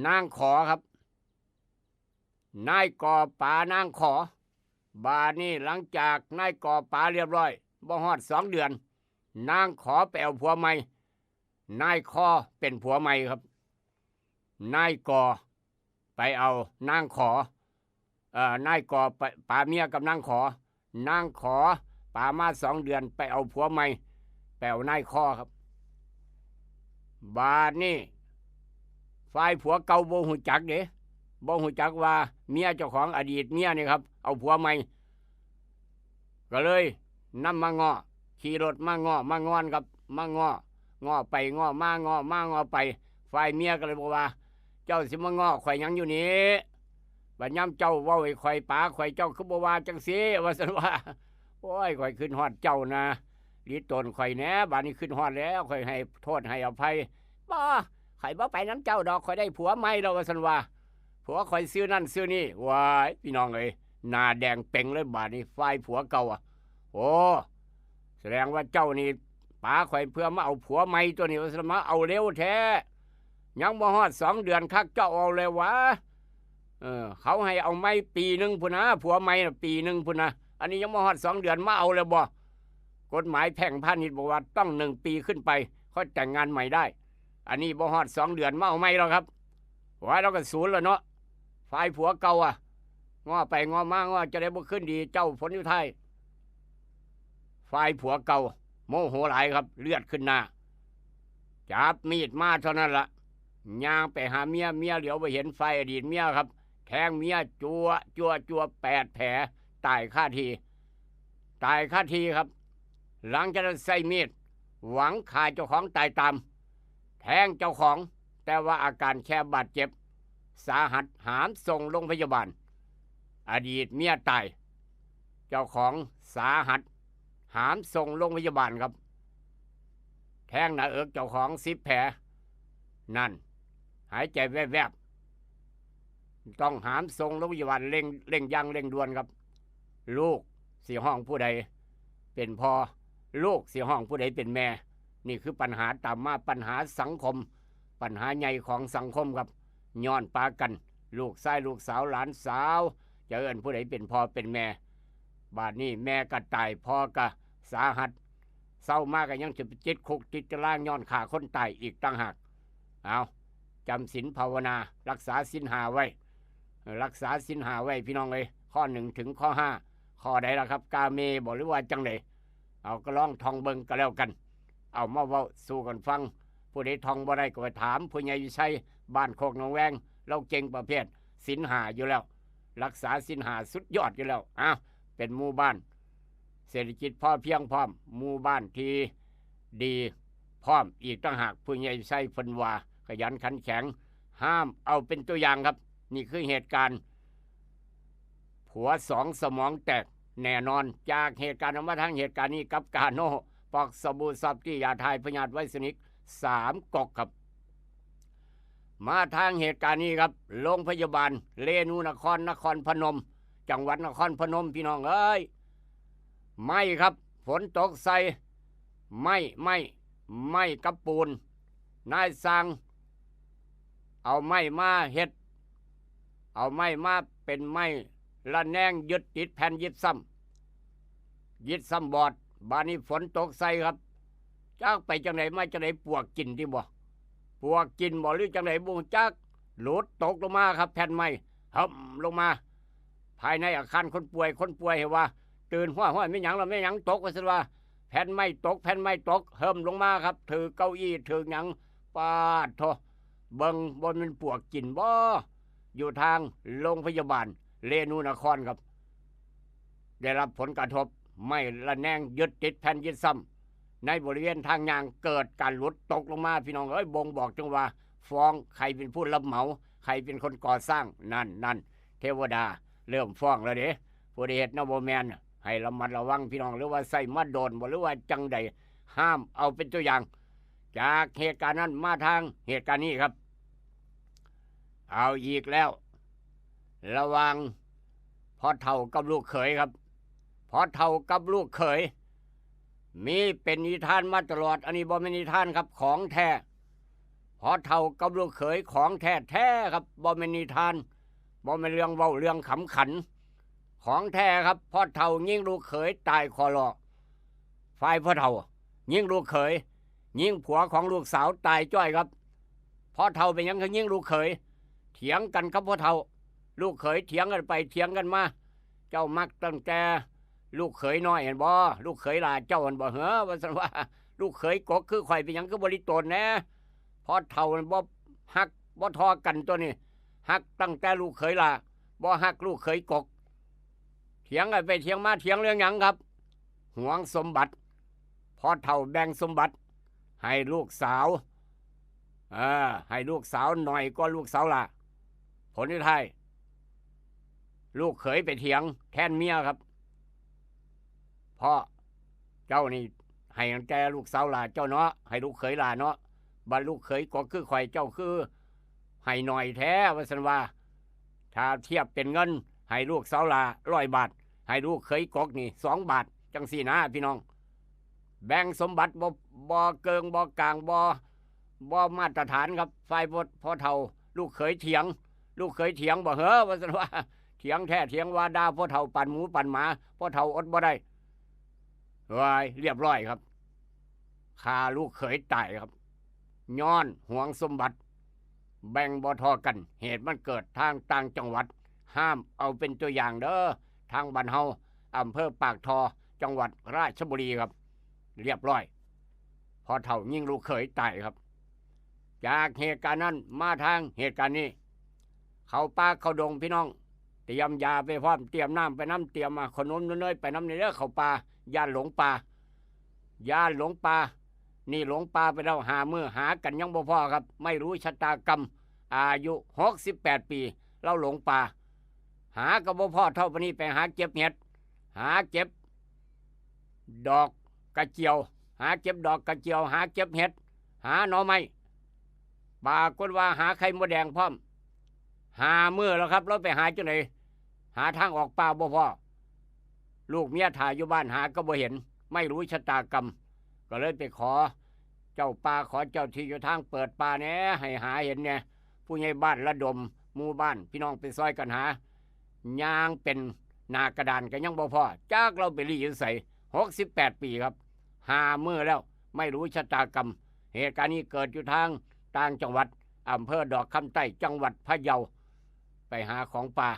นางขอครับ นายกอป๋านางขอ บาดนี้หลังจากนายกอป๋าเรียบร้อย บ่ฮอดสองเดือน นางขอไปเอาผัวใหม่ นายคอเป็นผัวใหม่ครับ นายกอไปเอานางขอ เอ่อนายกอป๋าป๋าเมียกับนางขอ นางขอป๋ามาสองเดือนไปเอาผัวใหม่ ไปเอานายคอครับ บาดนี้ฝ่ายผัวเก่าบ่ฮู้จักเด้ บ่ฮู้จักว่าเมียเจ้าของอดีตเมียนี่ครับ เอาผัวใหม่ ก็เลยนำมาง้อ ขี่รถมาง้อ มางอนครับ มาง้อ ง้อไปง้อมา ง้อมาง้อไป ฝ่ายเมียก็เลยบอกว่า เจ้าสิมาง้อข่อยหยังอยู่นี่ บัดยามเจ้าเว้าให้ข่อยป๋าข่อย เจ้าคือบ่ว่าจั่งซี้ ว่าซั่นว่า โอ้ย ข่อยคิดฮอดเจ้านะ หลีตนข่อยแหน่ บาดนี้คิดฮอดแล้ว ข่อยให้โทษให้อภัย บ่ ข่อยบ่ไปนำเจ้าดอก ข่อยได้ผัวใหม่แล้ว ว่าซั่นว่า ผัวข่อยชื่อนั่นชื่อนี่ ว้าย พี่น้องเอ้ย หน้าแดงเป๋งเลย บาดนี้ฝ่ายผัวเก่าอะ โอ้ แสดงว่าเจ้านี่ป๋าข่อยเพื่อมาเอาผัวใหม่ตัวนี้ ว่าซั่น มาเอาเร็วแท้ ยังบ่ฮอดสองเดือนคัก เจ้าเอาแล้ววะ เออ เขาให้เอาใหม่ปีหนึ่งพุ้นนะ ผัวใหม่น่ะปีหนึ่งพุ้นนะ อันนี้ยังบ่ฮอดสองเดือน มาเอาแล้วบ่ กฎหมายแพ่งพาณิชย์บอกว่าต้องหนึ่งปีขึ้นไป ค่อยแต่งงานใหม่ได้ อันนี้บ่ฮอดสองเดือน มาเอาใหม่แล้วครับ ว่าเราก็ศูนย์แล้วเนาะ ฝ่ายผัวเก่าอะ ง้อไปง้อมา ง้อจะได้บ่คืนดี เจ้าผลสุดท้าย ฝ่ายผัวเก่า โมโหหลายครับ เลือดขึ้นหน้า จับมีดมาเท่านั้นละ ย่างไปหาเมีย เมียเหลียวบ่เห็น ฝ่ายอดีตเมียครับ แทงเมียจั่ว จั่ว จั่ว แปดแผล ตายคาที่ ตายคาที่ครับ หลังจากนั้นใช้มีด หวังฆ่าเจ้าของตายตาม แทงเจ้าของ แต่ว่าอาการแค่บาดเจ็บ สาหัส หามส่งโรงพยาบาล อดีตเมียตาย เจ้าของสาหัส หามส่งโรงพยาบาลครับ แทงหน้าอกเจ้าของสิบแผล นั่น หายใจแวบๆ ต้องหามส่งโรงพยาบาลเร่ง เร่งอย่างเร่งด่วนครับ ลูกสิฮ้องผู้ใดเป็นพ่อ ลูกสิฮ้องผู้ใดเป็นแม่ นี่คือปัญหาตามมา ปัญหาสังคม ปัญหาใหญ่ของสังคมครับ ย้อนปากัน ลูกชายลูกสาวหลานสาว จะเอิ้นผู้ใดเป็นพ่อเป็นแม่ บาดนี้แม่ก็ตาย พ่อก็สาหัส เซามาก็ยังจะไปติดคุกติดตาราง ย้อนฆ่าคนตายอีกต่างหาก เอา จำศีลภาวนา รักษาศีลห้าไว้ เออ รักษาศีลห้าไว้พี่น้องเอ้ย ข้อหนึ่งถึงข้อห้า ข้อใดล่ะครับ กาเมบ่ หรือว่าจั่งใด เอาก็ลองท่องเบิ่งก็แล้วกัน เอามาเว้าสู่กันฟัง ผู้ใดท่องบ่ได้ก็ไปถามผู้ใหญ่วิชัย บ้านโคกหนองแวง ลาวเก่งประเภทศีลห้าอยู่แล้ว รักษาศีลห้าสุดยอดอยู่แล้ว อ้าว เป็นหมู่บ้านเศรษฐกิจพอเพียงพร้อม หมู่บ้านที่ดีพร้อมอีกต่างหาก ผู้ใหญ่วิชัยเพิ่นว่า ขยันขันแข็ง ห้ามเอาเป็นตัวอย่างครับ นี่คือเหตุการณ์ ผัวสองสมองแตกแน่นอน จากเหตุการณ์ออกมาทางเหตุการณ์นี้กับกาโน่ ปอกสบู่ซอฟตี้ ยาถ่ายพยาธิไวรัสนิก สามก๊อกครับ มาทางเหตุการณ์นี้ครับ โรงพยาบาลเรนูนคร นครพนม จังหวัดนครพนม พี่น้องเอ้ย ไหม้ครับ ฝนตกใส่ ไหม้ ไหม้ ไหม้กับปูน นายช่าง เอาไม้มาเฮ็ด เอาไม้มาเป็นไม้ระแนงยึดติดแผ่นยิปซัม ยิปซัมบอร์ด บาดนี้ฝนตกใส่ครับ จักไปจั่งใดมาจั่งใด ปวกกินติบ่ ปวกกินบ่ หรือจั่งใดบ่จัก หลุดตกลงมาครับ แผ่นไม้ หึ่มลงมา ภายในอาคารคนป่วย คนป่วยให้ว่า ตื่น "ฮ้วย ฮ้วย แม่นหยังล่ะ แม่นหยังตก" ว่าซั่นว่า แผ่นไม้ตก แผ่นไม้ตก หึ่มลงมาครับ ถืกเก้าอี้ ถืกหยัง ปาดโธ่ เบิ่ง บ่แม่นปวกกินบ่ อยู่ทางโรงพยาบาลเรนูนครครับ ได้รับผลกระทบ ไม้ระแนงยึดติดแผ่นยิปซัม ในบริเวณทางย่าง เกิดการหลุดตกลงมา พี่น้องเอ้ย บ่งบอกถึงว่า ฟ้องใครเป็นผู้รับเหมา ใครเป็นคนก่อสร้าง นั่น นั่น เทวดาเริ่มฟ้องแล้วเด้ ผู้ใดเฮ็ดแนวบ่แม่นน่ะ ให้ระมัดระวังพี่น้อง หรือว่าใช้มาโดนบ่ หรือว่าจั่งใด ห้ามเอาเป็นตัวอย่าง จากเหตุการณ์นั้นมาทางเหตุการณ์นี้ครับ เอาอีกแล้ว ระหว่างพ่อเฒ่ากับลูกเขยครับ พ่อเฒ่ากับลูกเขย มีเป็นนิทานมาตลอด อันนี้บ่แม่นนิทานครับ ของแท้ พ่อเฒ่ากับลูกเขย ของแท้แท้ครับ บ่แม่นนิทาน บ่แม่นเรื่องเว้าเรื่องขำขัน ของแท้ครับ พ่อเฒ่ายิงลูกเขยตายคอลอ ฝ่ายพ่อเฒ่ายิงลูกเขย ยิงผัวของลูกสาวตายจ้อยครับ พ่อเฒ่าเป็นหยังคือยิงลูกเขย เถียงกันกับพ่อเฒ่า ลูกเขยเถียงกันไปเถียงกันมา เจ้ามักตั้งแต่ลูกเขยน้อยหั้นบ่ ลูกเขยหล้าเจ้าหั้นบ่ เหรอ ว่าซั่นว่า ลูกเขยกกคือข่อยเป็นหยังคือบ่หลีโตนแหน่ พ่อเฒ่านั่นบ่ฮักบ่ทอกันตัวนี้ ฮักตั้งแต่ลูกเขยหล้า บ่ฮักลูกเขยกก เถียงกันไปเถียงมา เถียงเรื่องหยังครับ หวงสมบัติ พ่อเฒ่าแบ่งสมบัติ ให้ลูกสาว เออ ให้ลูกสาวน้อยกว่าลูกสาวหล้า ผลสุดท้าย ลูกเขยไปเถียงแทนเมียครับ พ่อ เจ้านี่ให้ตั้งแต่ลูกสาวหล้าเจ้าเนาะ ให้ลูกเขยหล้าเนาะ บัดลูกเขยกกคือข่อย เจ้าคือให้น้อยแท้ ว่าซั่นว่า ถ้าเทียบเป็นเงิน ให้ลูกสาวหล้าร้อยบาท ให้ลูกเขยกกนี่สองบาท จังซี่นะพี่น้อง แบ่งสมบัติบ่ บ่เกิ่งบ่กลาง บ่ บ่มาตรฐานครับ ฝ่ายพ่อ พ่อเฒ่า ลูกเขยเถียง ลูกเขยเถียงบ่ เหรอ ว่าซั่นว่า เถียงแท้เถียงว่า ด่าพ่อเฒ่าปานหมูปานหมา พ่อเฒ่าอดบ่ได้ ว้าย เรียบร้อยครับ ฆ่าลูกเขยตายครับ ย้อนหวงสมบัติ แบ่งบ่ทอกัน เหตุมันเกิดทางต่างจังหวัด ห้ามเอาเป็นตัวอย่างเด้อ ทางบ้านเฮา อำเภอปากท่อ จังหวัดราชบุรีครับ เรียบร้อย พ่อเฒ่ายิงลูกเขยตายครับ จากเหตุการณ์นั้นมาทางเหตุการณ์นี้ เข้าป่าเข้าดงพี่น้อง เตรียมยาไปพร้อม เตรียมน้ำไปนำ เตรียมขนมเนยไปนำ นี่เด้อ เข้าป่า ย้านหลงป่า ย้านหลงป่า นี่หลงป่าไปแล้วห้ามื้อ หากันยังบ่พ้อครับ ไม่รู้ชะตากรรม อายุหกสิบแปดปี ลาวหลงป่า หาก็บ่พ้อ เฒ่าปานนี้ไปหาเก็บเห็ด หาเก็บดอกกระเจียว หาเก็บดอกกระเจียว หาเก็บเห็ด หาหน่อไม้ ปรากฏว่าหาไข่มดแดงพร้อม ห้ามื้อแล้วครับ ลาวไปหาจั่งใด หาทางออกป่าบ่พ้อ ลูกเมียถ่าอยู่บ้านหาก็บ่เห็น ไม่รู้ชะตากรรม ก็เลยไปขอ เจ้าป่า ขอเจ้าที่อยู่ทางเปิดป่าแหน่ ให้หาเห็นแหน่ ผู้ใหญ่บ้านระดมหมู่บ้านพี่น้องไปซอยกันหา ย่างเป็นหน้ากระดานก็ยังบ่พ้อ จักลาวไปลี้อยู่ไส หกสิบแปดปีครับ ห้ามื้อแล้ว ไม่รู้ชะตากรรม เหตุการณ์นี้เกิดอยู่ทางต่างจังหวัด อำเภอดอกคำใต้ จังหวัดพะเยา ไปหาของป่า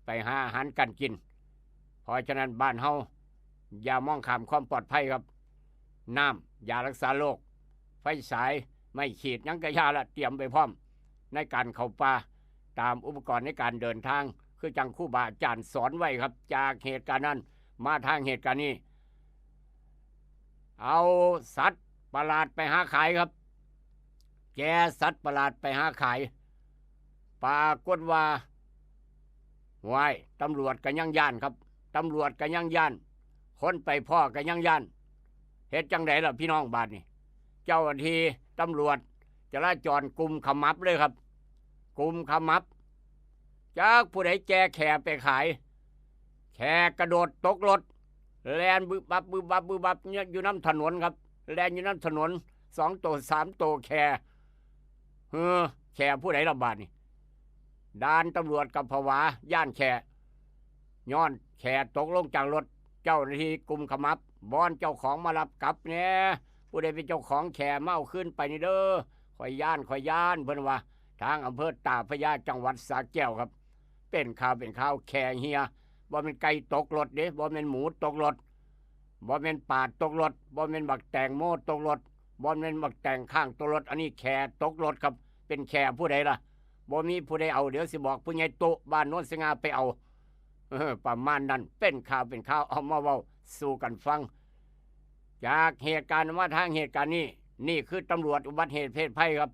ไปหาอาหารการกิน เพราะฉะนั้นบ้านเฮาอย่ามองข้ามความปลอดภัยครับ น้ำ ยารักษาโรค ไฟฉาย ไม้ขีด หยังกะยาละ เตรียมไปพร้อม ในการเข้าป่า ตามอุปกรณ์ในการเดินทาง คือจั่งครูบาอาจารย์สอนไว้ครับ จากเหตุการณ์นั้นมาทางเหตุการณ์นี้ เอาสัตว์ประหลาดไปหาขายครับ แก่สัตว์ประหลาดไปหาขาย ปรากฏว่า ว้าย ตำรวจก็ยังย้านครับ ตำรวจก็ยังย้าน คนไปพ้อก็ยังย้าน เฮ็ดจั่งใดล่ะพี่น้องบาดนี้ เจ้าหน้าที่ตำรวจจราจรกุมขมับเลยครับ กุมขมับ จักผู้ใดแก่แข่ไปขาย แข่กระโดดตกรถ แล่นบึบบับบึบบับบึบบับอยู่นำถนนครับ แล่นอยู่นำถนน สองโตสามโตแข่ เฮ้อ แข่ผู้ใดล่ะบาดนี้ ด่านตำรวจก็ผวา ย้านแข่ ย้อนแข่ตกลงจากรถ เจ้าหน้าที่กุมขมับ วอนเจ้าของมารับกลับแหน่ ผู้ใดเป็นเจ้าของแข่มาเอาคืนไปนี่เด้อ ข่อยย้าน ข่อยย้าน เพิ่นว่า ทางอำเภอตาพระยา จังหวัดสระแก้วครับ เป็นข่าวเป็นข่าว แข่เหี่ย บ่แม่นไก่ตกรถเด้ บ่แม่นหมูตกรถ บ่แม่นปาดตกรถ บ่แม่นบักแตงโมตกรถ บ่แม่นบักแตงข้างตกรถ อันนี้แข่ตกรถครับ เป็นแข่ผู้ใดล่ะ บ่มีผู้ใดเอา เดี๋ยวสิบอกผู้ใหญ่โตบ้านโนนสง่าไปเอา เออ ประมาณนั้น เป็นข่าวเป็นข่าว เอามาเว้าสู่กันฟัง จากเหตุการณ์มาทางเหตุการณ์นี้ นี่คือตำรวจอุบัติเหตุเพศภัยครับ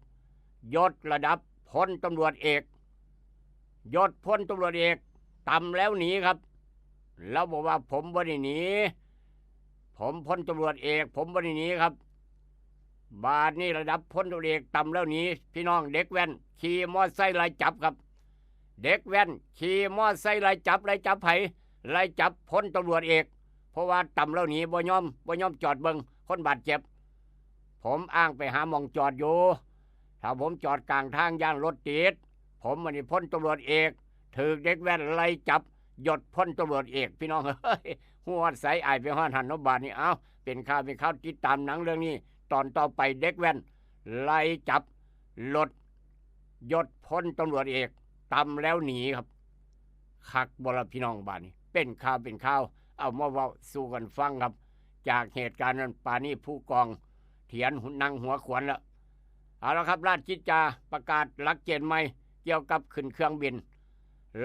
ยศระดับพลตำรวจเอก ยศพลตำรวจเอก ต่ำแล้วหนีครับ ลาวบอกว่า "ผมบ่ได้หนี ผมพลตำรวจเอก ผมบ่ได้หนีครับ" บาดนี้ระดับพลตำรวจเอกต่ำแล้วหนี พี่น้องเด็กแว่นขี่มอไซค์ไล่จับครับ เด็กแว่นขี่มอไซค์ไล่จับ ไล่จับไผ ไล่จับพลตำรวจเอก เพราะว่าต่ำแล้วหนี บ่ยอมบ่ยอมจอดเบิ่งคนบาดเจ็บ ผมอ้างไปหาหม่องจอดอยู่ ถ้าผมจอดกลางทางย้านรถติด ผมมันนี่พลตำรวจเอก ถืกเด็กแว่นไล่จับ ยศพลตำรวจเอก พี่น้องเอ้ย ฮอดไสอ้ายไปฮอดหั้นเนาะ บาดนี้ เอ้า เป็นข่าวเป็นข่าว ติดตามหนังเรื่องนี้ ตอนต่อไป เด็กแว่นไล่จับรถยศพลตำรวจเอก ต่ำแล้วหนีครับ คักบ่ล่ะพี่น้อง บาดนี้ เป็นข่าวเป็นข่าว เอามาเว้าสู่กันฟังครับ จากเหตุการณ์นั้น ป่านนี้ผู้กองเถียนนั่งหัวขวนแล้ว เอาละครับ ราชกิจจาประกาศหลักเกณฑ์ใหม่เกี่ยวกับขึ้นเครื่องบิน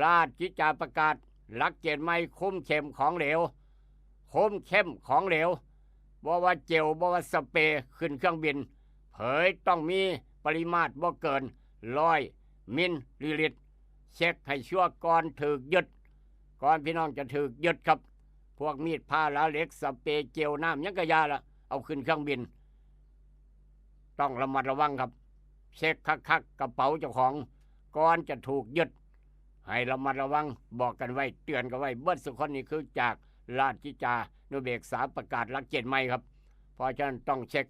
ราชกิจจาประกาศหลักเกณฑ์ใหม่ คุมเข้มของเหลว คุมเข้มของเหลว บ่ว่าเจล บ่ว่าสเปรย์ ขึ้นเครื่องบิน เผยต้องมีปริมาตรบ่เกินร้อยมิลลิลิตร เช็คให้ชัวร์ก่อนถืกยึด ก่อนพี่น้องจะถืกยึดครับ พวกมีดพา หลาเหล็ก สเปรย์ เจล น้ำหยังกะยาละ เอาขึ้นเครื่องบิน ต้องระมัดระวังครับ เช็คคักๆ กระเป๋าเจ้าของ ก่อนจะถูกยึด ให้ระมัดระวัง บอกกันไว้ เตือนกันไว้ เบิดสุคน นี่คือจากราชกิจจานุเบกษาประกาศหลักเกณฑ์ใหม่ครับ เพราะฉะนั้นต้องเช็ค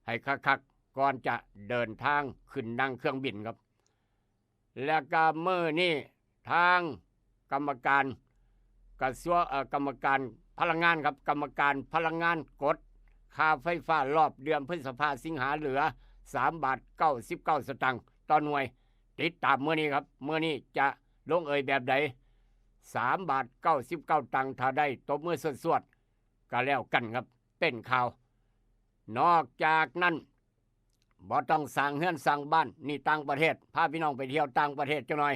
ให้คักๆ ก่อนจะเดินทางขึ้นนั่งเครื่องบินครับ แล้วก็มื้อนี้ทางกรรมการกระทรวง เอ่อ กรรมการพลังงานครับ กรรมการพลังงานกดค่าไฟฟ้ารอบเดือนพฤษภา สิงหา เหลือสามบาทเก้าสิบเก้าสตางค์ต่อหน่วย ติดตามมื้อนี้ครับ มื้อนี้จะลงเอยแบบใด สามบาทเก้าสิบเก้าตังค์ ถ้าได้ตบมือสวดๆ ก็แล้วกันครับ เป็นข่าว นอกจากนั้น บ่ต้องสร้างเฮือนสร้างบ้าน นี่ต่างประเทศ พาพี่น้องไปเที่ยวต่างประเทศจักหน่อย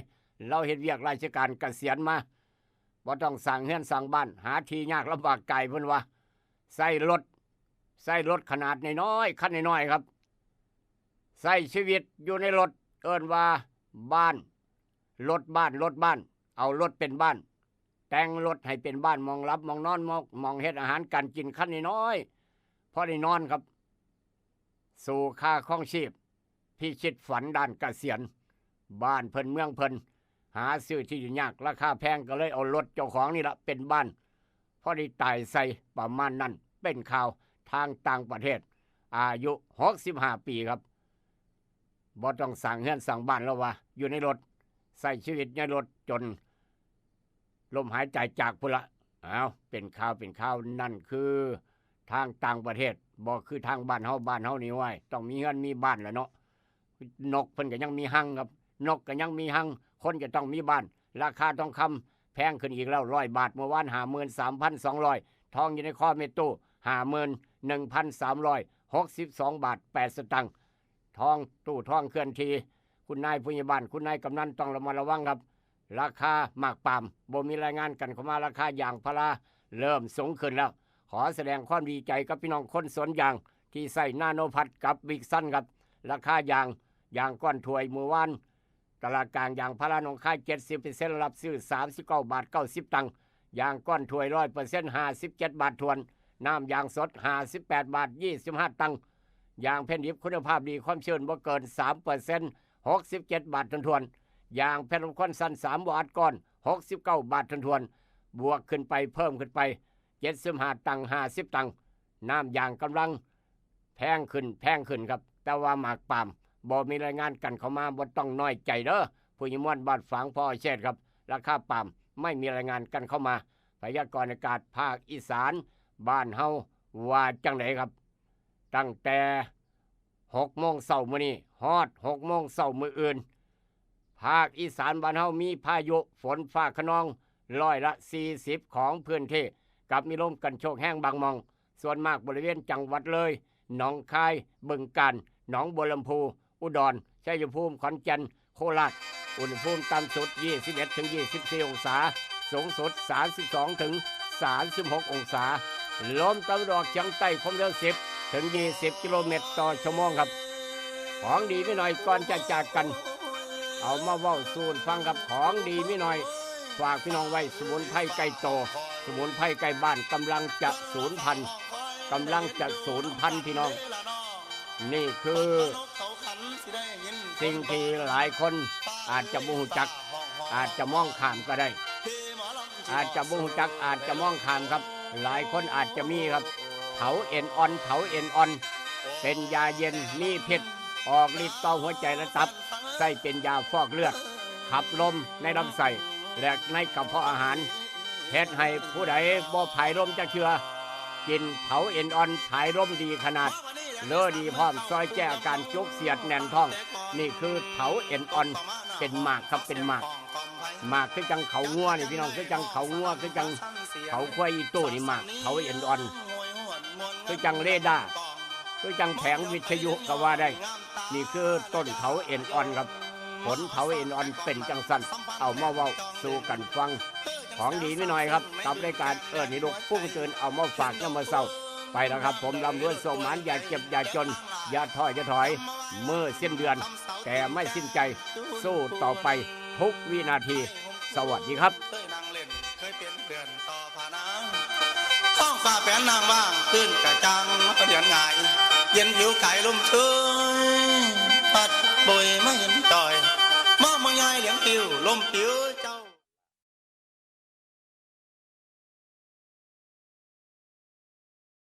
ลาวเฮ็ดเวียกราชการเกษียณมา บ่ต้องสร้างเฮือนสร้างบ้าน หาที่ยากลำบากกาย เพิ่นว่า ใช้รถ ใช้รถขนาดน้อยๆ คันน้อยๆ ครับ ใช้ชีวิตอยู่ในรถ เอิ้นว่าบ้าน รถบ้าน รถบ้าน เอารถเป็นบ้าน แต่งรถให้เป็นบ้าน หม่องหลับหม่องนอน หม่อง หม่องเฮ็ดอาหารการกิน คันน้อยๆ พอได้นอนครับ สู่ค่าครองชีพ พิชิตฝันด้านเกษียณ บ้านเพิ่นเมืองเพิ่น หาซื้อที่ดินยาก ราคาแพง ก็เลยเอารถเจ้าของนี่ละเป็นบ้าน พอได้ตายใส่ ประมาณนั้น เป็นข่าวทางต่างประเทศ อายุหกสิบห้าปีครับ บ่ต้องสร้างเฮือนสร้างบ้านแล้วว่า อยู่ในรถ ใช้ชีวิตในรถจนลมหายใจจากพุ้นละ อ้าว เป็นข่าวเป็นข่าว นั่นคือทางต่างประเทศ บ่คือทางบ้านเฮา บ้านเฮานี่ ว้าย ต้องมีเฮือนมีบ้านแหละเนาะ นกเพิ่นก็ยังมีฮังครับ นกก็ยังมีฮัง คนก็ต้องมีบ้าน ราคาทองคำแพงขึ้นอีกแล้ว ร้อยบาท เมื่อวาน ห้าหมื่นสามพันสองร้อย ทองอยู่ในคอแม่ตู้ ห้าหมื่นหนึ่งพันสามร้อยหกสิบสองบาทแปดสตางค์ ทอง ตู้ทองเคลื่อนที่ คุณนายผู้ใหญ่บ้าน คุณนายกำนันต้องระมัดระวังครับ ราคาหมากปาล์ม บ่มีรายงานกันเข้ามา ราคายางพาราเริ่มสูงขึ้นแล้ว ขอแสดงความดีใจกับพี่น้องคนสวนยาง ที่ใช้นาโนพัทกับวิกซันครับ ราคายาง ยางก้อนถ้วย มื้อวาน ตลาดกลางยางพาราหนองคาย เจ็ดสิบเปอร์เซ็นต์ รับซื้อ สามสิบเก้าบาทเก้าสิบตังค์ ยางก้อนถ้วย ร้อยเปอร์เซ็นต์ ห้าสิบเจ็ดบาทถ้วน น้ำยางสด ห้าสิบแปดบาทยี่สิบห้าตังค์ ยางแผ่นดิบคุณภาพดี ความชื้นบ่เกิน สามเปอร์เซ็นต์ หกสิบเจ็ดบาทถ้วนๆ ยางแผ่นรองควันสั้น สาม บ่อัดก้อน หกสิบเก้าบาทถ้วนๆ บวกขึ้นไป เพิ่มขึ้นไป เจ็ดสิบห้าตังค์ ห้าสิบตังค์ น้ำยางกำลังแพงขึ้น แพงขึ้นครับ แต่ว่าหมากปาล์ม บ่มีรายงานกันเข้ามา บ่ต้องน้อยใจเด้อ ผู้ใหญ่ม่วนบ้านฝาง พ่อเชษครับ ราคาปาล์มไม่มีรายงานกันเข้ามา พยากรณ์อากาศภาคอีสานบ้านเฮาว่าจั่งใดครับ ตั้งแต่หกโมงเช้ามื้อนี้ ฮอดหกโมงเช้ามื้ออื่น ภาคอีสานบ้านเฮามีพายุฝนฟ้าคะนองร้อยละสี่สิบของพื้นที่ กับมีลมกันโชกแฮงบางหม่อง ส่วนมากบริเวณจังหวัดเลย หนองคาย บึงกาฬ หนองบัวลำภู อุดร ชัยภูมิ ขอนแก่น โคราช อุณหภูมิต่ำสุด ยี่สิบเอ็ดถึงยี่สิบสี่องศา สูงสุด สามสิบสองถึงสามสิบหกองศา ลมตะวันออกเฉียงใต้ความเร็ว สิบถึงยี่สิบกิโลเมตรต่อชั่วโมงครับ ของดีมีหน่อยก่อนจะจากกัน เอามาเว้าสู่ฟังครับ ของดีมีหน่อย ฝากพี่น้องไว้ สมุนไพรใกล้โต สมุนไพรใกล้บ้านกำลังจะสูญพันธุ์ กำลังจะสูญพันธุ์พี่น้อง นี่คือสิ่งที่หลายคนอาจจะบ่ฮู้จัก อาจจะมองข้ามก็ได้ อาจจะบ่ฮู้จัก อาจจะมองข้ามครับ หลายคนอาจจะมีครับ เถาเอ็นอ่อน เถาเอ็นอ่อน เป็นยาเย็น มีพิษ ออกฤทธิ์ต่อหัวใจและตับ ใช้เป็นยาฟอกเลือด ขับลมในลำไส้ และในกระเพาะอาหาร เฮ็ดให้ผู้ใดบ่ผายลมจักเทื่อ กินเถาเอ็นอ่อนผายลมดีขนาด เลอดีพร้อม ซอยแก้อาการจุกเสียดแน่นท้อง นี่คือเถาเอ็นอ่อน เป็นหมากครับ เป็นหมาก หมากคือจังเขางัวนี่พี่น้อง คือจังเขางัว คือจังเขาควายอีตู้นี่หมาก เถาเอ็นอ่อน คือจังเรดาร์ คือจังแผงวิทยุก็ว่าได้ นี่คือต้นเถาเอ็นอ่อนครับ ผลเถาเอ็นอ่อนเป็นจังซั่น เอามาเว้าสู่กันฟัง ของดีมีหน่อยครับ กับรายการเอิ้นให้ลุกปลุกตื่น เอามาฝากยามมื้อเช้า ไปแล้วครับ ผมร่ำรวยโชคหมาน อย่าเจ็บอย่าจน อย่าท้ออย่าถอย มื้อสิ้นเดือน แต่ไม่สิ้นใจ สู้ต่อไปทุกวินาที สวัสดีครับ เคยนั่งเล่น เคยเป็นเพื่อนต่อพานาง ท้องฟ้าแปนนางว่าง คลื่นกะจั่งเดือนหงาย เย็นผิวไขลมชื่น